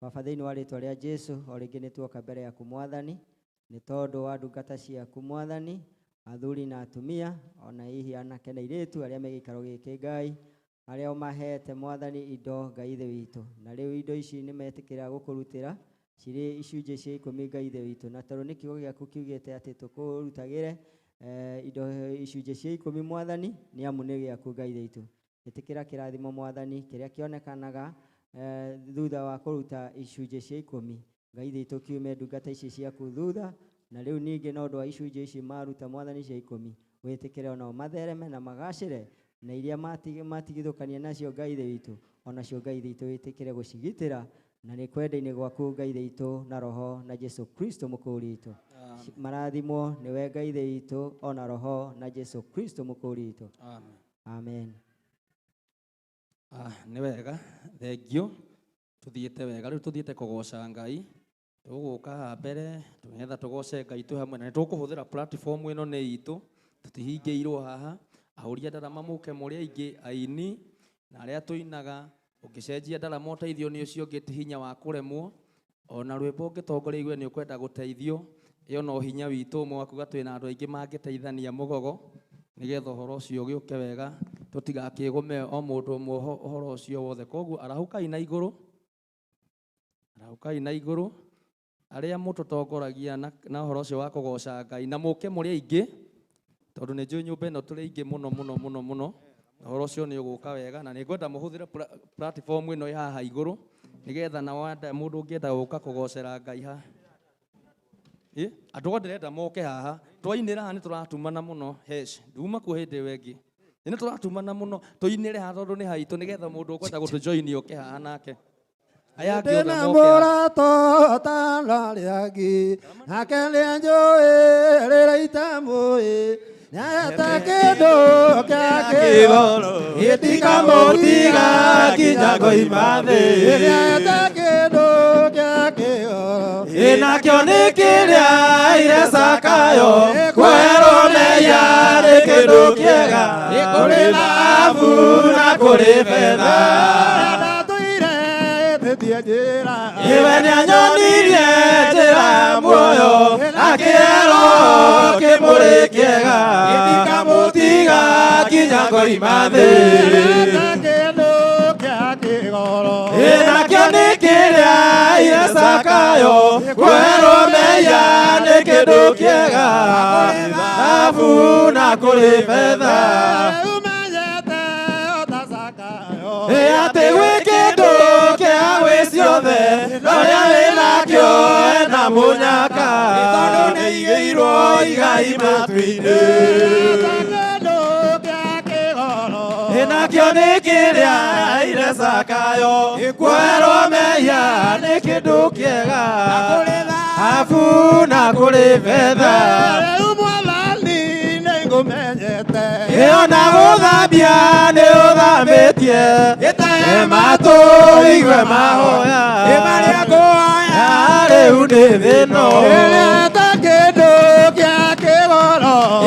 B: Baba, thĩinĩ wa rĩtwa rĩa Jesu o rĩngĩ nĩtuoka mbere yaku Mwathani, nĩ tondũ wa ndungata ciaku Mwathani, athuri na atumia, ona hihi anake na airĩtu arĩa me gĩikaro gĩkĩ Ngai, arĩa ũmahete Mwathani indo Ngai Ithe witũ. Na rĩu indo ici nĩmetĩkĩra gũkũrutĩra cirĩ icunjĩ cia 10 Ngai Ithe witũ. Na tondũ nĩ kiugo gĩaku kiugĩte atĩ tũkũrutagĩre indo icunjĩ cia 10 Mwathani, nĩ amu nĩ gĩaku Ngai Ithe witũ. Ĩtĩkĩra kĩrathimo Mwathani kĩrĩa kĩonekanaga thutha wa kũruta icunjĩ cia 10 Ngai Ithe witũ, kiume ndungata ici ciaku thutha. Na rĩu ningĩ na ũndũ wa icunjĩ ici maruta Mwathani cia 10, wĩtĩkĩre onao mathereme na magacĩre, na iria matigithũkania nacio Ngai Ithe witũ, onacio Ngai Ithe witũ wĩtĩkĩre gũcigitĩra Na nĩ kwenda-inĩ gwaku Ngai witũ na Roho na Jesu Kristo mũkũũri witũ. Marathimwo nĩwe Ngai witũ ona Roho na Jesu Kristo mũkũũri witũ.
A: Amen.
B: Amen.
A: Nĩ wega, thengio, tũthiĩte wega, rĩu tũthiĩte kũgoca Ngai, tũgũka haha mbere, nĩgetha tũgoce Ngai twĩ hamwe, na nĩ tũkũhũthĩra platform ĩno nĩ itũ, tũtihingĩirwo haha, ahũri a ndarama mũke mũrĩ aingĩ, aini, na arĩa tũinaga, ũngĩcenjia ndarama ũteithio nĩ ũcio ũngĩ ti hinya wa kũremwo, ona rwĩmbo ũngĩtongoria igue nĩ ũkwenda gũteithio, ĩyo no hinya witũ ũmwe wa kuga twĩna andũ aingĩ mangĩteithania mũgogo, nĩgetha ũhoro ũcio ũgĩũke wega, tũtigakĩgũme o mũndũ ũmwe ũhoro ũcio wothe. Koguo arahũkai na igũrũ, arahũkai na igũrũ, arĩa mũtũtongoragia na ũhoro ũcio wa kũgoca Ngai, na mũke mũrĩ aingĩ, tondũ nĩ njũĩ nyũmba ĩno tũrĩ aingĩ mũno mũno mũno mũno, na ũhoro ũcio nĩ ũgũka wega, na nĩ ngwenda mũhũthĩre platform ĩno ĩ haha igũrũ, nĩgetha na wanda mũndũ ũngĩenda gũka kũgocera Ngai haha. Andũ othe ndĩrenda moke haha, twainĩra haha nĩ tũratumana mũno, hesh, nduma kuo hĩndĩ ĩyo ĩngĩ. Nĩ tũratumana mũno, tũinĩre haha tondũ nĩ haitũ, nĩgetha mũndũ ũkwenda gũtũjoin oke haha nake. Aya angĩ othe
Q: Ndĩna
A: moke haha.
Q: mũrata ũtararĩ angĩ, nake nĩanjũĩ rĩrĩa itamũĩ, nĩahete kĩndũ kĩa kĩgoro,
T: gĩtikamũtiga nginya ngoima thĩ.
Q: Nĩahete kĩndũ kĩa kĩgoro,
T: Ĩnakĩo nĩ kĩrĩa ire Zakayo, kwerwo mehia nĩ kĩndũ kĩega, kũrĩ thahabu na kũrĩ betha. Iwe nĩanyonirie njĩra ya muoyo, akĩerwo kĩmũrĩ kĩega, gĩtikamũtiga nginya ngoima thĩ. Ĩnakĩo nĩ kĩrĩa ire Zakayo, kwerwo mehia nĩ kĩndũ kĩega, thahabu na kũrĩ betha. Ĩ atĩ gwĩ kĩndũ kĩa gwĩ ciothe, ũrĩa wĩnakĩo ena mũnyaka, tondũ nĩaigĩirwo igai matu-inĩ. Ĩnakĩo nĩ kĩrĩa ire Zakayo, kwerwo mehia nĩ kĩndũ kĩega, thahabu na kũrĩ betha. Ĩyo na gũthambia nĩ ũthambĩtie, matũ igue mahoya, marĩa ngũhoya rĩu nĩ thĩno.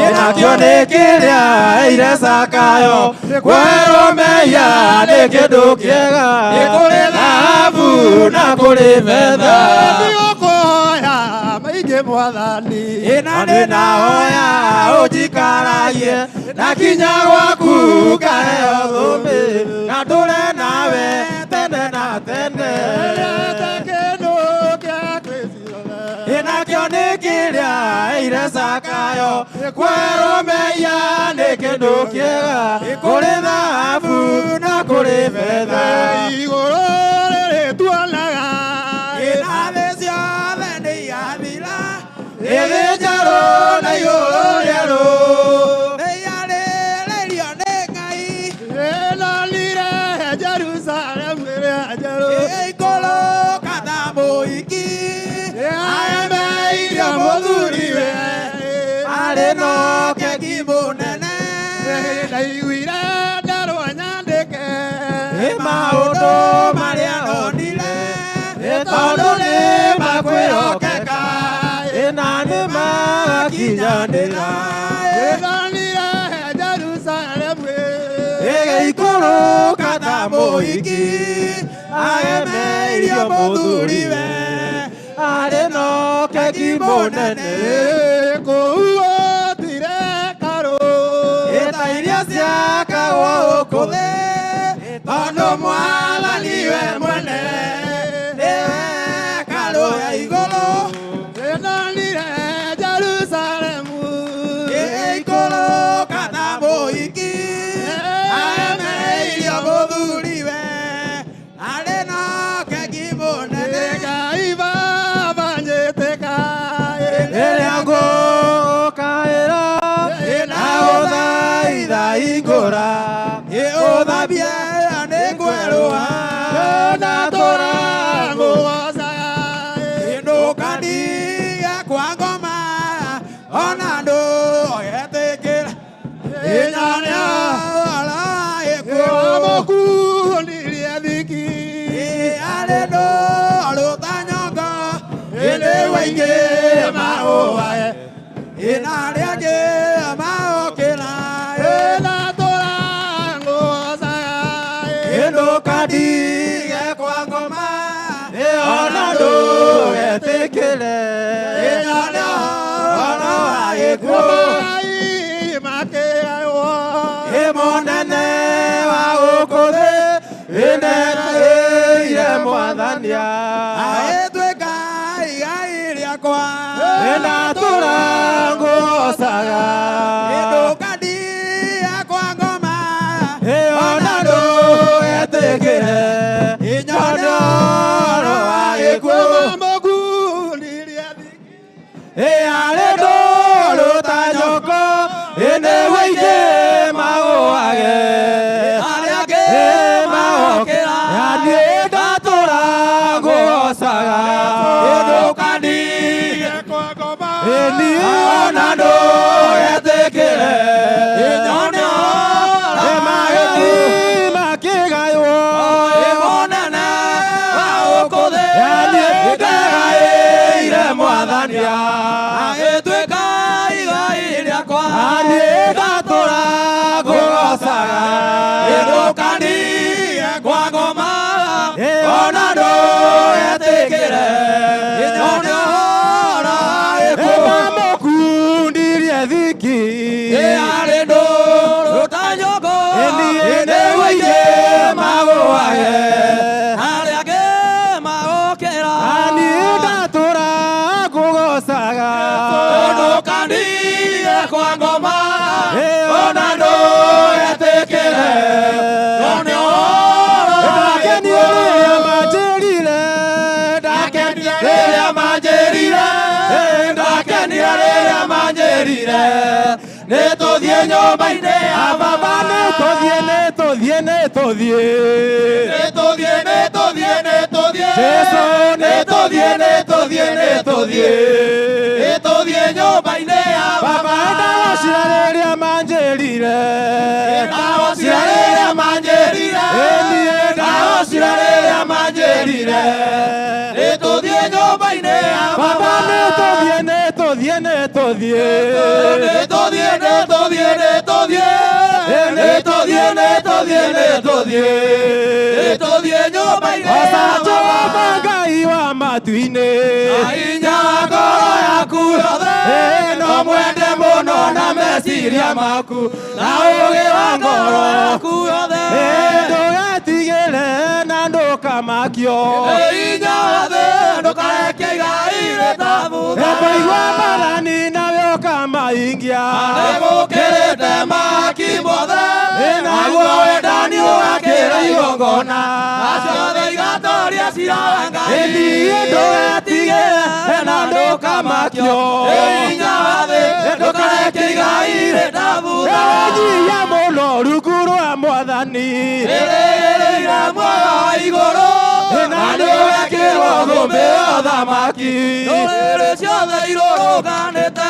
T: Ĩnakĩo nĩ kĩrĩa ire Zakayo, kwerwo mehia nĩ kĩndũ kĩega, kũrĩ thahabu na kũrĩ betha. Ĩna nĩnahoya ũnjikaragie, na kinya gwaku ngaheo thũmbĩ, na ndũre nawe tene na tene. Ĩnakĩo nĩ kĩrĩa ire Zakayo, kwerwo mehia nĩ kĩndũ kĩega, kũrĩ thahabu na kũrĩ betha.
Q: Igũrũ rĩrĩ tuonaga,
T: ĩna thĩ ciothe nĩ igathira, ĩthĩ njerũ na igũrũ rĩerũ, nĩiyarĩrĩirio nĩ Ngai.
Q: Ĩnonire Jerusalemu ĩrĩa njerũ,
T: ĩikũrũka ta mũhiki, aemeirio mũthuriwe, arĩ na ũkegi mũnene.
Q: Ndaiguire nderwo nyandĩke,
T: Ĩ maũndũ marĩa ndonire, tondũ nĩ makwĩhokeka, ĩna nĩ magakinyanĩra.
Q: Ĩnonire Jerusalemu
T: Ĩgĩikũrũka ta mũhiki, aemeirio mũthuriwe, arĩ na ũkegi mũnene.
Q: Kũu gũtirĩ hekarũ,
T: Ĩta iria ciakagwo gũkũ thĩ, tondũ Mwathani we mwene nĩwe hekarũ ya igũrũ.
Q: Ĩnonire Jerusalemu
T: Ĩgĩikũrũka ta mũhiki, aemeirio mũthuriwe, arĩ na ũkegi mũnene.
Q: Ngai Baba njĩtĩka,
T: Rĩrĩa ngũkaĩra, na ũthaitha hingũra, ũthambie nĩ ngwerũha. Ndũgetĩkĩre Ĩnyone ũhoro wa gĩkuũ makĩgaywo Ĩ mũnene wa gũkũ thĩ ĩneneire mwathania
D: Agĩtuĩka igai rĩakwa
T: Ndatũra ngũgocaga
D: Ndũkandia kwa ngoma
T: Ona ndũgetĩkĩre Inyone ũhoro wa gĩkuũ Ĩarĩ ndũrũ ta nyoko Ĩnĩguo ingĩ magũage
D: Arĩa angĩ
T: maokĩra Niĩ ndatũra ngũgocaga
D: Ndũkandige kwa ngoma
T: Niĩ ona ndũgetĩkĩre
D: Inyone ũhoro
T: Magĩthiĩ makĩgaywo
D: Ĩ mũnene wa gũkũ thĩ
T: Niĩ ndegaĩire mwathania
D: Agĩtuĩka igai rĩakwa
T: Niĩ ndatũra ngũgocaga
D: Ndũkandige kwa ngoma Ona ndũgetĩkĩre Inyone ũhoro wa gĩkuũ
T: Mamũkundirie thiki
D: Ĩarĩ ndũrũ ta nyũngũ
T: Niĩ nĩguo ingĩ magũage
D: Arĩa angĩ maokĩra
T: Niĩ ndatũra ngũgocaga
D: Ndũkandige kwa ngoma Ona ndũgetĩkĩre Nyone ũhoro wa
T: Ndakenire
D: gĩkuũ
T: rĩrĩa manjĩrire
D: Ndakenire rĩrĩa manjĩrire Ndakenire rĩrĩa manjĩrire Nĩ tũthiĩ nyũmba-inĩ ya
T: Baba nĩ tũthiĩ nĩ tũthiĩ nĩ tũthiĩ
D: Nĩ tũthiĩ nĩ tũthiĩ nĩ tũthiĩ
T: Jesũ
D: nĩ tũthiĩ nĩ tũthiĩ nĩ tũthiĩ Nĩ tũthiĩ nyũmba-inĩ ya
T: Baba ndagocire rĩrĩa manjĩrire
D: Ndagocire rĩrĩa manjĩrire
T: Niĩ
D: Ndagocire rĩrĩa manjĩrire Nĩ tũthiĩ nyũmba-inĩ ya
T: Baba nĩ tũthiĩ nĩ tũthiĩ nĩ tũthiĩ
D: Nĩ tũthiĩ nĩ tũthiĩ nĩ tũthiĩ Nĩ tũthiĩ nĩ tũthiĩ nĩ tũthiĩ Nĩ tũthiĩ nyũmba-inĩ ya
T: Jehova Ngai wa matu-inĩ
D: Na hinya wa ngoro yaku yothe No mwende mũno na meciria maku Na ũũgĩ wa ngoro yaku yothe
T: Ndũgetigĩre na ndũkamakio
D: Nĩ hinya wa thĩ ndũkareke igai rĩtabutha
T: Kũigua mbathani nawe ũkamahingia
D: Nĩgũkĩrĩte mahaki mothe Naguo wendani ũgakĩra igongona Na ciothe igatoria ciira wa Ngai
T: Niĩ ndũgetigĩre na ndũkamakio
D: Nĩ hinya wa thĩ ndũkareke igai rĩtabutha
T: Nyihia mũno rungu rwa mwathani
D: Rĩrĩgĩrĩire muoyo wa igũrũ Na nĩũgekĩrwo thũmbĩ ya ũthamaki Ndũrĩrĩ ciothe irũrũnganĩte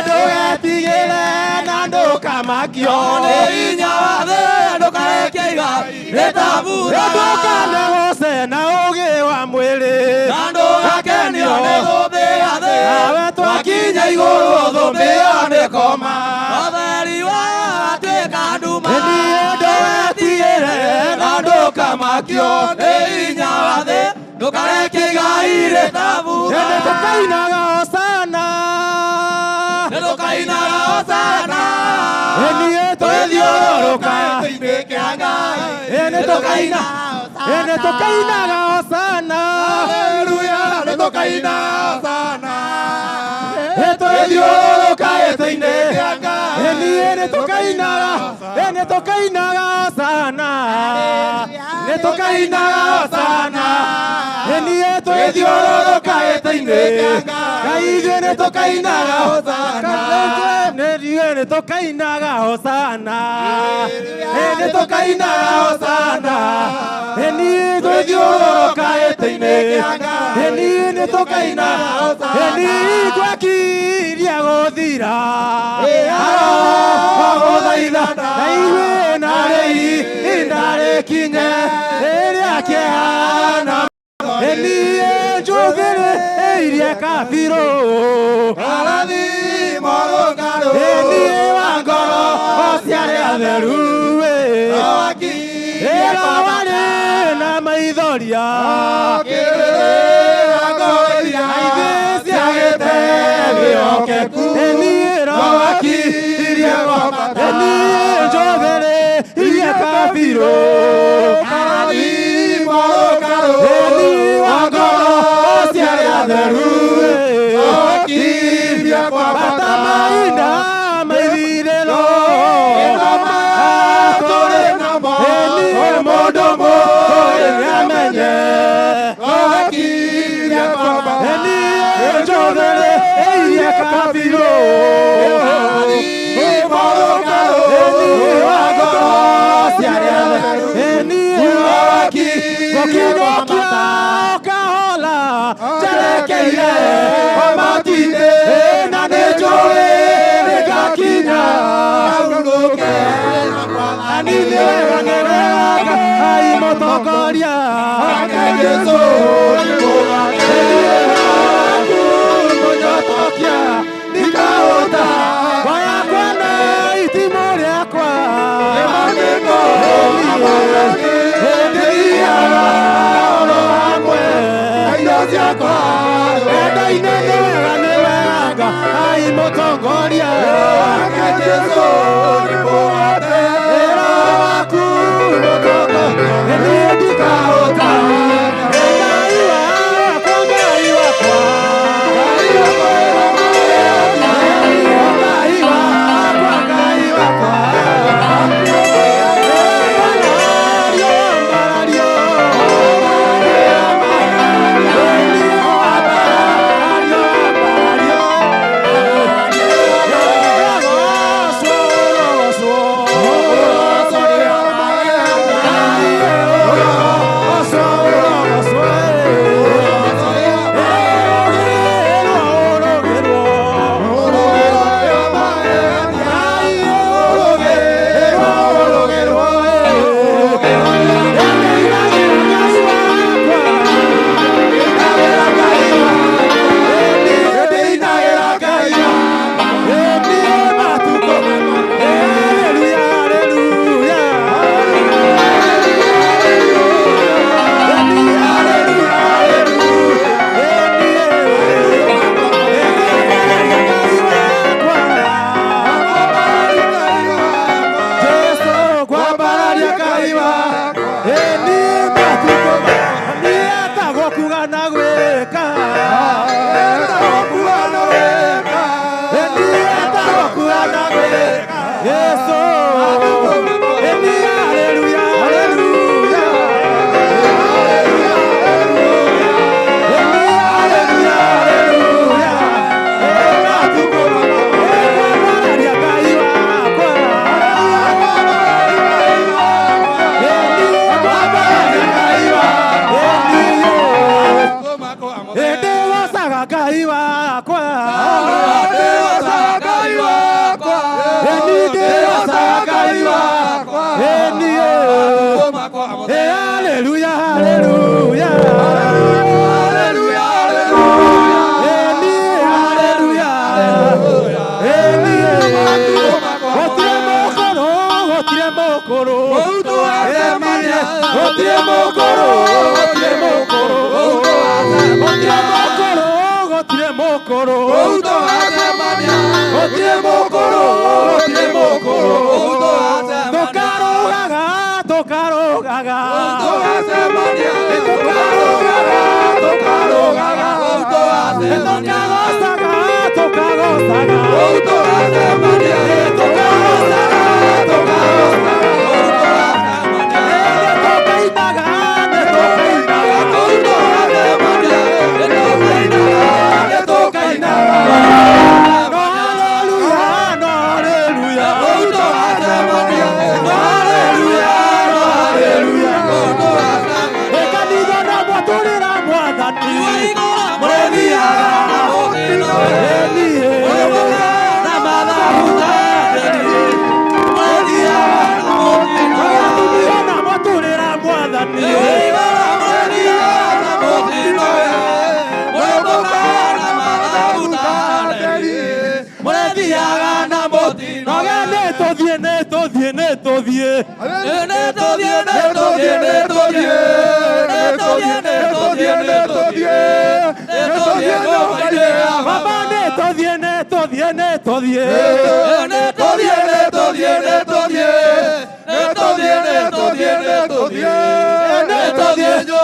T: Ndũgetigĩre na ndũkamakio
D: Nĩ hinya wa thĩ ndũkareke igai rĩtabutha
T: Ndũkanegoce na ũũgĩ wa mwĩrĩ
D: Na ndũgakenio nĩ thũmbĩ ya thĩ
T: Nawe
D: Twakinya igũrũ thũmbĩ ĩyo nĩkoma Ũtheri wayo watuĩka nduma
T: Niĩ ndũgetigĩre
D: na ndũkamakio nĩ hinya wa thĩ ndũkareke igai rĩtabutha
T: Nĩ tũkainaga hosana
D: Nĩ tũkainaga hosana
T: Niĩ twĩthiũrũrũka
D: gĩtĩ-inĩ kĩa Ngai
T: Nĩ tũkaina Nĩ tũkainaga hosana
D: Haleluya nĩ tũkaina hosana
T: Nĩ twĩthiũrũrũka gĩtĩ-inĩ
D: kĩa Ngai
T: Niĩ nĩ tũkainaga Nĩ tũkainaga hosana Nĩ tũkainaga hosana Niĩ twĩthiũrũrũka gĩtĩ-inĩ Ngai ithuĩ nĩ tũkainaga hosana Ithuĩ nĩ tũkainaga hosana Nĩ tũkainaga hosana Niĩ twĩthiũrũrũka gĩtĩ-inĩ Niĩ nĩ tũkainaga Niĩ gwakiria gũthira Gũthaitha na ithuĩ narĩ ihinda rĩkinye rĩrĩa kĩhana Niĩ njũthĩrĩirie kabirũ Niĩ wa ngoro cia arĩa atheru Ĩrowarĩ na maithoria Aithĩ kabirũ karathimwo rũkarũ wa ngoro cia arĩa atheru okiria kwambata mahinda maithirĩro ĩno tũrĩ namo mũndũ mũũgĩ nĩamenye okiria kwambata njũthĩrĩirie kabirũ kahola njerekeire o matu-inĩ na nĩnjũĩ nĩngakinya hurũke mwathani nĩ wega nĩ wega Ngai mũtongoria wake Jesũ nĩ mũgate waku mũnyotokia ndikahũta ngo yakwa na itimũ rĩakwa ndĩthiaga oro hamwe na indo ciakwa wendo-inĩ nĩ wega nĩ wega Ngai mũtongoria wake Jesũ nĩ mũgate waku mũtongoria niĩ ndikahũta Ngai wakwa Ngai wakwa Ngai wakwa Ngai wakwa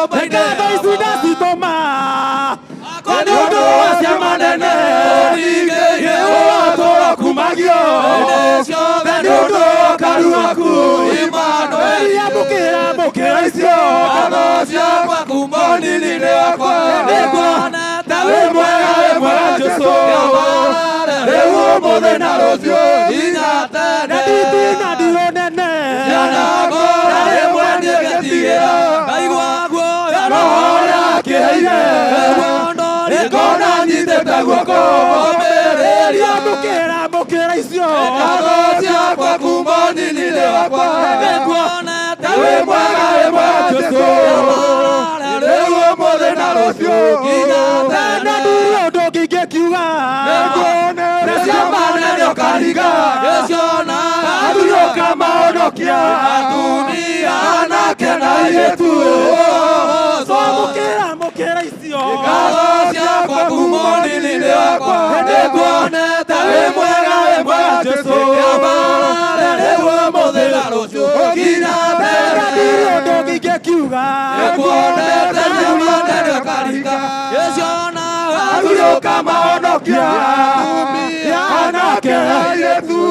T: nyũmba-inĩ ngatho ici ndacitũma nĩ ũndũ wa ciama nene ũratũra kumagio nĩ ũndũ wa ũkaru waku Immanueli amũkĩra mũkĩra icio ngatho ciakwa kuma ũnini-inĩ wakwa nĩnguonete wĩ mwega wĩ mwega Jesũ rĩu ũmũthĩ na rũciũ nginya tene nditi na ndirũ nene cianakora rĩmwe niĩ ngetigĩra ngaigua guoya roho ũrĩa akĩheire ngona nyitĩte guoko ũmĩrĩria amũkĩra mũkĩra icio ngatho ciakwa kuma ũnini-inĩ wakwa nĩnguonete wĩ mwega wĩ mwega Jesũ rĩu ũmũthĩ na rũciũ nginya tene ndirĩ ũndũ ũngĩ ingĩkiuga nĩnguonete ciama nene ũkaringa ngĩcionaga athuri ũkamahonokia atumia anake na airĩtu amũkĩra mũkĩra icio ngatho ciakwa kuma ũnini-inĩ wakwa nĩnguonete wĩ mwega wĩ mwega Jesũ rĩu ũmũthĩ na rũciũ nginya tene ndirĩ ũndũ ũngĩ ingĩkiuga nĩnguonete ciama nene ũkaringa ngĩcionaga athuri ũkamahonokia atumia anake na airĩtu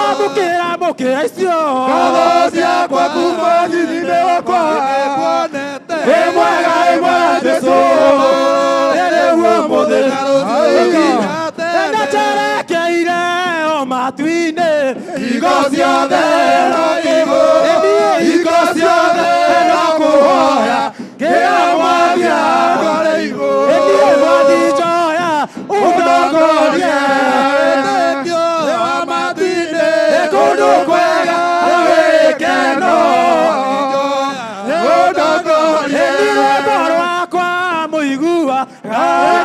T: amũkĩra mũkĩra icio ngatho ciakwa kuma ũnini-inĩ wakwa nĩnguonete wĩ mwega wĩ mwega Jesũ rĩu ũmũthĩ na rũciũ nginya tene ndacerekeire o matu-inĩ hingo ciothe no hingo ciothe no kũhoya ngĩra mwathi andware igũrũ niĩ mwathi njoya ũndongorie wĩtĩkio wa matu-inĩ kũndũ kwega wĩkeno ũndongorie niĩ rwĩmbo rwakwa mũigua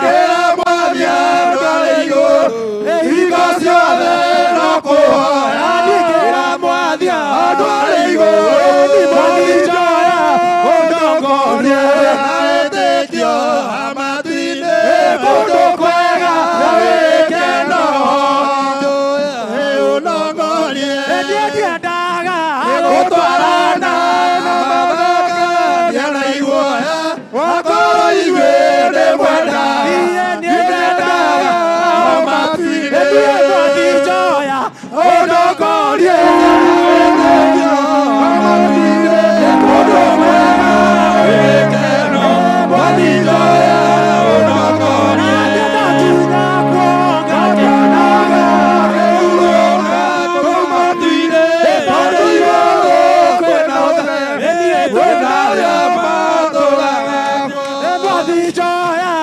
T: ngĩra mwathi andware igũrũ hingo ciothe no kũhoya ngĩra mwathi andware igũrũ mwathi njoya ũndongorie wĩtĩkio wa matu-inĩ kũndũ kwega wĩkeno ũndongorie niĩ ndiendaga gũtwarana na mathekania na iguoya wakorwo inyuĩ nĩ mwenda niĩ nyendaga o matu-inĩ niĩ mwathi njoya ũndongorie wĩtĩkio wa matu-inĩ kũndũ kwega wĩkeno mwathi njoya ũndongorie ndakinya kuo ngakenaga ngĩhurũka kũu matu-inĩ tondũ igũrũ kwĩna ũtheri kwĩna arĩa matũũraga mwathi njoya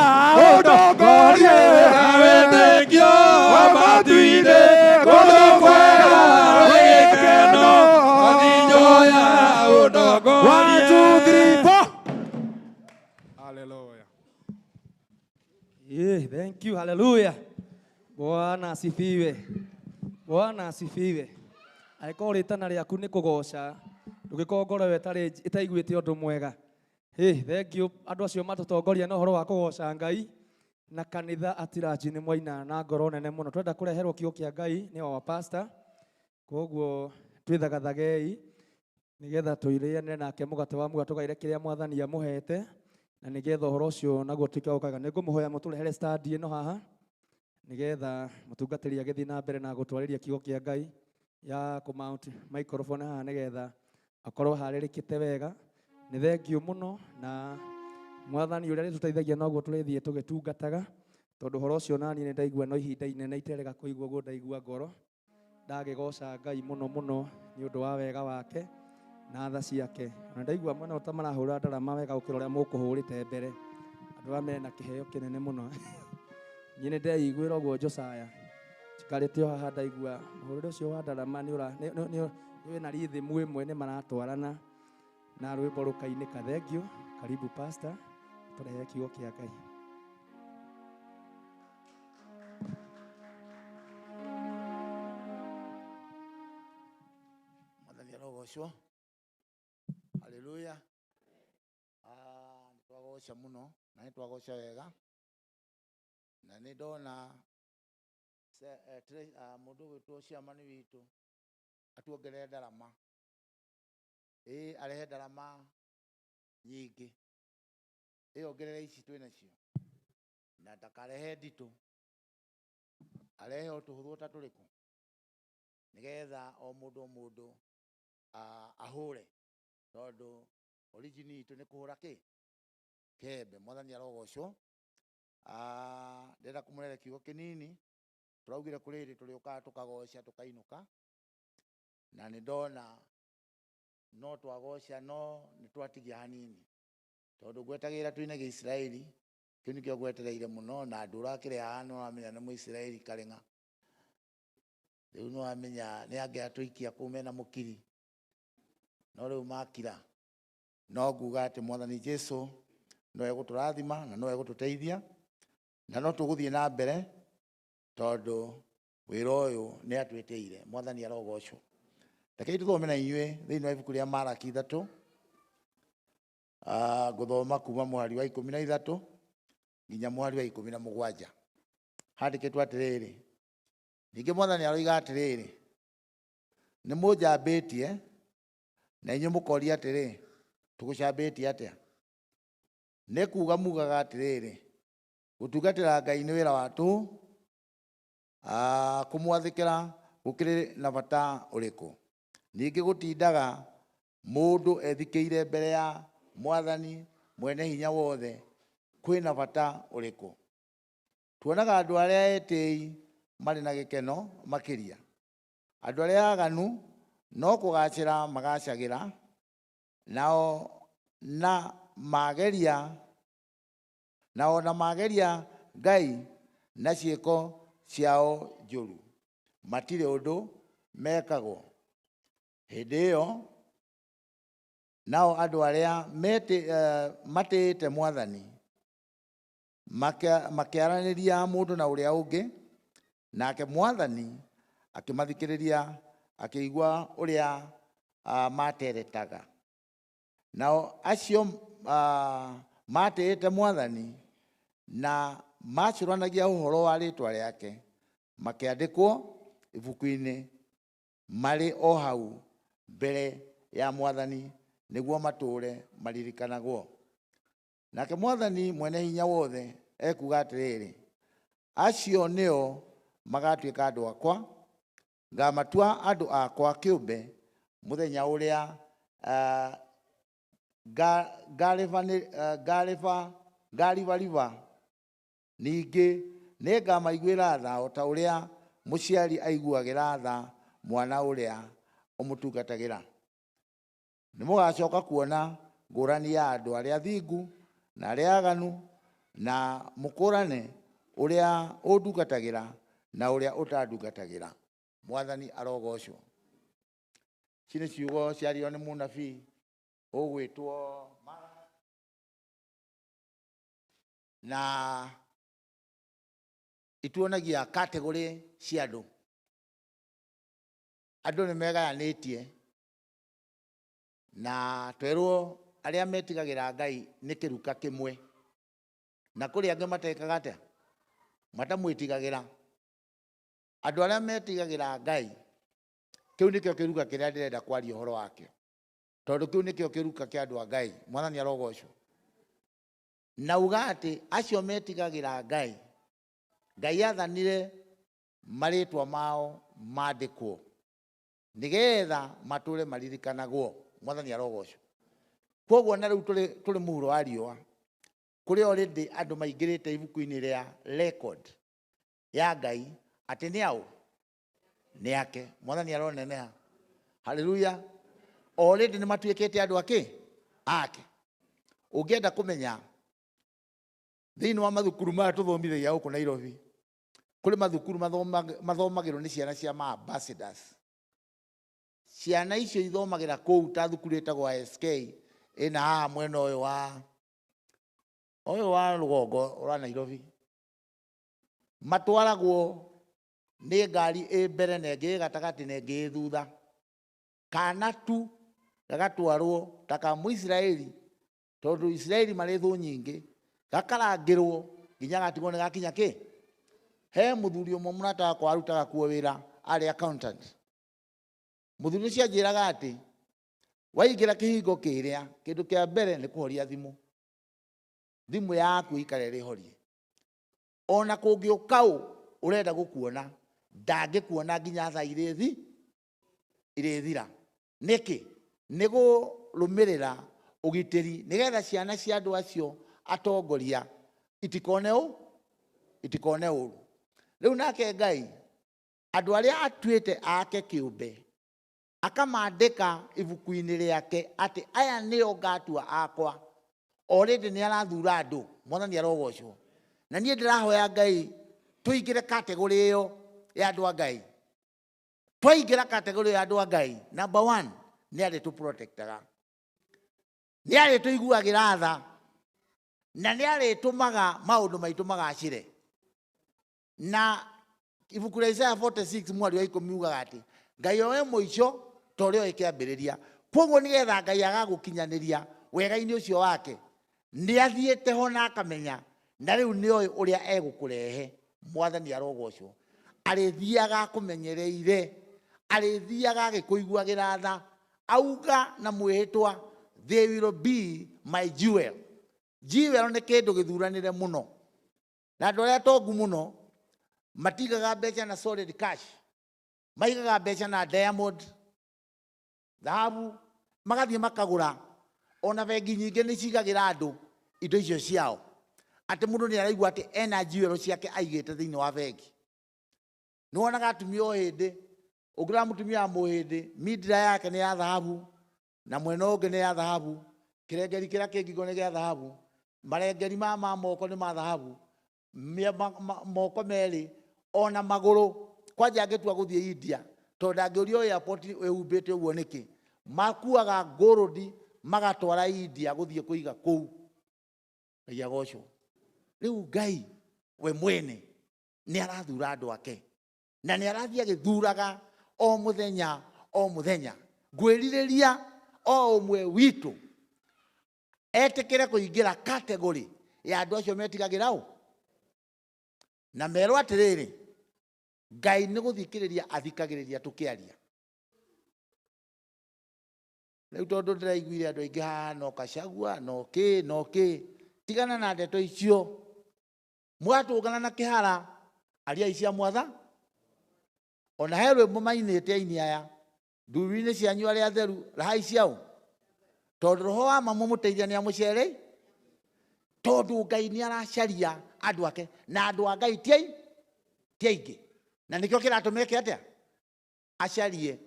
T: ũndongorie na wĩtĩkio wa matu-inĩ kũndũ kwega wĩkeno mwathi njoya ũndongorie 1 2 3 4
O: Hallelujah.
A: Yeah, thank you. Hallelujah. Bwana asifiwe. Bwana asifiwe. Angĩkorwo rĩtana rĩaku nĩ kũgoca, ndũgĩkorwo ngoro ĩyo ĩtaiguĩte ũndũ mwega. Hey, thank you andũ acio matũtongoria na ũhoro wa kũgoca Ngai na kanitha atiraji nĩ mwaina na ngoro nene mũno. Twenda kũreherwo kiugo kĩa Ngai nĩ our pastor. Koguo twĩthagathagei nĩgetha tũirĩane nake mũgate wa muoyo tũgaire kĩrĩa mwathani amũhete na nĩgetha ũhoro ũcio naguo ũtuĩke wa gũkaga. Nĩngũmũhoya mũtũrehere stand ĩno haha nĩgetha mũtungatĩri agĩthiĩ na mbere na gũtwarĩria kiugo kĩa Ngai ya kũ mount microphone haha nĩgetha akorwo harĩrĩkĩte wega. Nĩ thengiũ mũno na mwathani ũrĩa rĩtũteithagia noguo tũrĩthiĩ tũgĩtungataga tondũ ũhoro ũcio naniĩ nĩ ndaigua no ihinda inene iterega kũigua ũguo ndaigua ngoro ndagĩgoca Ngai mũno mũno nĩ ũndũ wa wega wake na tha ciake. Ona ndaigua mwena ũta marahũra ndarama wega gũkĩra ũrĩa mũkũhũrĩte mbere. Andũ aya mena kĩheo kĩnene mũno. Niĩ nĩ ndeiguĩra ũguo Josiah njikarĩte o haha ndaigua mũhũrĩre ũcio wa ndarama nĩ wĩna rhythm ĩmwe nĩ maratwarana na rwĩmbo rũkainĩka. Thengiũ. Karibu pastor, tũrehe kiugo kĩa Ngai.
E: Mwathani arogocwo. Haleluya. Nĩ twagoca mũno na nĩ twagoca wega na nĩ ndona mũndũ ũgwĩtwo chairman witũ atuongerere ndarama. Ĩĩ arehe ndarama Nyingĩ. Ĩyongerere ici twĩ nacio. Na ndakarehe nditũ. Arehe o tũhũthũ ta tũrĩkũ. Nĩgetha o mũndũ o mũndũ ahũre. Tondũ origin itũ nĩ kũhũra kĩ? Kembe. Mwathani arogocwo. Ndĩrenda kũmũrere kiugo kĩnini. Tũraugire kũrĩ hĩndĩ tũrĩũkaga tũkagoca tũkainũka. Na nĩ ndona no twagoca no nĩ twatigia hanini. Tondũ ngwetagĩrĩra twine Gĩisiraeli, kĩu nĩkĩo ngwetereire mũno, na andũ ũrakĩrĩ haha nĩ ũramenya nĩ Mũisiraeli karĩng'a. Rĩu nĩ wamenya nĩ angĩatũikia kũu mena mũkiri, no rĩu makira. No nguga atĩ Mwathani Jesu no egũtũrathima na no egũtũteithia, na no tũgũthiĩ na mbere tondũ wĩra ũyũ nĩ atwĩtĩire. Mwathani arogocwo. Rekei tũthome na inyuĩ thĩinĩ wa ibuku rĩa Maraki 3. Ngũthoma kuma mũhari wa 13 nginya mũhari wa 17. Handĩkĩtwo atĩrĩrĩ, ningĩ Mwathani aroiga atĩrĩrĩ, nĩ mũnjambĩtie na inyuĩ mũkoria atĩrĩ, tũgũcambĩtie atĩa? Nĩ kuga mugaga atĩrĩrĩ, gũtungatĩra Ngai nĩ wĩra wa tũhũ, kũmwathĩkĩra gũkĩrĩ na bata ũrĩkũ? Ningĩ gũtindaga mũndũ ethikĩire mbere ya Mwathani mwene hinya wothe kwĩna bata ũrĩkũ? Tuonaga andũ arĩa etĩi marĩ na gĩkeno makĩria. Andũ arĩa aganu no kũgacĩra magacagĩra, nao na mageria, nao na mageria Ngai na ciĩko ciao njũru, matirĩ ũndũ mekagwo. Hĩndĩ ĩyo nao andũ arĩa matĩĩte Mwathani makĩaranĩria mũndũ na ũrĩa ũngĩ, nake Mwathani akĩmathikĩrĩria, akĩigua ũrĩa materetaga. Nao acio matĩĩte Mwathani na macũranagia ũhoro wa rĩĩtwa rĩake makĩandĩkwo ibuku-inĩ marĩ o hau mbere ya Mwathani nĩguo matũũre maririkanagwo. Nake Mwathani mwene hinya wothe ekuuga atĩrĩrĩ, acio nĩo magatuĩka andũ akwa, ngamatua andũ akwa kĩũmbe mũthenya ũrĩa ngaribariba. Ningĩ nĩngamaiguĩra tha o ta ũrĩa mũciari aiguagĩra tha mwana ũrĩa ũmũtungatagĩra. Nĩmũgacoka kuona ngũrani ya andũ arĩa athingu na arĩa aganu, na mũkũrane ũrĩa ũndungatagĩra na ũrĩa ũtandungatagĩra. Mwathani arogocwo. Ici nĩ ciugo ciario nĩ mũnabii ũgwĩtwo na ituonagia category cia andũ. Andũ nĩ megayanĩtie, na twerwo arĩa metigagĩra Ngai nĩ kĩruka kĩmwe, na kũrĩ angĩ matekaga atĩa? Matamwĩtigagĩra. Andũ arĩa metigagĩra Ngai, kĩu nĩkĩo kĩruka kĩrĩa ndĩrenda kwaria ũhoro wakĩo, tondũ kĩu nĩkĩo kĩruka kĩa andũ a Ngai. Mwathani arogocwo. Na uga atĩ acio metigagĩra Ngai, Ngai athanire marĩtwa mao mandĩkwo nĩgetha matũre maririkanagwo. Mwathani arogocwo. Koguo na rĩu tũrĩ mũhuro wa riũa, kũrĩ already andũ maingĩrĩte ibuku-inĩ rĩa record ya Ngai atĩ nĩ aũ? Nĩ ake. Mwathani aroneneha. Haleluya. Already nĩ matuĩkĩte andũ ake? Ake. Ũngĩenda kũmenya thĩinĩ wa mathukuru maya tũthomithagia gũkũ Nairobi, kũrĩ mathukuru mathomagĩrwo nĩ ciana cia ma ambassadors. Ciana icio ithomagĩra kũu ta thukuru ĩtagwo ISK ĩna haha mwena ũyũ wa ũyũ wa rũgongo rwa Nairobi. Matwaragwo nĩ ngari ĩ mbere na ĩngĩ ĩ gatagatĩ na ĩngĩ ĩ thutha. Kana tu gagatwarwo ta ka Mũisiraeli, tondũ Isiraeli marĩ thũ nyingĩ, gakarangĩrwo nginya gatigwo nĩ gakinya kĩ. He mũthuri ũmwe mũrata wakwa arutaga kuo wĩra, arĩ accountant. Mũthuri ũcio anjĩraga atĩ Waingĩra kĩhingo kĩrĩa, kĩndũ kĩa mbere nĩ kũhoria thimũ. Thimũ yaku ikare ĩrĩ horie. Ona kũngĩũka ũ ũrenda gũkuona, ndangĩkuona nginya thaa irĩthira. Nĩkĩ? Nĩ kũrũmĩrĩra ũgitĩri nĩgetha ciana cia andũ acio atongoria itikone itikone ũru. Rĩu nake Ngai andũ arĩa atuĩte ake kĩũmbe akamandĩka ibuku-inĩ rĩake atĩ aya nĩo ngatua akwa. Already nĩ arathura andũ, Mwathani arogocwo. Na niĩ ndĩrahoya Ngai tũingĩre category ĩyo ya andũ a Ngai. Twaingĩra category ya andũ a Ngai, number 1 nĩ arĩ tũprotectaga, nĩ arĩ tũiguagĩra tha, na nĩ arĩtũmaga maũndũ maitũ magacĩre. Na ibuku rĩa Isaiah 46 mwari wa 10 ugaga atĩ Ngai oe mũico ta ũrĩa oĩ kĩambĩrĩria. Kwoguo nĩgetha Ngai agagũkinyanĩria wega-inĩ ũcio wake, nĩ athiĩte ho na akamenya, na rĩu nĩ oĩ ũrĩa egũkũrehe. Mwathani arogocwo. Arĩthiaga akũmenyereire, arĩthiaga agĩkũiguagĩra tha, auga na mwĩhĩtwa, they will be my jewel. Jewel nĩ kĩndũ gĩthuranĩre mũno. Na andũ arĩa atongu mũno matigaga mbeca na solid cash, maigaga mbeca na diamond, thahabu, magathiĩ makagũra. Ona bengi nyingĩ nĩ cigagĩra andũ indo icio ciao, atĩ mũndũ nĩ araigua atĩ ena jewel ciake aigĩte thĩinĩ wa bengi. Nĩ wonaga atumia o hĩndĩ, ũngĩrora mũtumia wa mũhĩndĩ, mindira yake nĩ ya thahabu, na mwena ũngĩ nĩ ya thahabu, kĩrengeri kĩrĩa kĩ ngingo nĩ gĩa thahabu, marengeri ma moko nĩ ma thahabu, moko merĩ, ona magũrũ. Kwanja angĩtua gũthiĩ India, tondũ ndangĩũrio airport wĩhumbĩte ũguo nĩkĩ, makuaga gold magatwara India gũthiĩ kũiga kũu. Ngai agocwo. Rĩu Ngai we mwene nĩ arathura andũ ake, na nĩ arathiĩ agĩthuraga o mũthenya o mũthenya. Ngwĩrirĩria o ũmwe witũ etĩkĩre kũingĩra category ya andũ acio metigagĩra ũ, na merwo atĩrĩrĩ, Ngai nĩ gũthikĩrĩria athikagĩrĩria tũkĩaria. Rĩu tondũ ndĩraiguire andũ aingĩ haha no Gachagua no kĩ no kĩ, tigana na ndeto icio. Mwatũngana na kĩhara, ariai cia mwatha. Ona he rwĩmbo mainĩte aini aya, nduru-inĩ cianyu arĩa atheru, rahai ciao. Tondũ roho wa ma mũmũteithia nĩ amũcerei, tondũ Ngai nĩ aracaria andũ ake, na andũ a Ngai ti aingĩ. Na nĩkĩo kĩratũma eke atĩa? Acarie.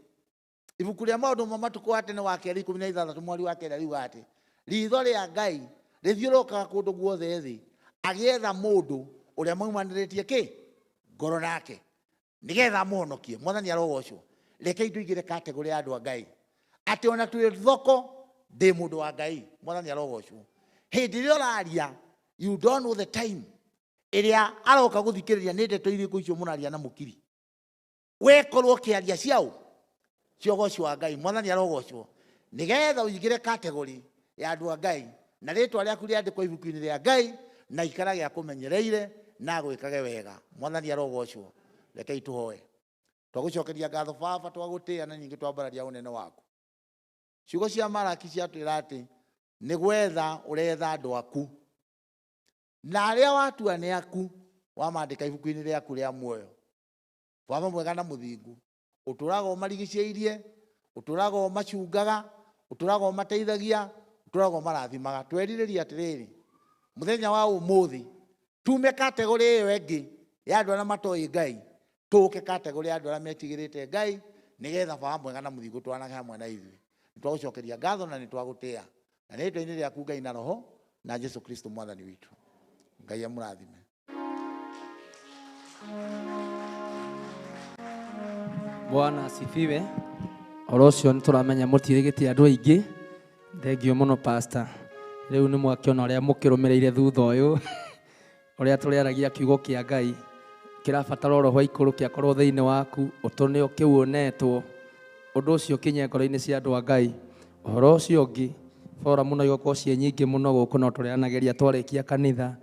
E: Ibuku rĩa maũndũ ma matukũ wa tene wa kerĩ 16 mweri wa kenda riugaga atĩ ritho rĩa Ngai rĩthiũrũrũkaga kũndũ guothe thĩ agĩetha mũndũ ũrĩa maumanĩrĩtie kĩ ngoro nake nĩgetha amũhonokie. Mwathani arogocwo. Rekei tũingĩre category ya andũ a Ngai, atĩ ona twĩ thoko ndĩ mũndũ wa Ngai. Mwathani arogocwo. Hĩndĩ ĩrĩa ũraria, you don't know the time ĩrĩa aroka gũthikĩrĩria nĩ ndeto irĩkũ icio mũraria na mũkiri. Wekorwo ũkĩaria ciao cia ũgoci wa Ngai. Mwathani arogocwo. Nĩgetha ũingĩre category ya andũ a Ngai, na rĩtwa rĩaku rĩandĩkwo ibuku-inĩ rĩa Ngai, na ikarage akũmenyereire na agwĩkage wega. Mwathani arogocwo. Rekei tũhoe. Twagũcokeria ngatho Baba, twagũtĩĩa na ningĩ twambararia ũnene waku. Ciugo cia Malaki ciatwĩra atĩ nĩ gwetha ũretha andũ aku, na arĩa watua nĩ aku wamandĩka ibuku-inĩ rĩaku rĩa muoyo. Baba mwega na mũthingu, ũtũraga ũmarigicĩirie, ũtũraga ũmacungaga, ũtũraga ũmateithagia, ũtũraga ũmarathimaga. Twerirĩria atĩrĩrĩ, mũthenya wa ũmũthĩ tume category ĩyo ĩngĩ ya andũ arĩa matoĩ Ngai, tũke category ya andũ arĩa metigĩrĩte Ngai, nĩgetha Baba mwega na mũthingu twanage hamwe na ithuĩ. Nĩ twagũcokeria ngatho na nĩ twagũtĩĩa, na rĩĩtwa-inĩ rĩaku Ngai na Roho na Jesu Kristo Mwathani witũ. Ngai amũrathime.
A: Bwana asifiwe. Oro ũcio nĩ tũramenya mũtirĩgĩte andũ aingĩ. Thengio mũno pastor. Rĩu nĩ mwakĩona ũrĩa mũkĩrũmĩrĩire thutha ũyũ, ũrĩa tũrĩaragia kiugo kĩa Ngai kĩrabatara oro wa ikũrũ kĩakorwo thĩinĩ waku, ũtũne ũkĩwonetwo. Ũndũ ũcio ũkinye ngoro-inĩ cia andũ a Ngai. Ũhoro ũcio ũngĩ, forum no igũkorwo ciĩ nyingĩ mũno gũkũ, no tũrĩaranagĩria twarĩkia kanitha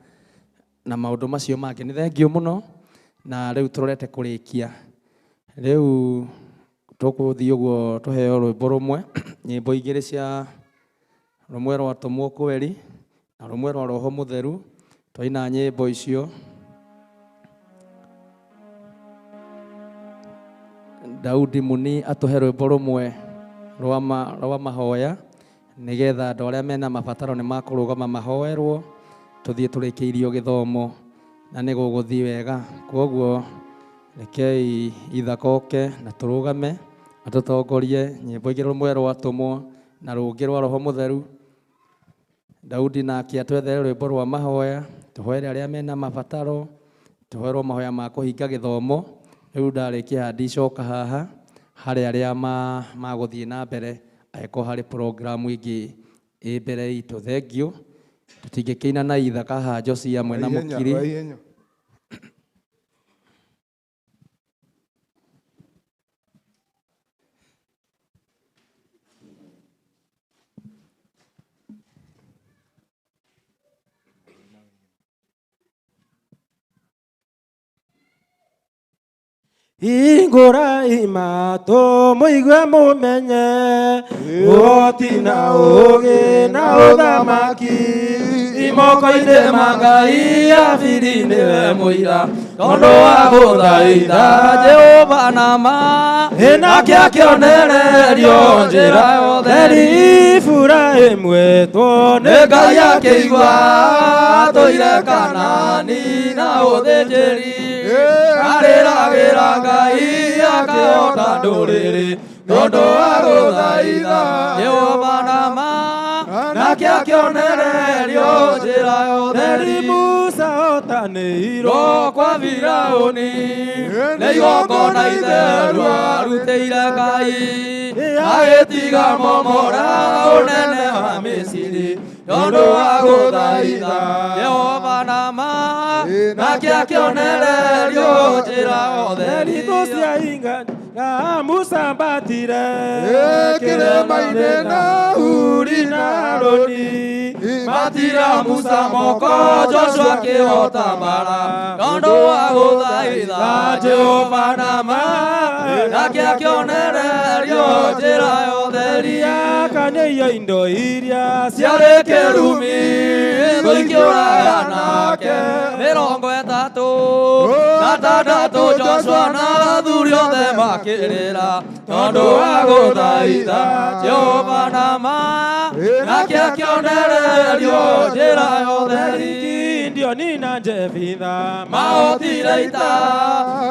A: na maũndũ macio mangĩ. Nĩ thengio mũno, na rĩu tũrorete kũrĩkia. Rĩu Tũkũthiĩ ũguo tũheo rwĩmbo rũmwe, nyĩmbo igĩrĩ cia rũmwe rwa Atũmwo Kweri na rũmwe rwa Roho Mũtheru. Twaina nyĩmbo icio, Daudi Muni atũhe rwĩmbo rũmwe rwa mahoya nĩgetha andũ arĩa mena mabataro nĩ makũrũgama mahoerwo, tũthiĩ tũrĩkĩirio gĩthomo na nĩ gũgũthiĩ wega. Kwoguo rekei ithakoke na tũrũgame atũtongorie nyĩmbo igĩrĩ, rũmwe rwa Atũmwo na rũngĩ rwa Roho Mũtheru. Daudi nake atwethere rwĩmbo rwa mahoya, tũhoere arĩa mena mabataro, tũhoerwo mahoya ma kũhinga gĩthomo. Rĩu ndarĩkia haha ndicoka haha harĩ arĩa magũthiĩ na mbere angĩkorwo harĩ programu ĩngĩ ĩ mbere itũ. Thengiũ, tũtingĩkĩina na ithaka haha Josia mwena mũkiri.
U: Hingũra imatũ mũigue mũmenye ũhoti na ũũgĩ na ũthamaki
D: imoko-inĩ ma Ngai Abiri nĩwe mũira tondũ wa gũthaitha Jehova na ma nake akĩonererio njĩra yothe.
U: Iburahĩmu etwo
D: nĩ Ngai akĩigua atũire Kanaani na ũthĩnjĩri arĩragĩra Ngai akĩhota ndũrĩrĩ tondũ wa gũthaitha Jehova na ma nake akĩonererio njĩra yothe.
U: Musa otanĩirwo
D: kwa Firaũni nĩ igongona itheru arutĩire Ngai agĩtiga momora ũnene wa Misiri tondũ wa gũthaitha Jehova na ma nake akĩonererio njĩra yothe.
U: Thũ cia inga na Musa ambatire
D: kĩrĩma-inĩ na Huri na Harũni matira Musa moko Joshua akĩhota mbara tondũ wa gũthaitha Jehova na ma nake akĩonererio njĩra yothe.
U: Akanĩio indo iria
D: ciarĩ kĩrumi thũ ikĩũraga nake 36 Joshua na athuri othe makĩrĩra tondũ wa gũthaitha Jehova na ma nake akĩonererio njĩra yothe.
U: Gideoni na Jefitha
D: mahotire ita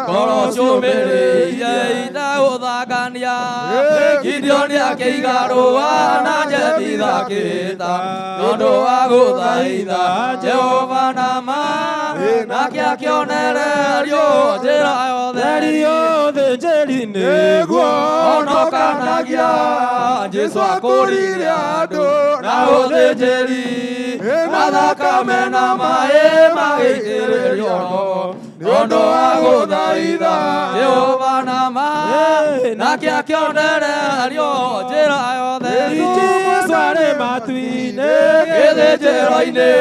D: ngoro ciũmĩrĩirie ita gũthakania Gideoni akĩiga rũa na Jefitha akĩĩta tondũ wa gũthaitha Jehova na ma nake akĩonererio njĩra yothe.
U: Ũthĩnjĩri nĩguo
D: honokanagia Jesũ akũrire andũ na ũthĩnjĩri na thakame na maĩ magĩitĩrĩrio roho tondũ wa gũthaitha Jehova na ma nake akĩonererio njĩra yothe.
U: Jesũ arĩ matu-inĩ
D: gĩthĩnjĩro-inĩ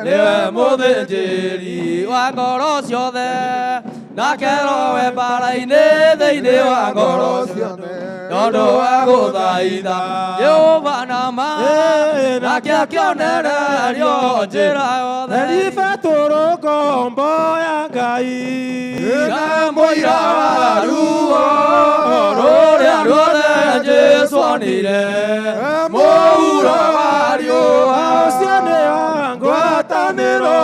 D: nĩwe mũthĩnjĩri wa ngoro ciothe nake rowe mbara-inĩ thĩinĩ wa ngoro ciothe tondũ wa gũthaitha Jehova na ma nake akĩonererio njĩra yothe.
U: Betũrũ ngombo ya Ngai
D: na mũira wa ruo rũrĩa ruothe Jesũ onire mũhuro wa riũa
U: ũcio nĩ wa ngwatanĩro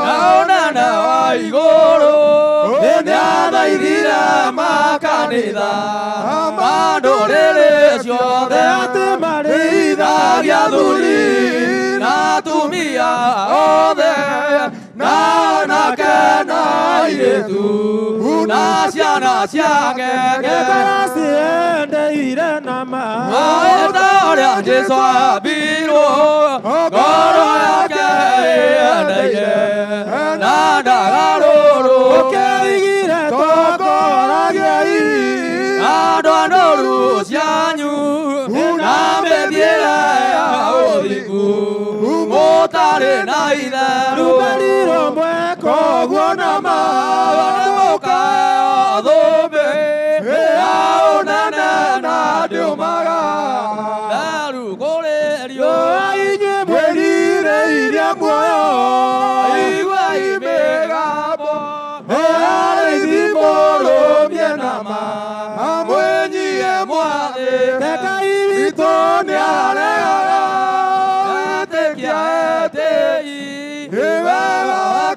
D: na ũnene wa igũrũ nĩathaithire makanitha ma ndũrĩrĩ ciothe
U: atĩ marĩithagia
D: marĩithagia athuri na atumia othe na anake na airĩtu na ciana cia ngenge
U: ngoro ciendeire na ma
D: ta ũrĩa Jesũ ambirwo ngoro yake ĩendeire na ndagarũrwo
U: ũkĩigire tongoragiai
D: andũ a ndũru cianyu na mĩthiĩre ya ũthingu mũtarĩ na itherũ
U: rũmeri rũmwe koguo na ma
D: nĩmũkaheo thũmbĩ ya ũnene.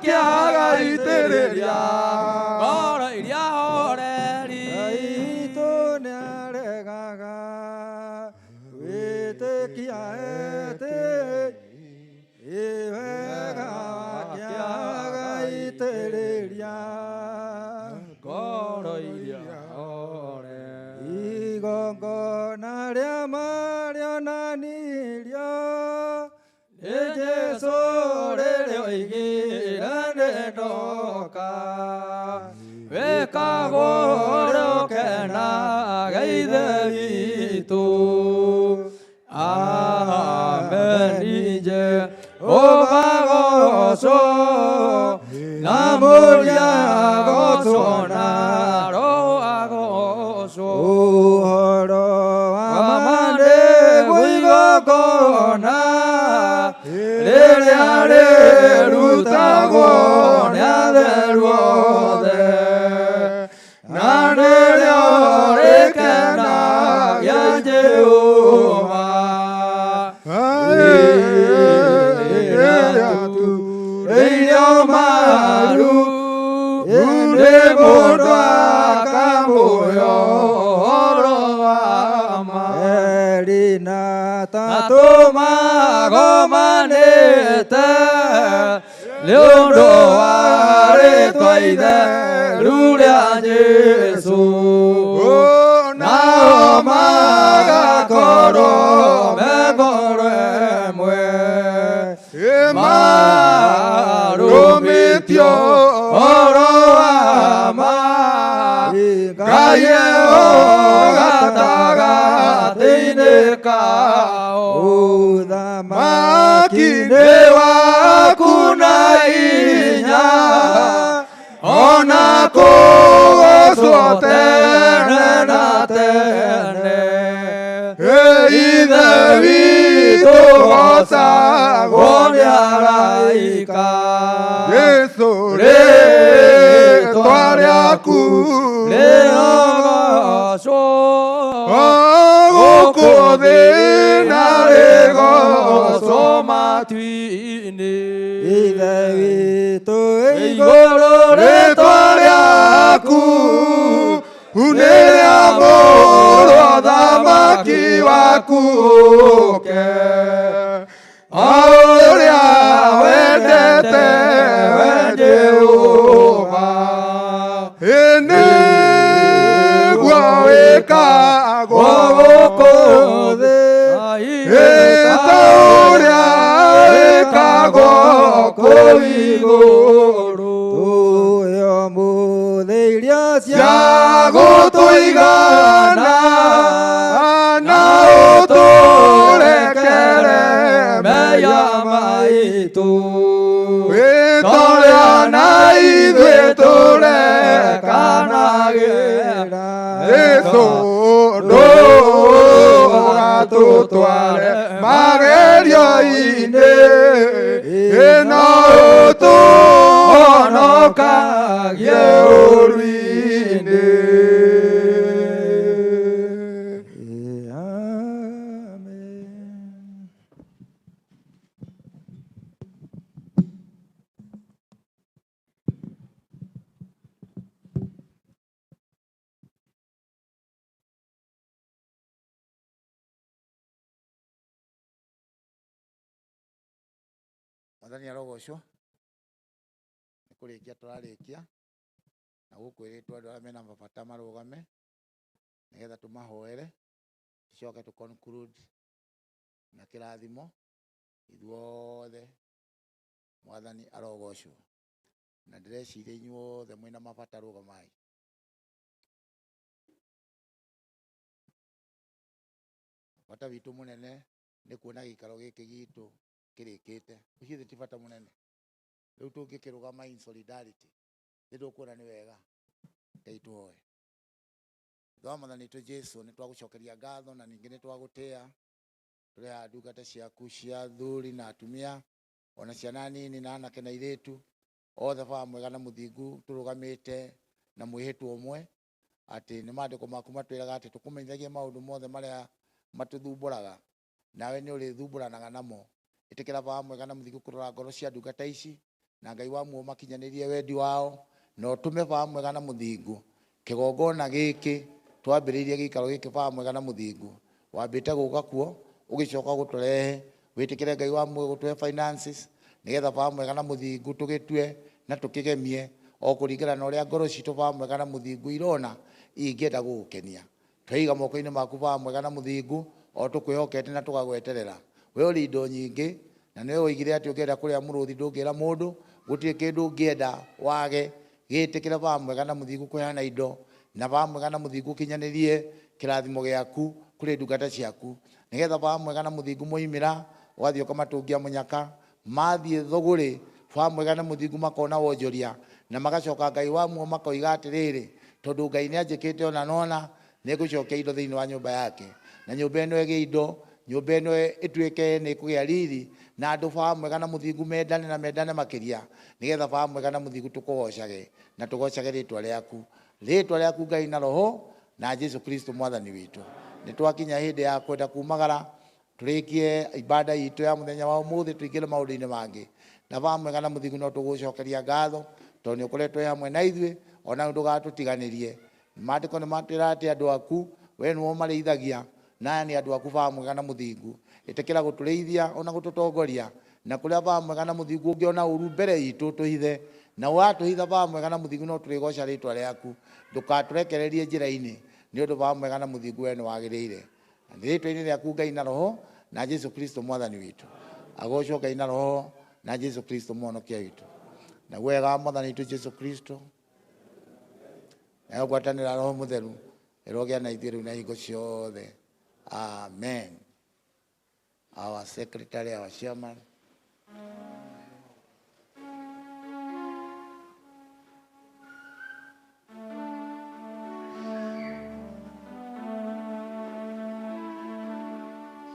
D: kĩaga itĩrĩria ngoro iria horeri
U: Itũ nĩaregaga wĩtĩkia etĩ wega wakĩaga itĩrĩria
D: ngoro iria horeri
U: igongona rĩa marĩonanirio nĩ Jesũ rĩrĩa oigire nĩndoka
D: wĩkagwo ũrĩa ũkenaga Ithe witũ. Amen. Jehova gocwo na Mũriũ agocwo na Roho agocwo.
U: Ũhoro wa ma nĩguo igongona
D: rĩrĩa rĩrutagwo nĩ atheru othe na nĩrĩo rĩkenagia Jehova. Rĩrĩa turĩirio maru nĩ mũndũ akamũhe ũhoro wa ma.
U: Eri na
D: Tatũ magomanĩte nĩ ũndũ wa rĩĩtwa itheru rĩa Jesũ, nao magakorwo me ngoro ĩmwe marũmĩtie ũhoro wa ma. Ngai eo gatagatĩ-inĩ kao
U: ũthamaki
D: nĩ waku na hinya ona kũgocwo tene na tene. Ithe witũ gocagwo nĩ araika
F: Jesũ
D: rĩĩtwa
F: rĩaku
D: rĩrogocwo
F: gũkũ thĩ na
D: rĩgocwo matu-inĩ.
U: Ithe witũ
D: Igũrũ
F: rĩĩtwa rĩaku nĩ rĩamũrwo ũthamaki waku ũũke o ũrĩa wendete we Jehova nĩguo wĩkagwo
D: gũkũ
U: thĩ
F: ta ũrĩa wĩkagwo kũu igũrũ.
U: Tũhe ũmũthĩ irio
F: cia gũtũigana na ũtũrekere
D: mehia maitũ
F: wĩtũrĩa na ithuĩ tũrekanagĩra. Jesũ ndũgatũtware magerio-inĩ no ũtũhonokagie ũũru-inĩ.
E: Mwathani arogocwo. Nĩ kũrĩkia tũrarĩkia na gũkwĩrĩtwo andũ arĩa mena mabata marũgame nĩgetha tũmahoere tũcoke tũ conclude na kĩrathimo ithuothe. Mwathani arogocwo. Na ndĩreciria inyuothe mwĩna mabata, rũgamai. Bata witũ mũnene nĩ kuona gĩikaro gĩkĩ gitũ kĩrĩkĩte. Ũcio ti bata mũnene. Rĩu tũngĩkĩrũgama in solidarity nĩ tũkuona nĩ wega. Ngai tũhoe. Thutha wa Mwathani witũ Jesũ, nĩ twagũcokeria ngatho na ningĩ nĩ twagũtĩa. Tũrĩ haha ndungata ciaku cia athuri na atumia ona ciana nini na anake na airĩtu othe, Baba mwega na mũthingu, tũrũgamĩte na mwĩhĩtwa ũmwe atĩ nĩ maandĩko maku matwĩraga atĩ tũkũmenyithagie maũndũ mothe marĩa matũthumbũraga, nawe nĩ ũrĩthumbũranaga namo. Ĩtĩkĩra Baba mwega na mũthingu kũrora ngoro cia ndungata ici Na Ngai wa muoyo makinyanĩrie wendi wao, na ũtũme Baba mwega na mũthingu kĩgongona gĩkĩ twambĩrĩirie gĩikaro gĩkĩ. Baba mwega na mũthingu, wambĩte gũka kuo ũgĩcoka gũtũrehe, wĩtĩkĩre Ngai wa muoyo gũtũhe finances nĩgetha Baba mwega na mũthingu tũgĩtue na tũkĩgemie o kũringana na ũrĩa ngoro citũ, Baba mwega na mũthingu, irona ingĩenda gũgũkenia. Twaiga moko-inĩ maku, Baba mwega na mũthingu, o tũkwĩhokete na tũgagweterera. We ũrĩ indo nyingĩ, na nĩwe woigire atĩ ũngĩenda kũrĩa mũrũthi ndũngĩra mũndũ, gũtirĩ kĩndũ ũngĩenda wage. Gĩtĩkĩre, Baba mwega na mũthingu, kũheana indo, na Baba mwega na mũthingu ũkinyanĩrie kĩrathimo gĩaku kũrĩ ndungata ciaku, nĩgetha, Baba mwega na mũthingu, moimĩra ũgathiĩ ũkamatũngia mũnyaka, mathiĩ thũgũrĩ, Baba mwega na mũthingu, makona wonjoria na magacoka, Ngai wa muo, makoiga atĩrĩrĩ, tondũ Ngai nĩ anjĩkĩte ona nona, nĩ ngũcokia indo thĩinĩ wa nyũmba yake, na nyũmba ĩno ĩgĩe indo, nyũmba ĩno ĩtuĩke nĩ ĩkũgĩa riri, na andũ, Baba mwega na mũthingu, mendane na mendane makĩria, nĩgetha, Baba mwega na mũthingu, tũkũgocage na tũgocage rĩtwa rĩaku, rĩtwa rĩaku Ngai na Roho na Jesu Kristo Mwathani witũ. Nĩ twakinya hĩndĩ ya kwenda kumagara tũrĩkie ibada itũ ya mũthenya wa ũmũthĩ, tũingĩre maũndũ-inĩ mangĩ. Na Baba mwega na mũthingu, no tũgũcokeria ngatho tondũ nĩ ũkoretwo wĩ hamwe na ithuĩ, ona ndũgatũtiganĩrie. Maandĩko nĩ matwĩra atĩ andũ aku we nĩwe ũmarĩithagia, na aya nĩ andũ aku. Baba mwega na mũthingu, ĩtĩkĩra gũtũrĩithia ona gũtũtongoria, na kũrĩa, Baba mwega na mũthingu, ũngĩona ũru mbere itũ tũhithe, na watũhitha, Baba mwega na mũthingu, no tũrĩgoca rĩtwa rĩaku. Ndũkatũrekererie njĩra-inĩ, nĩ ũndũ, Baba mwega na mũthingu, we nĩ wagĩrĩire. Na nĩ rĩtwa-inĩ rĩaku, Ngai na Roho na Jesu Kristo Mwathani witũ. Agocwo Ngai na Roho na Jesu Kristo Mũhonokia witũ. Na wega wa Mwathani witũ Jesu Kristo nayo ngwatanĩra Roho Mũtheru ĩrogĩa na ithuĩ rĩu na hingo ciothe. Amen. Our secretary, our chairman.